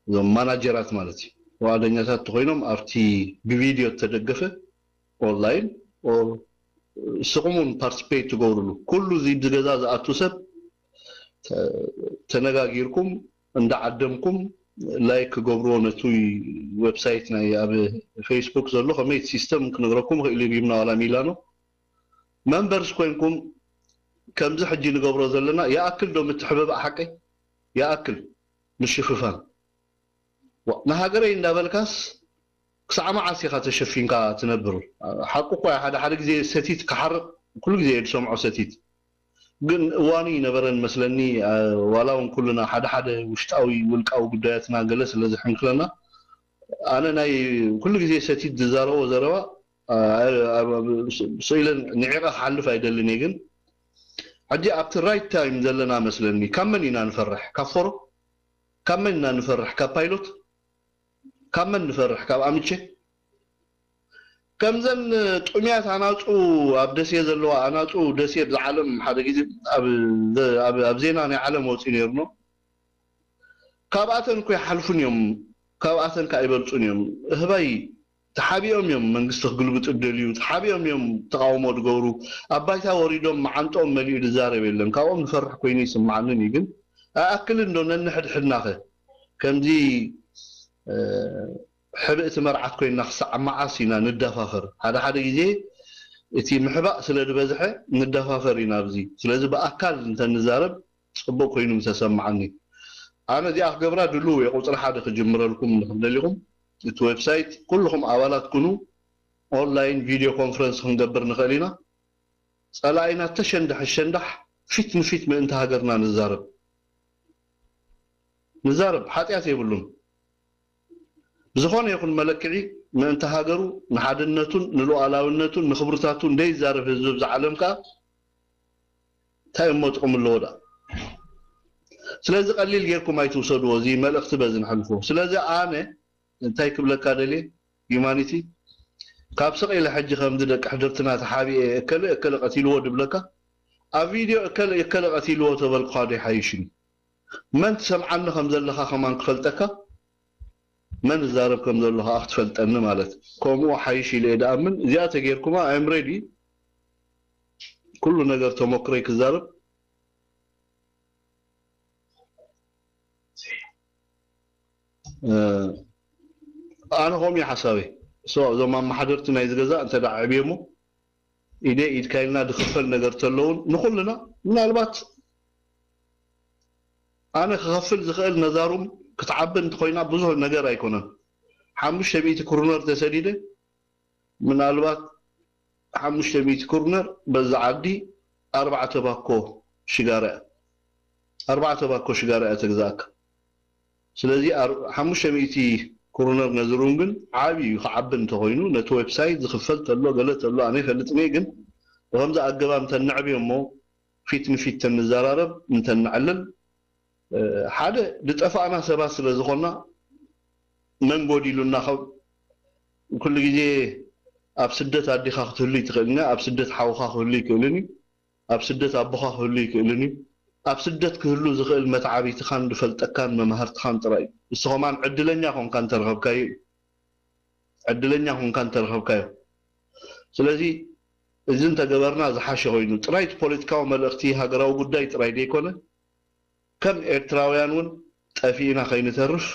እዞም ማናጀራት ማለት እዩ። ፍቓደኛታት ተኾይኖም ኣብቲ ብቪድዮ እተደገፈ ኦንላይን ኦር ንስኹም እውን ፓርቲስፔት ትገብሩሉ። ኩሉ እዚ ብዚ ገዛ ዝኣቱ ሰብ ተ-፣ ተነጋጊርኩም እንዳዓደምኩም ላይክ ክገብርዎ ነቲ ዌብሳይት ናይ ኣብ ፌስቡክ ዘሎ ከመይ እቲ ሲስተም ክነግረኩም ይኽእል እዩ። ሪምና ዋላ ሚላኖ መንበርስ ኮይንኩም ከምዚ ሕጂ ንገብሮ ዘለና ይኣክል ዶ ምትሕብባእ ሓቀይ? ይኣክል ምሽፍፋን። ዋ፣ ንሃገረይ እንዳበልካስ ክሳዕ መዓስ ኢኻ ተሸፊንካ ትነብር? ሓቁ እኳ እዩ፣ ሓደ ሓደ ግዜ ሰቲት ክሓርቕ ኩሉ ግዜ እየ ዝሰምዖ ሰቲት። ግን እዋኑ ይነበረን መስለኒ፣ አ፣ ዋላ እውን ኩልና ሓደ ሓደ ውሽጣዊ ውልቃዊ ጉዳያትና ገለ ስለ ዝሕንክለና፣ ኣነ ናይ ኩሉ ግዜ ሰቲት ዝዛረቦ ዘረባ፣ አ፣ አ፣ አ፣ ስኢለ ንዒቐ ክሓልፍ ኣይደልን እየ። ግን ሕጂ ኣብቲ ራይት ታይም ዘለና መስለኒ። ካብ መን ኢና ንፈርሕ? ካብ ፎሮ? ካብ መን ኢና ንፈርሕ? ካብ ፓይሎት? ካብ መን ንፈርሕ? ካብ ኣምቼ? ከምዘን ጥሙያት ኣናጹ ኣብ ደሴ ዘለዋ ኣናጹ ደሴ ብዛ ዓለም ሓደ ግዜ ኣብ፣ ኣብ፣ ኣብ ዜና ናይ ዓለም ወጺኡ ነይሩ ነው። ካብኣተን እኮ ይሓልፉን እዮም፣ ካብኣተን ከኣ ይበልጹን እዮም። እህባይ ተሓቢኦም እዮም መንግስቲ ክግልብጡ ዝደልዩ፣ ተሓቢኦም እዮም ተቓውሞ ዝገብሩ። ኣብ ባይታ ወሪዶም መዓንጥኦም መሊኡ ዝዛረብ የለን። ካብኦም ንፈርሕ ኮይኑ ይስምዓንን እዩ። ግን ኣይኣክልን ዶ ነንሕድሕድናኸ ከምዚ፣ እ፣ ሕብእቲ መርዓት ኮይንና ክሳዕ መዓስ ኢና ንደፋፈር? ሓደ ሓደ ግዜ እቲ ምሕባእ ስለ ዝበዝሐ ንደፋፈር ኢና ኣብዚ። ስለዚ ብኣካል እንተ ንዛረብ ጽቡቕ ኮይኑ ምተሰምዓኒ። ኣነ እዚኣ ክገብራ ድሉው እየ። ቁጽሪ ሓደ ክጅምረልኩም እንድሕር ደሊኹም፣ እቲ ዌብሳይት ኩልኹም ኣባላት ኩኑ። ኦንላይን ቪድዮ ኮንፈረንስ ክንገብር ንኽእል ኢና። ጸላኢና ተሸንዳሕ ሸንዳሕ ፊት ንፊት ምእንቲ ሃገርና ንዛረብ። ንዛረብ፣ ሓጢኣት የብሉን። ብዝኾነ ይኹን መለክዒ ምእንቲ ሃገሩ፣ ንሓድነቱን ንሉዓላውነቱን ንኽብርታቱን ዘይዛረብ ህዝቢ ብዛ ዓለም ከኣ እንታይ እሞ ጥቕሚ ኣለዎ ደኣ? ስለዚ ቀሊል ጌርኩም ኣይትውሰድዎ፣ እዚ መልእኽቲ በዚ ንሕልፎ። ስለዚ ኣነ እንታይ ክብለካ ደልየ፣ ዩማኒቲ፣ ካብ ስቕ ኢለ ሕጂ ከምዚ ደቂ ሕድርትና ተሓቢኤ እከለ እከለ ቀቲልዎ ድብለካ፣ ኣብ ቪድዮ እከለ እከለ ቀቲልዎ ተበልኩኻ ዶ ይሓይሽኒ? መን ትሰምዓኒ ከም ዘለኻ ከማን ክፈልጠካ፣ መን ዝዛረብ ከም ዘሎ ከኣ ክትፈልጠኒ ማለት። ከምኡ ሓይሽ ኢለ እየ ድኣምን። እዚኣ ተጌርኩማ፣ I am ready። ኩሉ ነገር ተመክሮይ ክዛረብ። እ፣ ኣነ ከምኡ እዩ ሓሳበይ። ሶ፣ እዞም ኣመሓደርቲ ናይዚ ገዛ እንተ ደኣ ኣዕብዮሞ፣ ኢደ ኢድካ ኢልና ዝኽፈል ነገር ተለውን ንኹልና፣ ምናልባት ኣነ ክኸፍል ዝኽእል ነዛ ሩም ክትዓቢ እንተኾይና ብዙሕ ነገር ኣይኮነን። ሓሙሽተ ሚእቲ ክሩነር ተሰዲደ፣ ምናልባት ሓሙሽተ ሚእቲ ክሩነር በዛ ዓዲ ኣርባዕተ ባኮ ሽጋራ እያ። ኣርባዕተ ባኮ ሽጋራ እያ ተግዛእካ። ስለዚ ኣር-፣ ሓሙሽተ ሚእቲ ክሩነር ነዚ ሩም ግን ዓቢ እዩ፣ ክዓቢ እንተኾይኑ ነቲ ዌብሳይት ዝኽፈል ተሎ ገለ ተሎ ኣነ ይፈልጥን እየ፣ ግን ብኸምዚ ኣገባብ እንተነዕብዮ እሞ ፊት ንፊት ተንዘራረብ እንተነዕልል፣ እ፣ ሓደ ዝጠፋእና ሰባት ስለ ዝኾንና መን ጎዲሉና፣ ካብ ኩሉ ግዜ ኣብ ስደት ኣዲኻ ክትህሉ ትኽእልን እያ፣ ኣብ ስደት ሓውኻ ክህሉ ይክእልን እዩ፣ ኣብ ስደት ኣቦኻ ክህሉ ይክእልን እዩ። ኣብ ስደት ክህሉ ዝኽእል መትዓቢትኻን ዝፈልጠካን መማህርትኻን ጥራይ እዩ። ንሱ ኸማን ዕድለኛ ኾንካ እንተረኸብካዮ እዩ። ዕድለኛ ኾንካ እንተረኸብካዮ። ስለዚ እዚ እንተገበርና ዝሓሸ ኮይኑ፣ ጥራይ እቲ ፖለቲካዊ መልእኽቲ ሃገራዊ ጉዳይ ጥራይ ዘይኮነ፣ ከም ኤርትራውያን እውን ጠፊእና ከይንተርፍ፣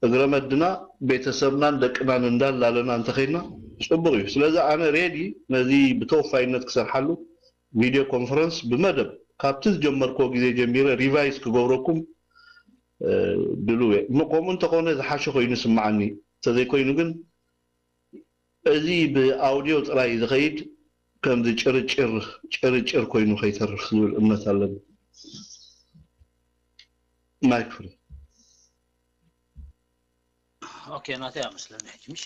እግረ መድና ቤተሰብናን ደቅናን እንዳላለና እንተኸይድና ጽቡቕ እዩ። ስለዚ ኣነ ሬዲ ነዚ ብተወፋይነት ክሰርሓሉ ቪድዮ ኮንፈረንስ ብመደብ ካብቲ ዝጀመርክዎ ግዜ ጀሚረ ሪቫይዝ ክገብረኩም፣ እ፣ ድሉው እየ። እሞ ከምኡ እንተኾነ ዝሓሸ ኮይኑ ይስምዓኒ። እንተዘይኮይኑ ግን እዚ ብኣውድዮ ጥራይ ዝኸይድ ከምዚ ጭርጭር፣ ጭርጭር ኮይኑ ከይተርፍ ዝብል እምነት ኣለኒ። ማይክ ፍሪ። ኦኬ፣ ናተይ ኣመስለኒ ሕጂ፣ ምሽ?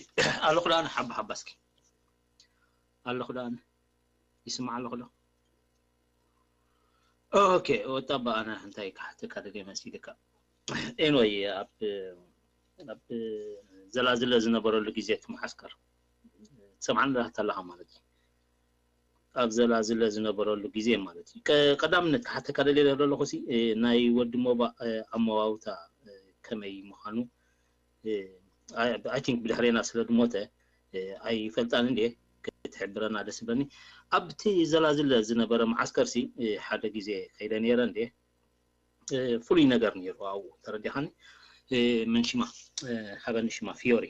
ኣለኹ ደኣ ሓባ ሓባ እስኪ። ኣለኹ ደኣ፣ ይስማዕ ኣለኹ ዶ? ኦኬ፣ ወጣ በኣና እንታይ ክሓተካ ደልየ መሲልካ? ኤንወይ፣ ኣብ፣ ኣብ ዘላዝለ ዝነበረሉ ግዜ እቲ መዓስከር ትሰምዓኒ ዶ ኣለኻ ማለት እዩ? ኣብ ዘላዝለ ዝነበረሉ ግዜ ማለት እዩ። ቀ-፣ ቀዳምነት ክሓተካ ደልየ ዘለኹ ሲ፣ እ፣ ናይ ወዲ ሞባእ፣ እ፣ ኣመዋውታ፣ እ፣ ከመይ ምዃኑ፣ እ፣ ኣይ፣ ኣይ ቲንክ ብድሕሬና ስለ ዝሞተ፣ እ፣ ኣይፈልጣን እንዴ፣ ክትሕብረና ደስ ይብለኒ። ኣብቲ ዘላዝለ ዝነበረ መዓስከር ሲ፣ እ፣ ሓደ ግዜ ከይደ ነይረ እንዴ፣ እ፣ ፍሉይ ነገር ነይሩ ኣብኡ፣ ተረዲኻኒ? እ፣ መን ሽማ? እ፣ ሃበኒ ሽማ፣ ፊዮሪ።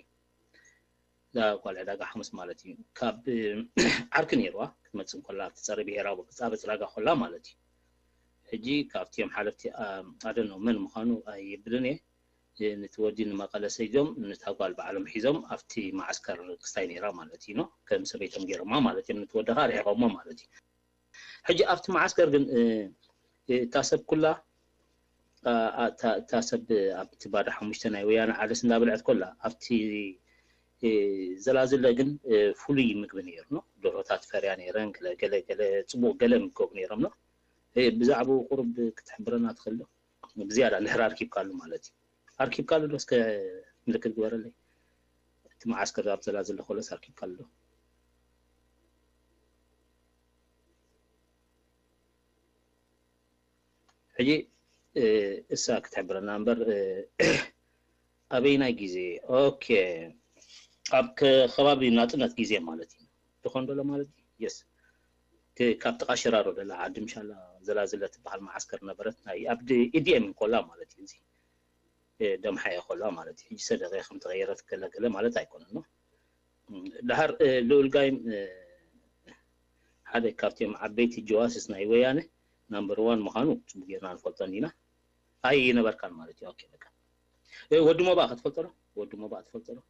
እዛ ጓል ዕዳጋ ሓሙስ ማለት እዩ። ካብ፣ እ፣ ዓርኪ ነይርዋ፣ ክትመጽእ እንከላ፣ ኣብቲ ጸረ ብሄራዊ፣ ኣብ ጽራጋ ከላ ማለት እዩ። ሕጂ ካብቲ እዮም ሓለፍቲ፣ ኣ-፣ ኣደኖ መን ምዃኑ ኣይብልን እየ። እ፣ ነቲ ወዲ ንመቐለ ሰዲዶም፣ ነታ ጓል ባዕሎም ሒዞም፣ ኣብቲ መዓስከር ክስታይ ነይራ ማለት እዩ፣ ኖ? ከም ሰበይቶም ገይሮማ ማለት እዮም፣ ነቲ ወዲ ኸኣ ርሒቖሞ ማለት እዩ። ሕጂ ኣብቲ መዓስከር ግን፣ እ፣ እ፣ እታ ሰብ ኩላ፣ ኣ፣ ኣ፣ እታ፣ እታ ሰብ ኣብቲ ባዶ ሓሙሽተ ናይ ወያነ ዓደስ እንዳበልዐት ኮላ፣ ኣብቲ፣ እ፣ ዘላዝለ ግን፣ እ፣ ፍሉይ ምግቢ ነይሩ፣ ኖ? ደርሆታት ፈርያ ነይረን፣ ገለ፣ ገለ፣ ገለ ጽቡቕ ገለ ይምገቡ ነይሮም፣ ኖ? እ፣ ብዛዕባኡ ቁሩብ ክትሕብረና ትኽእል ዶ? ብዝያዳ እንድሕር ኣርኪብካሉ ማለት እዩ። ኣርኪብካሉ ዶ? እስከ ምልክት ግበረለይ። እቲ መዓስከር ኣብ ዘላዝለ ኮለስ ኣርኪብካሉ ዶ? ሕጂ፣ እ፣ እሳ ክትሕብረና እምበር፣ እ፣ ኣበይናይ ግዜ? ኦኬ። ኣብ ከ-፣ ከባቢ ናጽነት ግዜ ማለት እዩ። ዝኾን ዶ ማለት እዩ? የስ። ክ-፣ ካብ ጥቓ ሽራሮ ደላ ዓዲ ምሻላ ዘላዝለ ትበሃል መዓስከር ነበረት። ናይ ኣብ ድ-፣ ኢዲኤም እንኮላ ማለት እዩ። እዚ፣ እ፣ ደምሓየ ኮላ ማለት እዩ። ሕጂ ሰደቐ ከም ተቐየረት ገለ ገለ ማለት ኣይኮነን፣ ኖ? እም፣ ደሓር፣ እ፣ ልኡል ጋይም፣ እ፣ ሓደ ካብቲኦም ዓበይቲ ጀዋስስ ናይ ወያነ ናምበር ዋን ምዃኑ ጽቡቕ ጌርና ንፈልጦ እንዲና። ኣይነበርካን ማለት እዩ። ኦኬ፣ በቃ። እ፣ ወዲ ሞባእ ክትፈልጦ ዶ? ወዲ ሞባእ ትፈልጦ ዶ?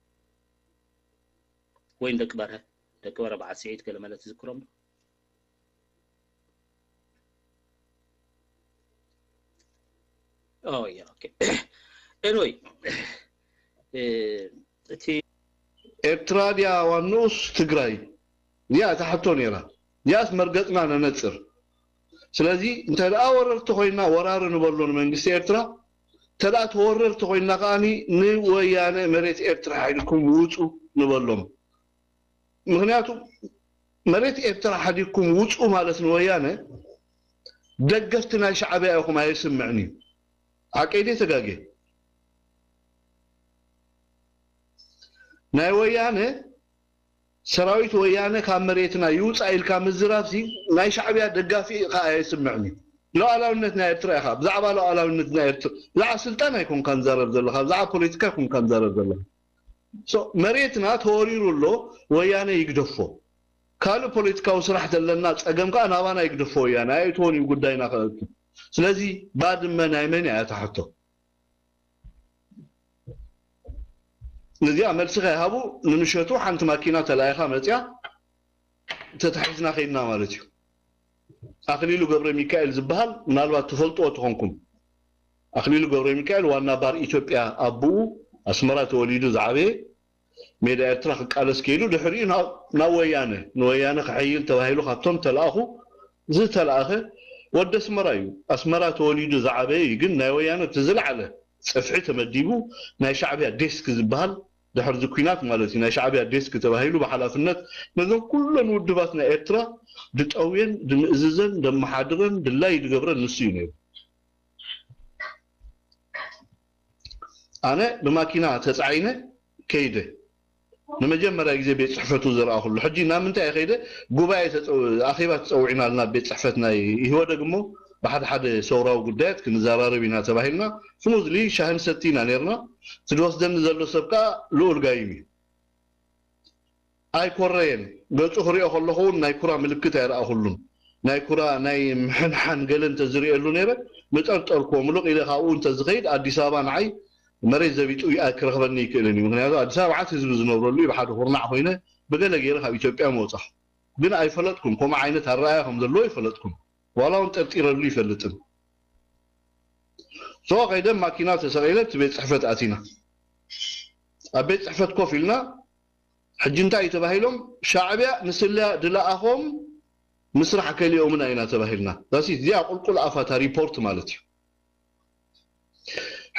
ወይም ደቂ በርሀ፣ ደቂ በርሀ በዓል ስዒድ ገለ መለ ትዝክሮም ዶ? ኦ፣ ያ፣ ኦኬ። ኤንወይ፣ እ፣ እቲ ኤርትራ ድያ ዋንኡስ ትግራይ? እዚኣ እታ ሕቶ ነይራ። እዚኣስ መርገጽና ነነጽር። ስለዚ እንተ ደኣ ወረርቲ ኮይና ወራሪ ንበሎ ንመንግስቲ ኤርትራ፣ እንተ ደኣ ተወረርቲ ኮይና ከኣኒ ንወያነ መሬት ኤርትራ ሓይልኩም ውጹ ንበሎም። ምኽንያቱ መሬት ኤርትራ ሓዲግኩም ውጹ ማለት ንወያነ ደገፍቲ ናይ ሻዕብያ ኢኹም ኣየስምዕን እዩ። ሓቀይ ድየ ተጋግየ? ናይ ወያነ ሰራዊት ወያነ ካብ መሬትና ይውጻእ ኢልካ ምዝራብሲ ናይ ሻዕብያ ደጋፊ ከኣ ኣየስምዕን እዩ። ሉዓላውነት ናይ ኤርትራ ኢኻ፣ ብዛዕባ ሉዓላውነት ናይ ኤርትራ፣ ብዛዕባ ስልጣን ኣይኮንካን ትዛረብ ዘለኻ፣ ብዛዕባ ፖለቲካ ኣይኮንካን ትዛረብ ዘለኻ። ሶ፣ መሬትና ተወሪሩ ኣሎ፣ ወያነ ይግደፎ። ካልእ ፖለቲካዊ ስራሕ ዘለና ጸገም ከኣ ናባና ይግደፎ ወያነ፣ ኣየእትዎን እዩ ጉዳይና ከእቱ። ስለዚ ባድመ ናይ መን እያ እታ ሕቶ? ነዚኣ መልሲ ከይሃቡ ንምሸቱ ሓንቲ ማኪና ተላኢኻ መጽያ ተታሒዝና ከይድና ማለት እዩ። ኣኽሊሉ ገብረ ሚካኤል ዝበሃል ምናልባት ትፈልጥዎ ትኾንኩም። ኣኽሊሉ ገብረ ሚካኤል ዋና ባር ኢትዮጵያ ኣቦኡ ኣስመራ ተወሊዱ ዝዓበየ ሜዳ ኤርትራ ክቃለስ ከይዱ ድሕሪኡ ናብ፣ ናብ ወያነ፣ ንወያነ ክሕይል ተባሂሉ ካብቶም ተላእኹ ዝተላእኸ ወዲ ኣስመራ እዩ። ኣስመራ ተወሊዱ ዝዓበየ እዩ፣ ግን ናይ ወያነ እቲ ዝለዓለ ጽፍሒ ተመዲቡ ናይ ሻዕብያ ዴስክ ዝበሃል ድሕሪ እዚ ኲናት ማለት እዩ፣ ናይ ሻዕብያ ዴስክ ተባሂሉ ብሓላፍነት ነዞም ኩለን ውድባት ናይ ኤርትራ ድጠውየን፣ ድምእዝዘን፣ ደመሓድረን፣ ድላይ ድገብረን ንሱ እዩ ነይሩ። ኣነ ብማኪና ተጻዒነ ከይደ። ንመጀመርያ ግዜ ቤት ጽሕፈቱ ዝረኣኹሉ። ሕጂ ናብ ምንታይ እየ ከይደ? ጉባኤ ተጸው-፣ ኣኼባ ተጸዊዕና ኣለና ቤት ጽሕፈት ናይ ኢህወደግ እሞ ብሓደ ሓደ ሰውራዊ ጉዳያት ክንዘራረብ ኢና ተባሂልና። ስሙዝሊ ሻሂ ንሰቲ ኢና ነይርና። እቲ ዝወስደኒ ዘሎ ሰብ ከኣ ልኡል ጋይም እዩ። ኣይኮረየን። ገጹ ክሪኦ ከለኹ እውን ናይ ኩራ ምልክት ኣይረኣኹሉን። ናይ ኩራ፣ ናይ ምሕንሓን ገለ እንተዝርእየሉ ነይረ ምጠርጠርኩዎ። ምሉቕ ኢለ ካብኡ እንተዝኸይድ ኣዲስ ኣበባ ንዓይ መሬት ዘቢጡ ክረኽበኒ ይክእልን እዩ። ምክንያቱ ኣዲስ ኣበባ መዓት ህዝቢ ዝነብረሉ እዩ። ብሓደ ኩርናዕ ኮይነ ብገለ ገይረ ካብ ኢትዮጵያ ምወጻኹ። ግን ኣይፈለጥኩን። ከምኡ ዓይነት ኣረኣእያ ከም ዘለዎ ኣይፈለጥኩን። ዋላ እውን ጠርጢረሉ ይፈልጥን። ሶ ከይደ ማኪና ተሰቒለ እቲ ቤት ጽሕፈት ኣቲና። ኣብ ቤት ጽሕፈት ኮፍ ኢልና ሕጂ እንታይ እዩ ተባሂሎም? ሻዕብያ ንስለያ ድለኣኾም ምስራሕ ከሊኦምና ኢና ተባሂልና። ዛሲ እዚኣ ቁልቁል ኣፋታ ሪፖርት ማለት እዩ።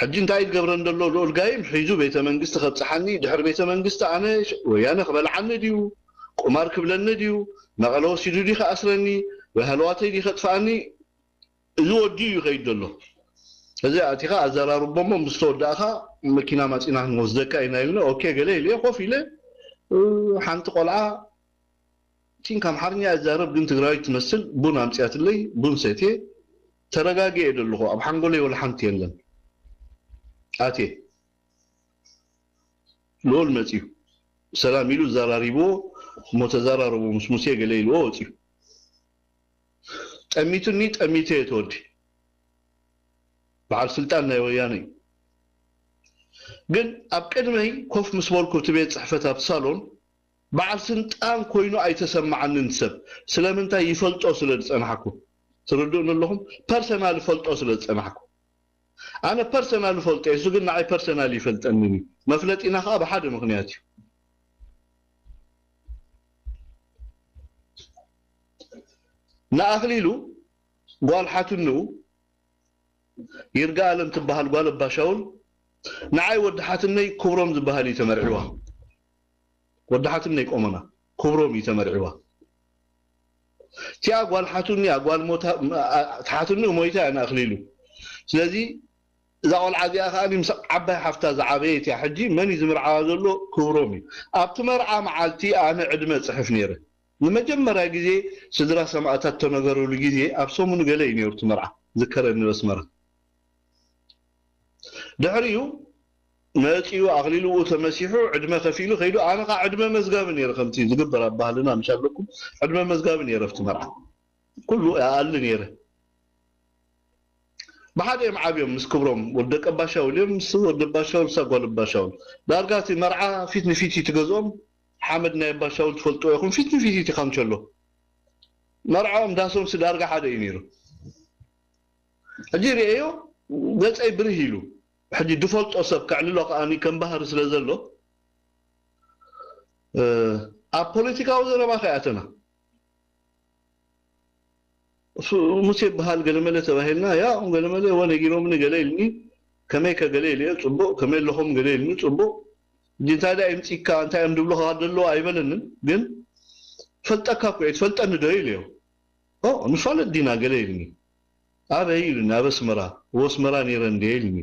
ሕጂ እንታይ ትገብረ እንደሎ ልኡል ጋይም ሒዙ ቤተ መንግስቲ ከብፅሓኒ፣ ድሕሪ ቤተ መንግስቲ ኣነ ሽ- ወያነ ክበልዓኒ ድዩ? ቁማር ክብለኒ ድዩ? መቐለ ወሲዱ ድዩ ከኣስረኒ? ወይ ሃለዋተይ ድዩ ከጥፍኣኒ? እዚ ወዲ እዩ ይኸይድ ዘሎ። እዚ ኣቲኻ ኣዘራርቦሞ ምስ ተወዳእኻ መኪና ማፂና ክንወስደካ ኢና ኢሉኒ። ኦኬ ገለ ኢለ ኮፍ ኢለ፣ እ፣ ሓንቲ ቆልዓ ቲንክ ኣምሓርኛ እዛረብ ግን ትግራዊት ትመስል ቡን ኣምፅያትለይ፣ ቡን ሰትየ ተረጋጊኤ ደለኹ። ኣብ ሓንጎለይ ወላ ሓንቲ የለን። ኣትየ ልኡል መፅዩ ሰላም ኢሉ ዘራሪብዎ እሞ ተዘራረቡ ምስ ሙሴ ገለ ኢልዎ ወፅዩ። ጠሚቱኒ ጠሚተ እየ ተወዲ በዓል ስልጣን ናይ ወያነ እዩ። ግን ኣብ ቅድመይ ኮፍ ምስ በልኩ እቲ ቤት ፅሕፈት ኣብቲ ሳሎን በዓል ስልጣን ኮይኑ ኣይተሰማዓንን ሰብ ስለምንታይ ይፈልጦ ስለ ዝፀናሕኩ ትርድኡኒ ኣለኹም ፐርሰናል ፈልጦ ስለ ዝፀናሕኩ ኣነ ፐርሰናል ፈልጦ እሱ ግን ንዓይ ፐርሰናል ይፈልጠንን እዩ መፍለጢና ከዓ ብሓደ ምክንያት እዩ ንኣኽሊሉ ጓል ሓትንኡ ይርጋ ኣለም ትበሃል ጓል ኣባሻውል ንዓይ ወዲ ሓትነይ ክብሮም ዝበሃል እዩ ተመርዒዋ ወዲ ሓትነይ ቆመና ክብሮም እዩ ተመርዒዋ እቲኣ ጓል ሓትንኡ ሞይታ እያ ንኣኽሊሉ ስለዚ እዛ ቆልዓ እዚኣ ከዓ ምስ ዓባይ ሓፍታ ዝዓበየት እያ ሕጂ መን እዩ ዝምርዓዋ ዘሎ ክብሮም እዩ ኣብቲ መርዓ መዓልቲ ኣነ ዕድመ ፅሕፍ ነይረ ንመጀመርያ ግዜ ስድራ ሰማእታት ተነገረሉ ግዜ ኣብ ሰሙኑ ገለ እዩ ነይሩ እቲ መርዓ ዝከረኒ በስመራ ድሕሪኡ መፂኡ ኣኽሊሉ ኡ ተመሲሑ ዕድመ ከፊሉ ከይዱ ኣነ ከዓ ዕድመ መዝጋቢ ነይረ ከምቲ ዝግበር ኣብ ባህልና ምሽ ኣለኩም ዕድመ መዝጋቢ ነይረ ኣብቲ መርዓ ኩሉ እኣሊ ነይረ ብሓደ እዮም ዓብዮም ምስ ክብሮም ወዲ ደቂ ኣባሻውል እዮም ምስ ወዲ ኣባሻውል እሳ ጓል ኣባሻውል ዳርጋ እቲ መርዓ ፊት ንፊት እዩ ትገዝኦም ሓመድ ናይ ኣባሻውል ትፈልጥዎ ኢኹም ፊት ንፊት እዩ ካንቸሎ መርዓኦም ዳሶምሲ ዳርጋ ሓደ እዩ ነይሩ ሕጂ ርእዮ ገፀይ ብርህ ኢሉ ሕጂ ድፈልጦ ሰብ ከዕልሎ ከዓ ከም ባህሪ ስለ ዘሎ ኣብ ፖለቲካዊ ዘረባ ከይኣተና ሙሴ ይበሃል ገለመለ ተባሂልና ያ ገለመለ ወ ነጊሮምኒ ገለ ኢልኒ ከመይ ከገለ ኢልዮ ፅቡቅ ከመይ ኣለኹም ገለ ኢልኒ ፅቡቅ ሕጂ እንታይ ዳ ይምፅካ እንታይ እዮም ድብሉካ ደለዎ ኣይበለንን ግን ፈልጠካ እኮ እየ ትፈልጠኒ ዶ ኢልዮ ንፋለጥ ዲና ገለ ኢልኒ ኣበይ ኢሉኒ ኣብ ኣስመራ እወ ኣስመራ ነይረ እንድየ ኢልኒ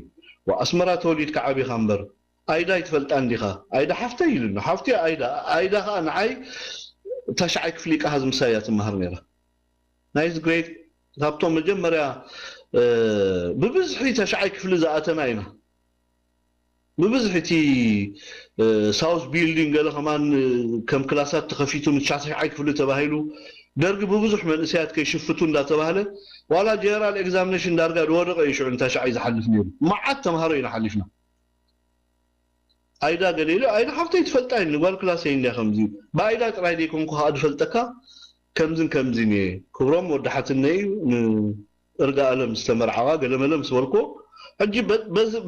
ኣስመራ ተወሊድካ ዓቢኻ እምበር ኣይዳ ኣይትፈልጣ እንዲኻ ኣይዳ ሓፍተይ ኢሉኒ ሓፍቲ ኣይዳ ኣይዳ ከዓ ንዓይ ታሽዓይ ክፍሊ ቃሃዝ ምሳይ እያ ትመሃር ነይራ ናይዚ ግሬት ካብቶም መጀመርያ ብብዝሒ ታሽዓይ ክፍሊ ዝኣተና ኢና ብብዝሒ እቲ ሳውስ ቢልዲንግ ገለ ከማን ከም ክላሳት ተኸፊቱ ንትሽዓይ ክፍሊ ተባሂሉ ደርጊ ብብዙሕ መንእሰያት ከይሽፍቱ እንዳተባህለ ዋላ ጀነራል ኤግዛሚኔሽን ዳርጋ ዝወደቀ እዩ ሽዑ ንታሽዓይ ዝሓልፍ ነይሩ መዓት ተምሃሮ ኢና ሓሊፍና ኣይዳ ገለ ኢሉ ኣይዳ ሓፍተይ ትፈልጣ እዩ ንጓል ክላሰይ እንዲያ ከምዚ ብኣይዳ ጥራይ ዘይኮንኩ ከዓ ዝፈልጠካ ከምዝን ከምዝን እየ ክብሮም ወዲ ሓትነይ እዩ እርጋ ኣለም ዝተመርዓዋ ገለመለ ምስ በልኩዎ ሕጂ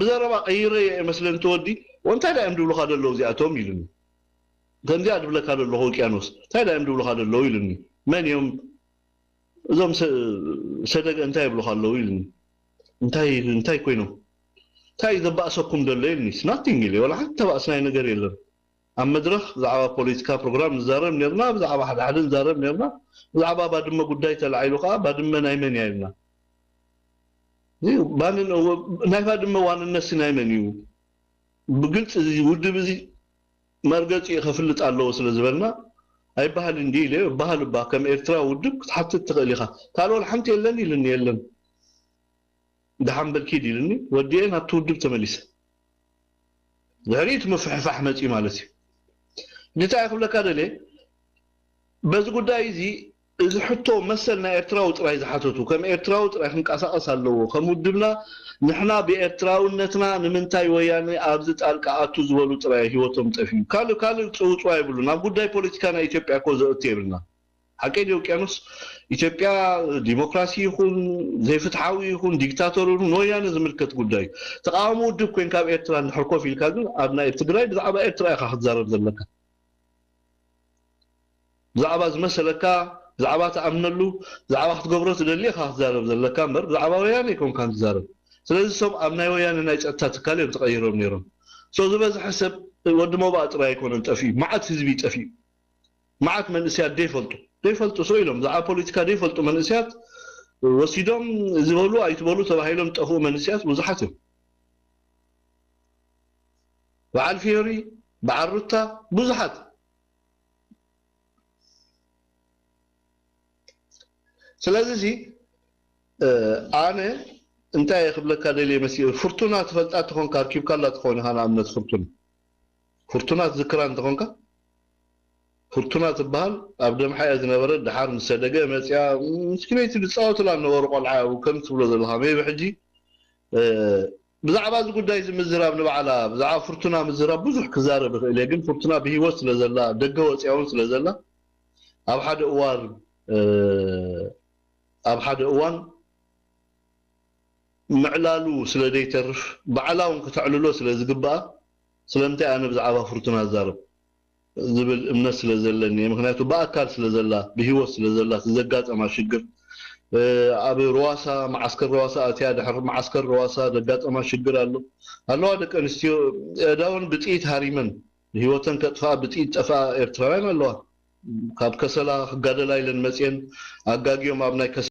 ብዘረባ ቀይረዮ እየ መስለኒ እቲ ወዲ እንታይ ዳ እዮም ድብሉካ ደለዉ እዚኣቶም ኢሉኒ ከምዚኣ ድብለካ ደለኹ ውቅያኖስ እንታይ ዳ እዮም ድብሉካ ደለዉ ኢሉኒ መን እዮም እዞም ሰደገ እንታይ ይብሉካ ኣለዉ ኢሉኒ እንታይ እንታይ ኮይኖም እንታይ ዘባእሰኩም ደሎ ኢሉኒ ናቲንግ ኢለ ወላ ሓንቲ ተባእስናይ ነገር የለን ኣብ መድረኽ ብዛዕባ ፖለቲካ ፕሮግራም ንዛረብ ነርና ብዛዕባ ሓደ ሓደ ንዛረብ ነርና ብዛዕባ ባድመ ጉዳይ ተላዒሉ ከዓ ባድመ ናይ መን እያ ኢልና ናይ ባድመ ዋንነትሲ ናይ መን እዩ ብግልፂ እዚ ውድብ እዚ መርገፂኡ ከፍልጥ ኣለዎ ስለ ዝበልና ኣይበሃል እንዲ ኢለ በሃል እባ ከም ኤርትራ ውድብ ክትሓትት ትኽእል ኢኻ ካልኦል ሓንቲ የለን ኢልኒ የለን ደሓን በል ኪድ ኢሉኒ ወዲኤ ናብቲ ውድብ ተመሊሰ ድሕሪኡ እቲ ምፍሕፋሕ መፅዩ ማለት እዩ ሕጂ እንታይ ክብለካ ደልየ በዚ ጉዳይ እዚ እዚ ሕቶ መሰል ናይ ኤርትራዊ ጥራይ ዝሓተቱ ከም ኤርትራዊ ጥራይ ክንቀሳቀስ ኣለዎ ከም ውድብና ንሕና ብኤርትራውነትና ንምንታይ ወያነ ኣብዚ ጣልቃ ኣቱ ዝበሉ ጥራይ ህይወቶም ጠፊኡ ካልእ ካልእ ፅውፅዋ ይብሉን ኣብ ጉዳይ ፖለቲካ ናይ ኢትዮጵያ እኮ ዘእቱ የብልና ሓቀይ ድየ ውቅያኖስ? ኢትዮጵያ ዲሞክራሲ ይኹን ዘይፍትሓዊ ይኹን ዲክታቶር ይኹን ንወያነ ዝምልከት ጉዳይ እዩ። ተቃዋሚ ውድብ ኮይንካ ኣብ ኤርትራ እንድሕር ኮፍ ኢልካ ግን ኣብ ናይ ትግራይ ብዛዕባ ኤርትራ ኢኻ ክትዛረብ ዘለካ። ብዛዕባ ዝመሰለካ፣ ብዛዕባ ትኣምነሉ፣ ብዛዕባ ክትገብሮ ትደሊ ኢኻ ክትዛረብ ዘለካ እምበር ብዛዕባ ወያነ ኣይኮንካን ትዛረብ። ስለዚ እሶም ኣብ ናይ ወያነ ናይ ጸጥታ ትካል እዮም ተቐይሮም ነይሮም። So ዝበዝሐ ሰብ ወዲ ሞባእ ጥራይ ኣይኮነን ጠፊኡ፣ መዓት ህዝቢ ጠፊኡ። መዓት መንእስያት ደይፈልጡ ደይፈልጡ ሰው ኢሎም ብዛዕባ ፖለቲካ ደይፈልጡ መንእስያት ወሲዶም ዝበሉ ኣይትበሉ ተባሂሎም ጠፍኡ መንእስያት ብዙሓት እዮም። በዓል ፊዮሪ፣ በዓል ሩታ ብዙሓት። ስለዚ እዚ ኣነ እንታይ እየ ክብለካ ደልየ መሲ ፍርቱና ትፈልጣ ተኾንካ ኣርኪብካላ ተኾን ኢኻ ንኣብነት ፍርቱና ፍርቱና ትዝክራ እንተኾንካ ፍርቱና ትበሃል ኣብ ደምሓ እያ ዝነበረት። ደሓር ምስ ሰደገ መፅያ ምስኪነይቲ ዝፃወቱላ ነበሩ ቆልዓ ከም ትብሎ ዘለኻ ሜቢ ሕጂ ብዛዕባ እዚ ጉዳይ እዚ ምዝራብ ንባዕላ ብዛዕባ ፍርቱና ምዝራብ ብዙሕ ክዛረብ ይኽእል እየ ግን ፍርቱና ብሂወት ስለ ዘላ ደገ ወፅያ እውን ስለ ዘላ ኣብ ሓደ እዋን ኣብ ሓደ እዋን ምዕላሉ ስለ ዘይተርፍ ባዕላ እውን ክተዕልሎ ስለ ዝግብኣ ስለምንታይ ኣነ ብዛዕባ ፍርቱና ዝዛረብ ዝብል እምነት ስለ ዘለኒ እየ። ምክንያቱ ብኣካል ስለ ዘላ ብሂወት ስለ ዘላ እቲ ዘጋጠማ ሽግር ኣብ ርዋሳ መዓስከር ርዋሳ ኣትያ ድሕሪ መዓስከር ርዋሳ ዘጋጠማ ሽግር ኣሎ ኣለዋ ደቂ ኣንስትዮ እዳውን ብጥይት ሃሪመን ህይወተን ከጥፍኣ ብጥይት ጠፍኣ ኤርትራውያን ኣለዋ። ካብ ከሰላ ክጋደላ ኢለን መፅየን ኣጋጊዮም ኣብ ናይ